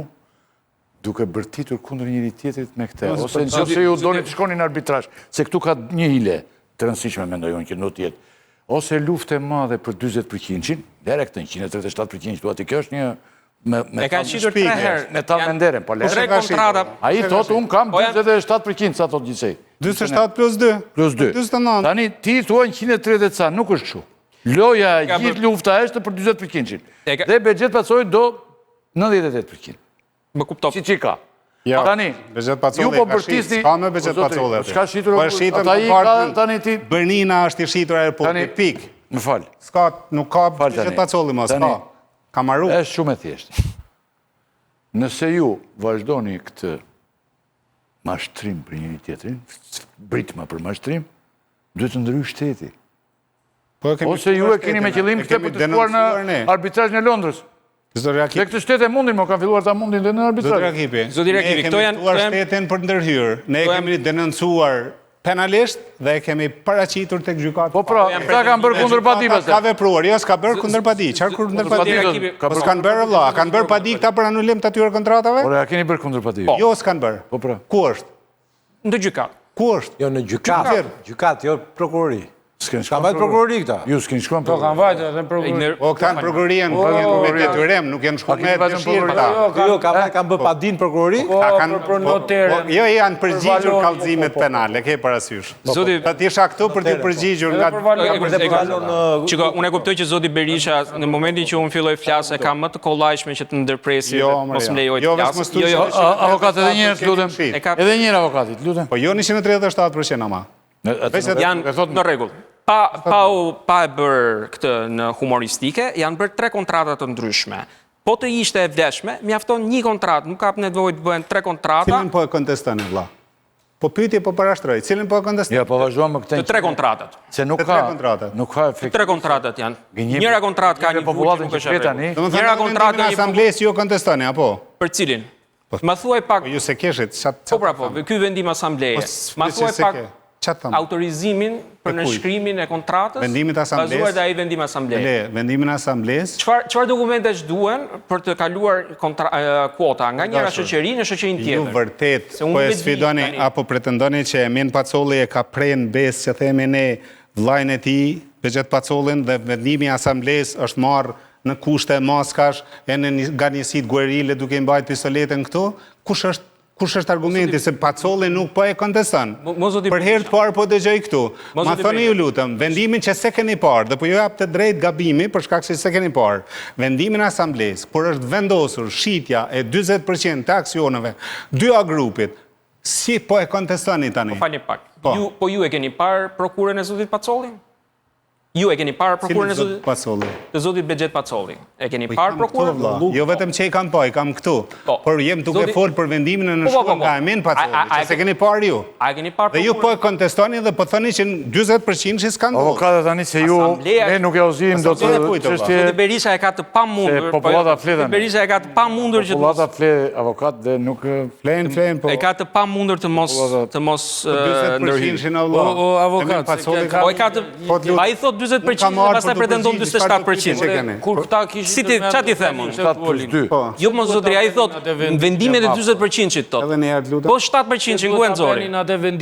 duke bërtitur kundër njëri tjetrit me këtë. Ose në qoftë se ju doni të shkoni në arbitrazh, se këtu ka një hile të rëndësishme mendoj unë që do të jetë. Ose luftë e madhe për 40%-shin, lëre këtë 137% që thua ti, kjo është një me me E kanë shitur tre herë. Me ta menderen, po lëre. Tre kontrata. Ai thotë unë kam 47%, sa thotë gjithsej. 47 plus 2. Plus 2. 49. Tani ti thua 130 ca, nuk është kështu. Loja e gjithë lufta është për 40%-shin. Dhe Behgjet Pacolli do 98%. Më kupto. Si që ka. Ja, tani, Behgjet Pacolli ju po ka shit, bërtisni... s'ka me Behgjet Po, zotri, Pacolli aty. S'ka shitur, Po e shitën ata i ka apartment. tani ti... Bernina është i shitur airporti, Tani- pik. Më fal. S'ka, nuk ka Behgjet Pacolli më, s'ka. Ka maru. Është shumë e thjeshtë. Nëse ju vazhdoni këtë mashtrim për njëri tjetrin, britma për mashtrim, duhet të ndërhyjë shteti. Po Ose ju e keni me qëllim këtë për të shkuar në arbitrazhin e Londrës. Dhe këtë shtet e mundin, mo kanë filluar ta mundin dhe në arbitrazh. Zoti Rakipi, ne e kemi ftuar shtetin për ndërhyrë, ne e kemi denoncuar penalisht dhe e kemi paraqitur tek gjykata. Po pra, këta kanë bërë kundërpadi pastaj. Ka vepruar, jo s'ka bërë kundërpadi. Çfarë kundërpadi? Po s'kanë bërë vëlla, kanë bërë padi këta për anulim të atyre kontratave? Por a keni bërë kundërpadi? Jo, s'kanë bërë. Po pra. Ku është? Në gjykatë. Ku është? Jo, në gjykatë. Gjykatë, jo prokurori. S'keni Ka vajtë prokurori këta. Ju s'keni shkuar Po kanë vajtë edhe në prokurori. Po këta në prokurori janë po, me detyrim, nuk janë shkuar me dëshirë këta. Jo, jo, jo kanë kanë bërë padi në prokurori. Po, për po, noterën. Jo, janë përgjigjur kallëzimet penale, ke parasysh. Zoti, ta të isha këtu për t'iu përgjigjur nga Shiko, unë e kuptoj që zoti Berisha në momentin që unë filloj flas e ka më të kollajshme që të ndërpresi jo, dhe mos më lejojë jo, të flas. Jo, jo, avokat edhe një herë, lutem. Edhe një herë avokatit, lutem. Po jo 137% ama. Janë në rregull. Pa, pa, u, pa e bërë këtë në humoristike, janë bërë tre kontrata të ndryshme. Po të ishte e vlefshme, mjafton një kontratë, nuk ka nevojë të bëhen tre kontrata. Cilën po e konteston e vlla? Po pyetje po parashtroj, cilën po e konteston? Jo, po vazhduam me këtë. Të tre kontratat. Se nuk ka nuk ka efekt. Të tre kontratat janë. Njëra kontratë ka një vulë që nuk është e rregullt. Njëra kontratë ka një asamblesë ju kontestoni apo? Për cilin? Po, Ma thuaj pak. Po ju s'e kishit, ça Po pra po, ky vendim asambleje. Po, Ma thuaj pak autorizimin për nënshkrimin e kontratës. Vendimit asamblesë. Bazuar te ai vendim asambleje. Le, vendimin e asamblesë. Çfarë çfarë dokumentesh duhen për të kaluar kontra, kuota nga njëra shoqëri në shoqërinë tjetër? Ju vërtet po e sfidoni apo pretendoni që Emin Pacolli e ka pre në besë që themi ne vëllain e tij, Behgjet Pacollin dhe vendimi i asamblesë është marrë në kushte maskash e në nga njësitë guerile duke i mbajt pistoletën këtu, kush është kush është argumenti se Pacolli nuk po e konteston. Për herë të parë po dëgjoj këtu. Ma thoni ju lutem, vendimin që s'e keni parë dhe po ju jap të drejtë gabimi për shkak se s'e keni parë. Vendimin e asamblesë kur është vendosur shitja e 40% të aksioneve 2A grupit, si po e kontestoni tani? Po falni pak. Po. Ju po ju e keni parë prokurën e zotit Pacolli? Ju e keni parë prokurën e zotit Pacolli? Të zotit Behgjet Pacolli. E keni po parë prokurën? Jo vetëm që i kam pa, i kam këtu. Po. Por jem duke fol për vendimin e po, po, nënshkruar nga Emin Pacolli, që s'e keni parë ju. A e keni parë prokurën? Dhe ju po e kontestoni dhe po thoni që 40% që s'ka ndodhur. Avokat tani se ju ne nuk e zgjidhim dot çështje. Zoti Berisha e ka të pamundur. Popullata flet tani. Berisha e ka të pamundur që Popullata flet avokat dhe nuk Flen, flen, po. E ka të pamundur të mos të mos ndërhyjë. Po, o avokat, po e ka të po ai thot 40% dhe pastaj pretendon 47%. Kur këta kishin Si ti ça t'i them unë? 7 plus 2. Po. Jo mo zotri, ai thot vendimet e 40%-shit thot. Edhe një herë lutem. Po 7%-shin ku e nxori?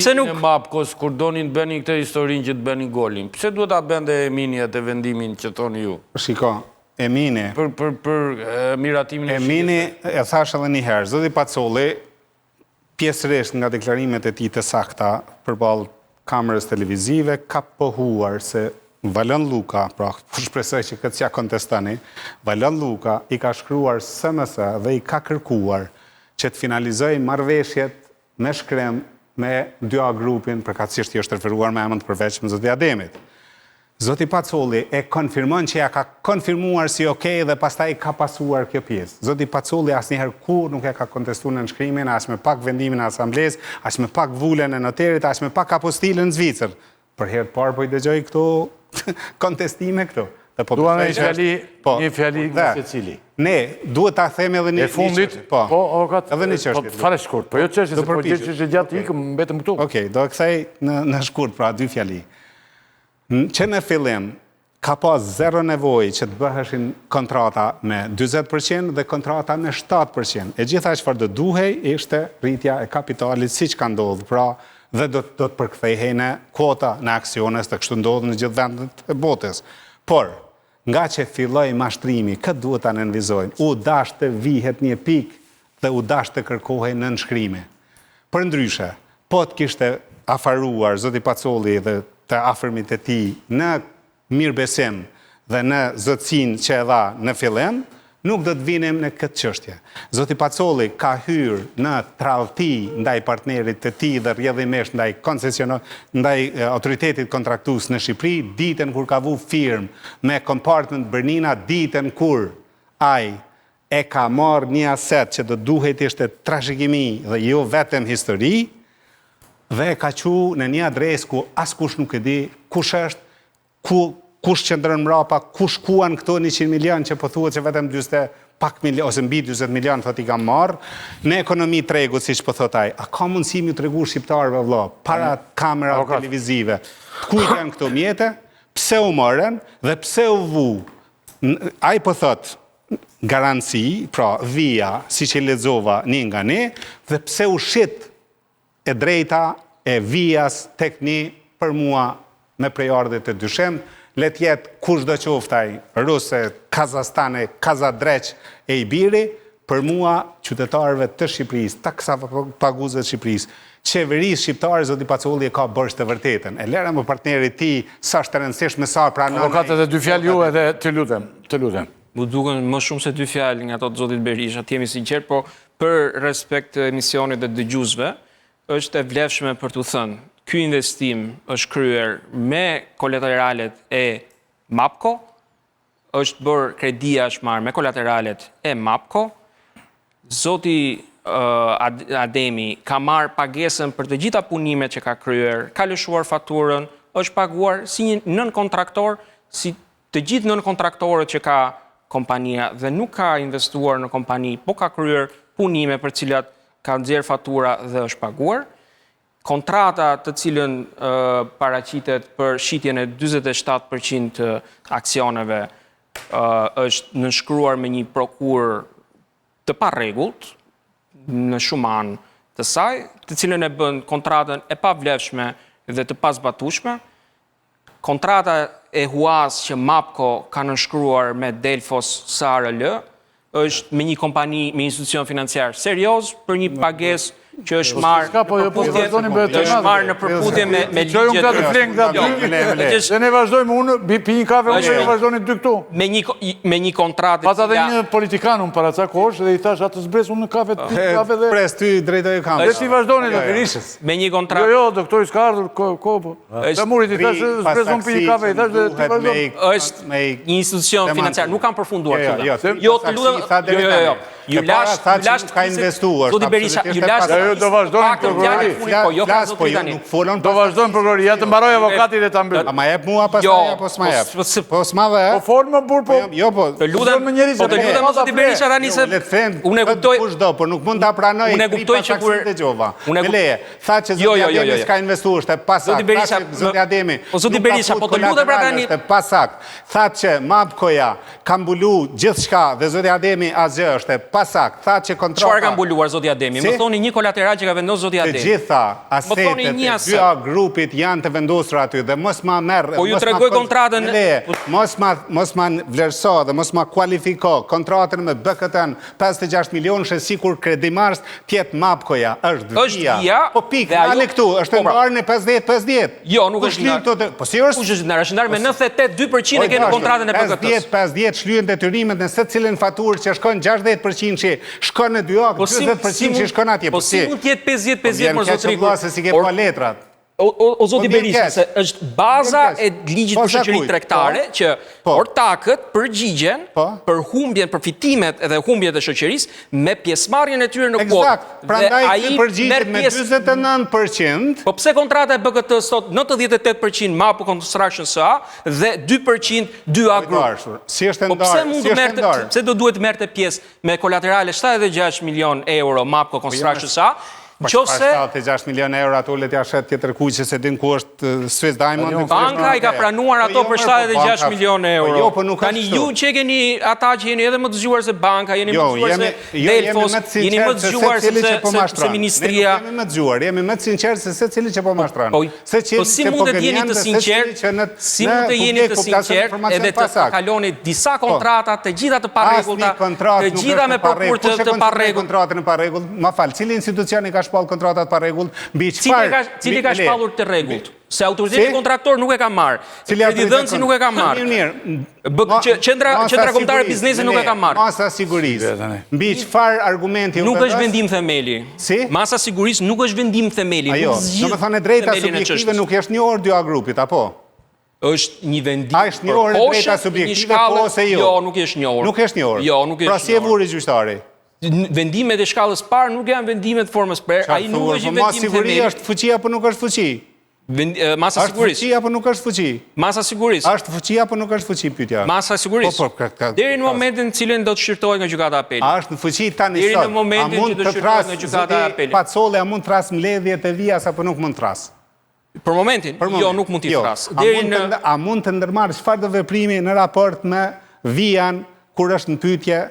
Pse nuk e Mapkos kur donin të bënin këtë historinë që të bënin golin? Pse duhet ta bënte Emini atë vendimin që thoni ju? Shiko, Emini. Për për për miratimin e Emini, e thashë edhe një herë, zoti Pacolli, pjesërisht nga deklarimet e tij të sakta përballë kamerës televizive, ka pohuar se Valon Lluka, pra po shpresoj që këtë s'ja kontestoni, Valon Lluka i ka shkruar SMS dhe i ka kërkuar që të finalizojë marrëveshjet me shkrim me 2A grupin, përkatësisht i është referuar me emër të përveçëm zoti Ademit. Zoti Pacolli e konfirmon që ja ka konfirmuar si ok dhe pastaj ka pasuar kjo pjesë. Zoti Pacolli asnjëherë kurrë nuk e ka kontestuar nënshkrimin, aq më pak vendimin e asamblesë, aq më pak vulën e noterit, aq më pak apostilën në Zvicër. Për herë të parë po i dëgjoj këto kontestime këtu. Dhe po Duam një fjali, po, një fjali nga secili. Ne duhet ta themi edhe një e fundit, po, po avokat, edhe një çështje. Po fare shkurt, po jo çështje, po çështje gjatë ikëm mbetëm këtu. Okej, do e kthej në në shkurt, pra dy fjali. Që në fillim ka pas zero nevojë që të bëheshin kontrata me 40% dhe kontrata me 7%. E gjitha çfarë do duhej ishte rritja e kapitalit siç ka ndodhur, pra dhe do do të përkthehej në kuota në aksione, se kështu ndodh në gjithë vendet e botës. Por, nga që filloi mashtrimi, këtë duhet ta nënvizojmë, u dasht të vihet një pikë dhe u dasht të kërkohej nënshkrimi. Përndryshe, po të kishte afaruar zoti Pacolli dhe të afërmit e tij në mirëbesim dhe në zotësinë që e dha në fillim, Nuk do të vinim në këtë çështje. Zoti Pacolli ka hyrë në tradhti ndaj partnerit të tij dhe rrjedhimisht ndaj koncesiono ndaj autoritetit kontraktues në Shqipëri, ditën kur ka vu firmë me Compartment Bernina, ditën kur ai e ka marrë një aset që do duhej të ishte trashëgimi dhe jo vetëm histori, dhe e ka çu në një adresë ku askush nuk e di kush është, Ku kush qëndron mbrapa, ku shkuan këto 100 milion që po thuhet që vetëm 40 e pak milion ose mbi 40 milion thotë i kam marrë në ekonomi tregut siç po thotë ai. A ka mundësi me ju tregu shqiptarëve vëlla para kamerave televizive, të kujt janë këto mjete, pse u morën dhe pse u vu? Ai po thotë garanci, pra vija, siç e lexova një nga një, dhe pse u shit e drejta e vijas tek një për mua me prejardhje të dyshimtë, le të jetë kushdo qoftë ai, rus e kazastan e kazadreq e i biri, për mua qytetarëve të Shqipërisë, taksapaguesve të Shqipërisë, qeverisë shqiptare zoti Pacolli e ka borxh të vërtetën. E lëre më partnerit të tij, s'është e rëndësishme sa pranon ai. Avokat edhe dy fjalë ju edhe të lutem, të lutem. M'u dukën më shumë se dy fjalë nga ato të zotit Berisha, të jemi sinqertë, po për respekt të emisionit dhe dëgjuesve, është e vlefshme për t'u thënë. Ky investim është kryer me kolateralet e Mapco, është bërë kredia është marrë me kolateralet e Mapco. Zoti Ademi ka marrë pagesën për të gjitha punimet që ka kryer, ka lëshuar faturën, është paguar si një nënkontraktor, si të gjithë nënkontraktorët që ka kompania dhe nuk ka investuar në kompani, po ka kryer punime për cilat ka nxjerrë fatura dhe është paguar. Kontrata të cilën paraqitet për shitjen e 47% të aksioneve është nënshkruar me një prokurë të parregullt në shumë anë të saj, të cilën e bën kontratën e pavlefshme dhe të pazbatueshme. Kontrata e huasë që Mapco ka nënshkruar me Delfos SARL është me një kompani, me një institucion financiar serioz për një pagesë që është marrë në po, jo, po, përputhje, është marrë në përputhje me me ligjet. Këta të flenë këta dy. Dhe ne vazhdojmë unë pi një kafe unë ju vazhdoni dy këtu. Me një me një kontratë. Pata dhe një politikan unë para ca kohësh dhe i thashë a të zbres unë në kafe të pi kafe dhe Pres ty drejtoj kam. Dhe ti vazhdoni do Berishës. Me një kontratë. Jo, jo, doktori s'ka ardhur kohë, po. Flamurit i thashë, zbres unë pi një kafe, i thashë dhe ti vazhdo. Është një institucion financiar, nuk kam përfunduar jo, jo, jo, jo, të lutem, jo, jo, jo. Ju lashë, ju lashë ka investuar. Zoti Berisha, ju lashë. Jo, do vazhdojmë prokurori. Po, jo, flas, po ju nuk folon. Do vazhdojmë prokurori, ja të mbarojë avokati dhe ta mbyll. A ma jep mua pastaj apo s'ma jep? Po s'ma dhe. Po fol më burrë, po. Jo, po. Të lutem, po të lutem zoti Berisha tani se unë e kuptoj. Kush do, por nuk mund ta pranoj. Unë e kuptoj që kur dëgjova. Unë e leje. Tha që zoti jo, jo, jo, Ademi s'ka investuar, është e pasaktë. Tha që zoti Ademi po zoti Berisha, po të lutem pra tani. Është e pasaktë. Tha që Mapkoja ka mbulu gjithçka dhe zoti Ademi asgjë, është e pasaktë. Tha që kontrata Çfarë ka mbuluar zoti Ademi? Më thoni një kolateral që ka vendosur zoti Ademi. Të gjitha asetet e 2A grupit janë të vendosura aty dhe mos ma merr, po ju tregoj kontratën. Mos ma mos ma vlerëso dhe mos ma kualifiko kontratën me BKT-n 56 milionëshe sikur kredimarrës të jetë Mapkoja, është Via. Via. Po pikë, ndale këtu, është po, pra. ndarë në 50-50. Jo, nuk është ndarë. Po si është? Kush është ndarë? Është ndarë me 98.2% e ke në kontratën e BKT-së. 50-50 shlyen detyrimet në secilën faturë që shkon 60% që shkon në 2A, 40% që shkon atje. Po si mund të jetë 50-50 mor zotëri? Po se s'i ke pa letrat. O, o, o zoti po, Berisha, se është baza e ligjit për shoqëri tregtare po, që po. ortakët përgjigjen po. për humbjen, për fitimet edhe humbjet e shoqërisë me pjesëmarrjen e tyre në kuotë. Eksakt. Prandaj ai përgjigjet me 49%. Po pse kontrata e BKT-së thotë 98% Mapco Construction SA dhe 2% 2A Group? Si është e po ndarë? Pse mund të merrte, pse do duhet të merrte pjesë me kolaterale 76 milion euro Mapco po, Construction SA? Po çfarë 76 milion euro ato le t'ia shet tjetër kujt që s'e din ku është Swiss Diamond. Banka i ka pranuar ato për 76 milion po euro. Jo, po nuk është Tani ju që keni ata që jeni edhe më të zgjuar se banka, jeni më të zgjuar se jo, Delfos, jeni më të zgjuar se po se ministria. Ne nuk jemi më të zgjuar, jemi më të sinqertë se secili që po mashtron. Po, po si mund të jeni të sinqertë, si mund të jeni të sinqertë edhe të kaloni disa po. kontrata të gjitha të parregullta, të gjitha me prokurë të parregullt. Kontratën e parregullt, ma fal, cili institucion i ka? shpall kontratat pa rregull, mbi çfarë Cili ka shpallur të rregullt? Se autoriteti kontraktor nuk e ka marrë. Kredidhënësi nuk e ka marrë. Mirë, mirë. Qendra Qendra Kombëtare e Biznesit nuk e ka marrë. Masa sigurisë. Mbi çfarë argumenti u vendos? Nuk është vendim themeli. Si? Masa sigurisë nuk është vendim themeli. Ajo, domethënë e drejta subjektive nuk është njohur 2A grupit, apo? Është një vendim A është njohur e drejta subjektive, po ose jo? Jo, nuk është njohur. Nuk është njohur. Jo, nuk është Pra si e vuri gjyqtari? Vendimet e shkallës parë nuk janë vendime të formës prerë, ai nuk është një po vendim themeli. Masa është fuqi apo nuk është fuqi? Masa sigurisë. Është fuqi apo nuk është fuqi? Masa sigurisë. Është fuqi apo nuk është fuqi pyetja? Masa sigurisë. Po, po, ka, Deri në momentin në cilin do të shqyrtohet nga gjykata e apelit. A është në fuqi tani sot? Deri në momentin që do të shqyrtohet nga gjykata e apelit. Pacolli, a mund të thrasë mbledhjet e VIA-s apo nuk mund të thrasë? Për momentin, jo, nuk mund t'i jo. thrasë. Deri në a mund të ndërmarrë çfarëdo veprimi në raport me VIA-n kur është në pyetje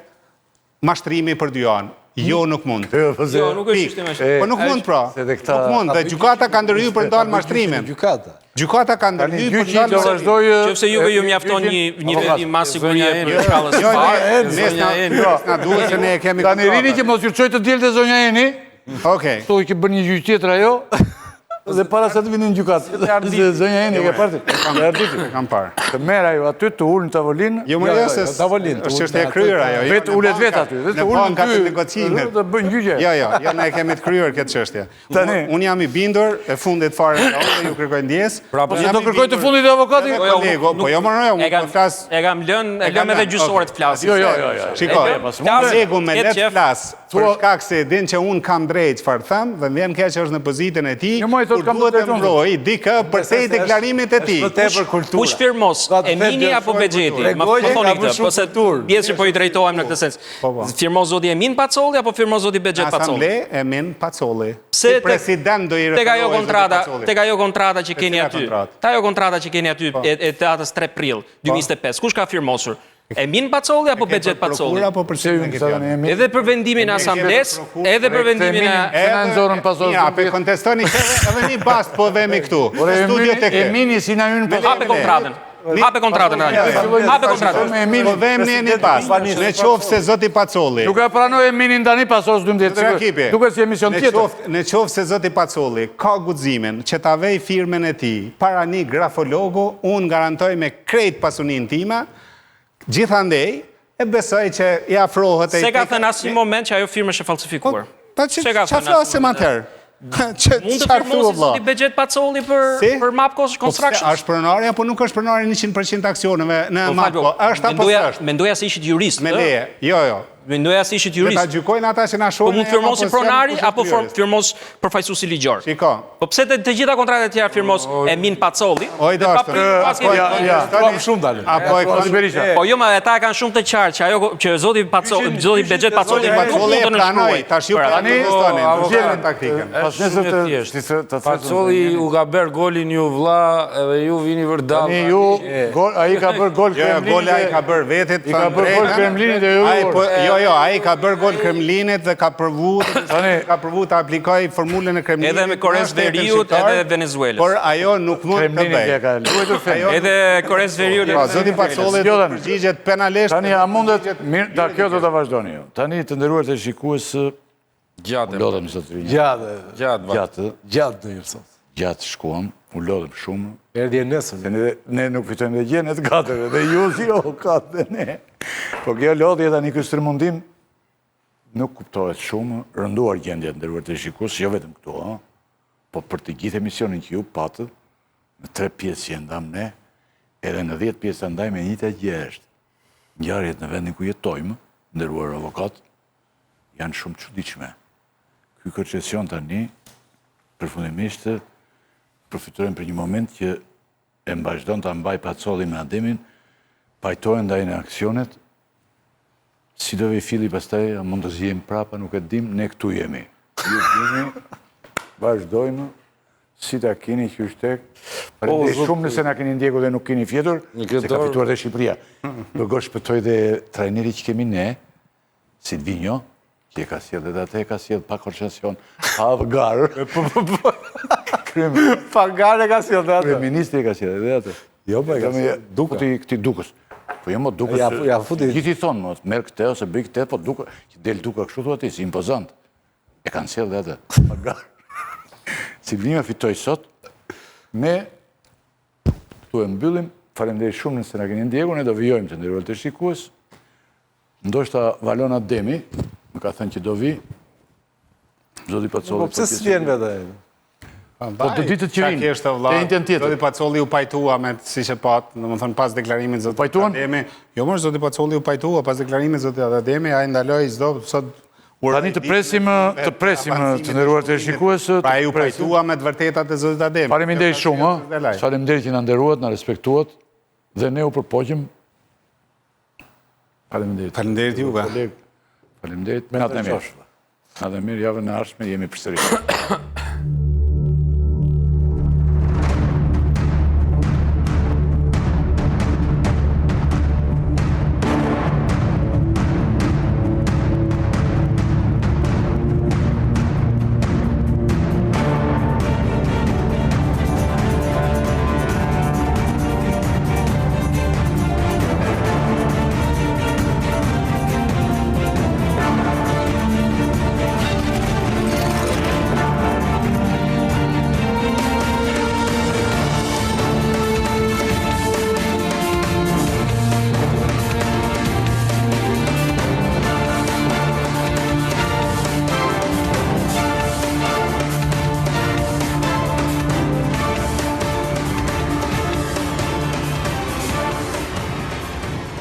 mashtrimi për dy anë? Jo, nuk mund. Jo, jo nuk është çështje mashtrimi. Po nuk mund pra. Nuk mund. Dhe gjykata ka ndërhyrë për ndalë mashtrimin. Gjykata. Gjykata ka ndërhyrë për ndalë mashtrimin. Qofse juve ju mjafton një një vendim masë sigurie për shkallës së jo, parë, ne s'na duhet se ne e kemi. Tani rini që mos ju çoj të diel te zonja Eni. Okej. Këtu që bën një gjyq tjetër ajo. Dhe para se të vini në gjykatë. Se zonja Eni e ka parë. E kam parë. Të merr ajo aty të ul në tavolinë. Jo, më jo, se tavolinë. Është çështje e kryer ajo. Jo, Vetë ulet vetë aty, dhe të ul në ty. Negocimet. Të bëjnë gjyqe. Jo, jo, jo, ne e kemi të kryer këtë çështje. Tani, unë jam i bindur e fundit fare nga unë dhe ju kërkoj ndjesë. Pra, po do kërkoj të fundit e avokati. Jo, jo, kolego, po jo më jo, unë po flas. E kam lënë, e lëmë edhe gjyqësoret të flasin. Jo, jo, jo, jo. Shiko, kolegu me le të flas. Për shkak se e din që unë kam drejt çfarë them dhe më vjen keq që është në pozitën e tij, Jo, moj, kur duhet të mbrojë dikë përtej deklarimit të tij. Është më tepër kultura. Kush firmos, Emini apo Bexheti? Më thoni këtë, po se pjesë që po i drejtohem në këtë sens. Po, po. Firmos zoti Emin Pacolli apo firmos zoti Bexhet Pacolli? Në asamble Emin Pacolli. Pse Si president do i tek ajo referohej zoti kontrata, Pacolli. tek ajo kontrata që keni cila aty. kontratë? Te ajo kontrata që keni aty Po. e, e datës 3 prill 2025, kush ka firmosur? Emin Pacolli apo Bexhet Pacolli? Apo për cilën e ke fjalën? Edhe për vendimin e asamblesë, edhe për vendimin e Se na nxorën pas orës. Ja, po kontestoni edhe një bast po vemi këtu. Studio tek. Emini si na hyn pas. Hape kontratën. Hape kontratën. Hape kontratën. Po vemi ne një bast. Në qoftë se zoti Pacolli. Nuk e pranoj Eminin tani pas orës 12. Duket si emision tjetër. Në qoftë se zoti Pacolli ka guximin që ta vej firmën e tij para një grafologu, unë garantoj me krejt pasuninë time Gjithandej, e besoj që i afrohet e S'e ka thënë asnjë moment që ajo firmë është e falsifikuar. Po, pa që ça flasim atëherë? Mund të firmosi zoti Bexhet Pacolli për për Mapco po Construction? Është pronari apo nuk është pronari 100% aksioneve në po, Mapco? Është apo s'është? Mendoja se ishit jurist. Me leje. Jo, jo. Mendoja se ishit jurist. Le ta gjykojnë ata që na Po shohin. mund të firmosi pronari apo firmos përfaqësuesi ligjor. Shiko. Po pse te të gjitha kontratat e tjera firmos Emin Pacolli? Oj dashtë. Po ja, ja. Kam shumë dalë. Apo e kanë Berisha. Po jo, ma ata e kanë shumë të qartë që ajo që zoti Pacolli, zoti Bexhet Pacolli nuk mund të nënshkruajë. Tash ju tani kontestoni taktikën. Pas nesër të të të Pacolli u ka bërë golin ju vlla edhe ju vini vërdallë. Tani ju gol ai ka bërë gol jo, jo, Kremlinit. Gol ai ka bërë vetit. I ka bërë gol Kremlinit dhe ju. Ai po jo jo, ai ka bërë gol Kremlinit dhe ka provu tani ka provu të aplikojë formulën e Kremlinit. Edhe me Koresë Veriut edhe Venezuelës. Por ajo nuk mund të bëjë. Kremlinit e ka luajtur femër. Edhe Koresë Veriut. Po zoti Pacolli do të përgjigjet penalisht. Tani a mundet mirë, ta kjo do ta vazhdoni ju. Tani të nderuar teleshikues Gjatë. U lodhëm zotërinj. Gjatë. Gjatë. Gjatë. Gjatë në sot. Gjatë shkuam, u lodhëm shumë. Erdhi e nesër. Se ne, ne nuk fitojmë dhe gjë, ne të katër, dhe ju si avokat dhe ne. Po kjo lodhje tani ky stërmundim nuk kuptohet shumë, rënduar gjendja të nderuar teleshikues, jo vetëm këtu, ëh, po për të gjithë emisionin që ju patët, në tre pjesë që e ndamë ne, edhe në 10 pjesë ta ndajmë e njëjta gjë është. Ngjarjet në vendin ku jetojmë, nderuar avokat, janë shumë të çuditshme. Ky koncesion tani përfundimisht përfitojmë për një moment që e vazhdon ta mbajë Pacolli me Ademin, pajtohen ndajnë aksionet, si do vijë filli pastaj, a mund të zihemi prapa, nuk e dim, ne këtu jemi. Ju vini, vazhdojmë, si ta keni që është tek, Faleminderit shumë nëse na keni ndjekur dhe nuk keni fjetur, se ka fituar dhe Shqipëria. Përgo shpëtoi dhe trajneri që kemi ne, Silvinjo, që e ka sjellë edhe atë e ka sjellë pa koncesion, pa garë. Po, po, po. Pa garë e ka sjellë edhe atë. Kryeministri e ka sjellë edhe atë. Jo, po e ka sjellë Duka. Futi këtij Dukës. Po jo mo Dukës. Ja, ja futi. Gjithë i thonë, mo, merr këtë ose bëj këtë, po Duka, që del Duka kështu thua ti, si impozant. E kanë sjellë dhe atë. Pa garë. Silvinjo fitoi sot. Ne këtu e mbyllim. Faleminderit shumë nëse na keni ndjekur, ne do vijojmë të nderuar teleshikues. Ndoshta Valona Demi më ka thënë që do vi. Zoti Pacolli. Po pse s'vjen vetë? Po të ditët që vinë, të enjten tjetër. Zoti Pacolli u pajtua me siç e patë, domethënë pas deklarimit zoti Ademi. Jo more zoti Pacolli u pajtua pas deklarimit zoti Ademi, ai ndaloi çdo sot Tani të presim, të presim të nderuar teleshikues. Pra ai u pajtua me të vërtetat e zotit Ademi. Faleminderit shumë, faleminderit që na nderuat, na respektuat dhe ne u përpoqëm. Faleminderit. Faleminderit juve. Faleminderit. Natën e mirë. Natën e mirë, javën e ardhshme jemi përsëri.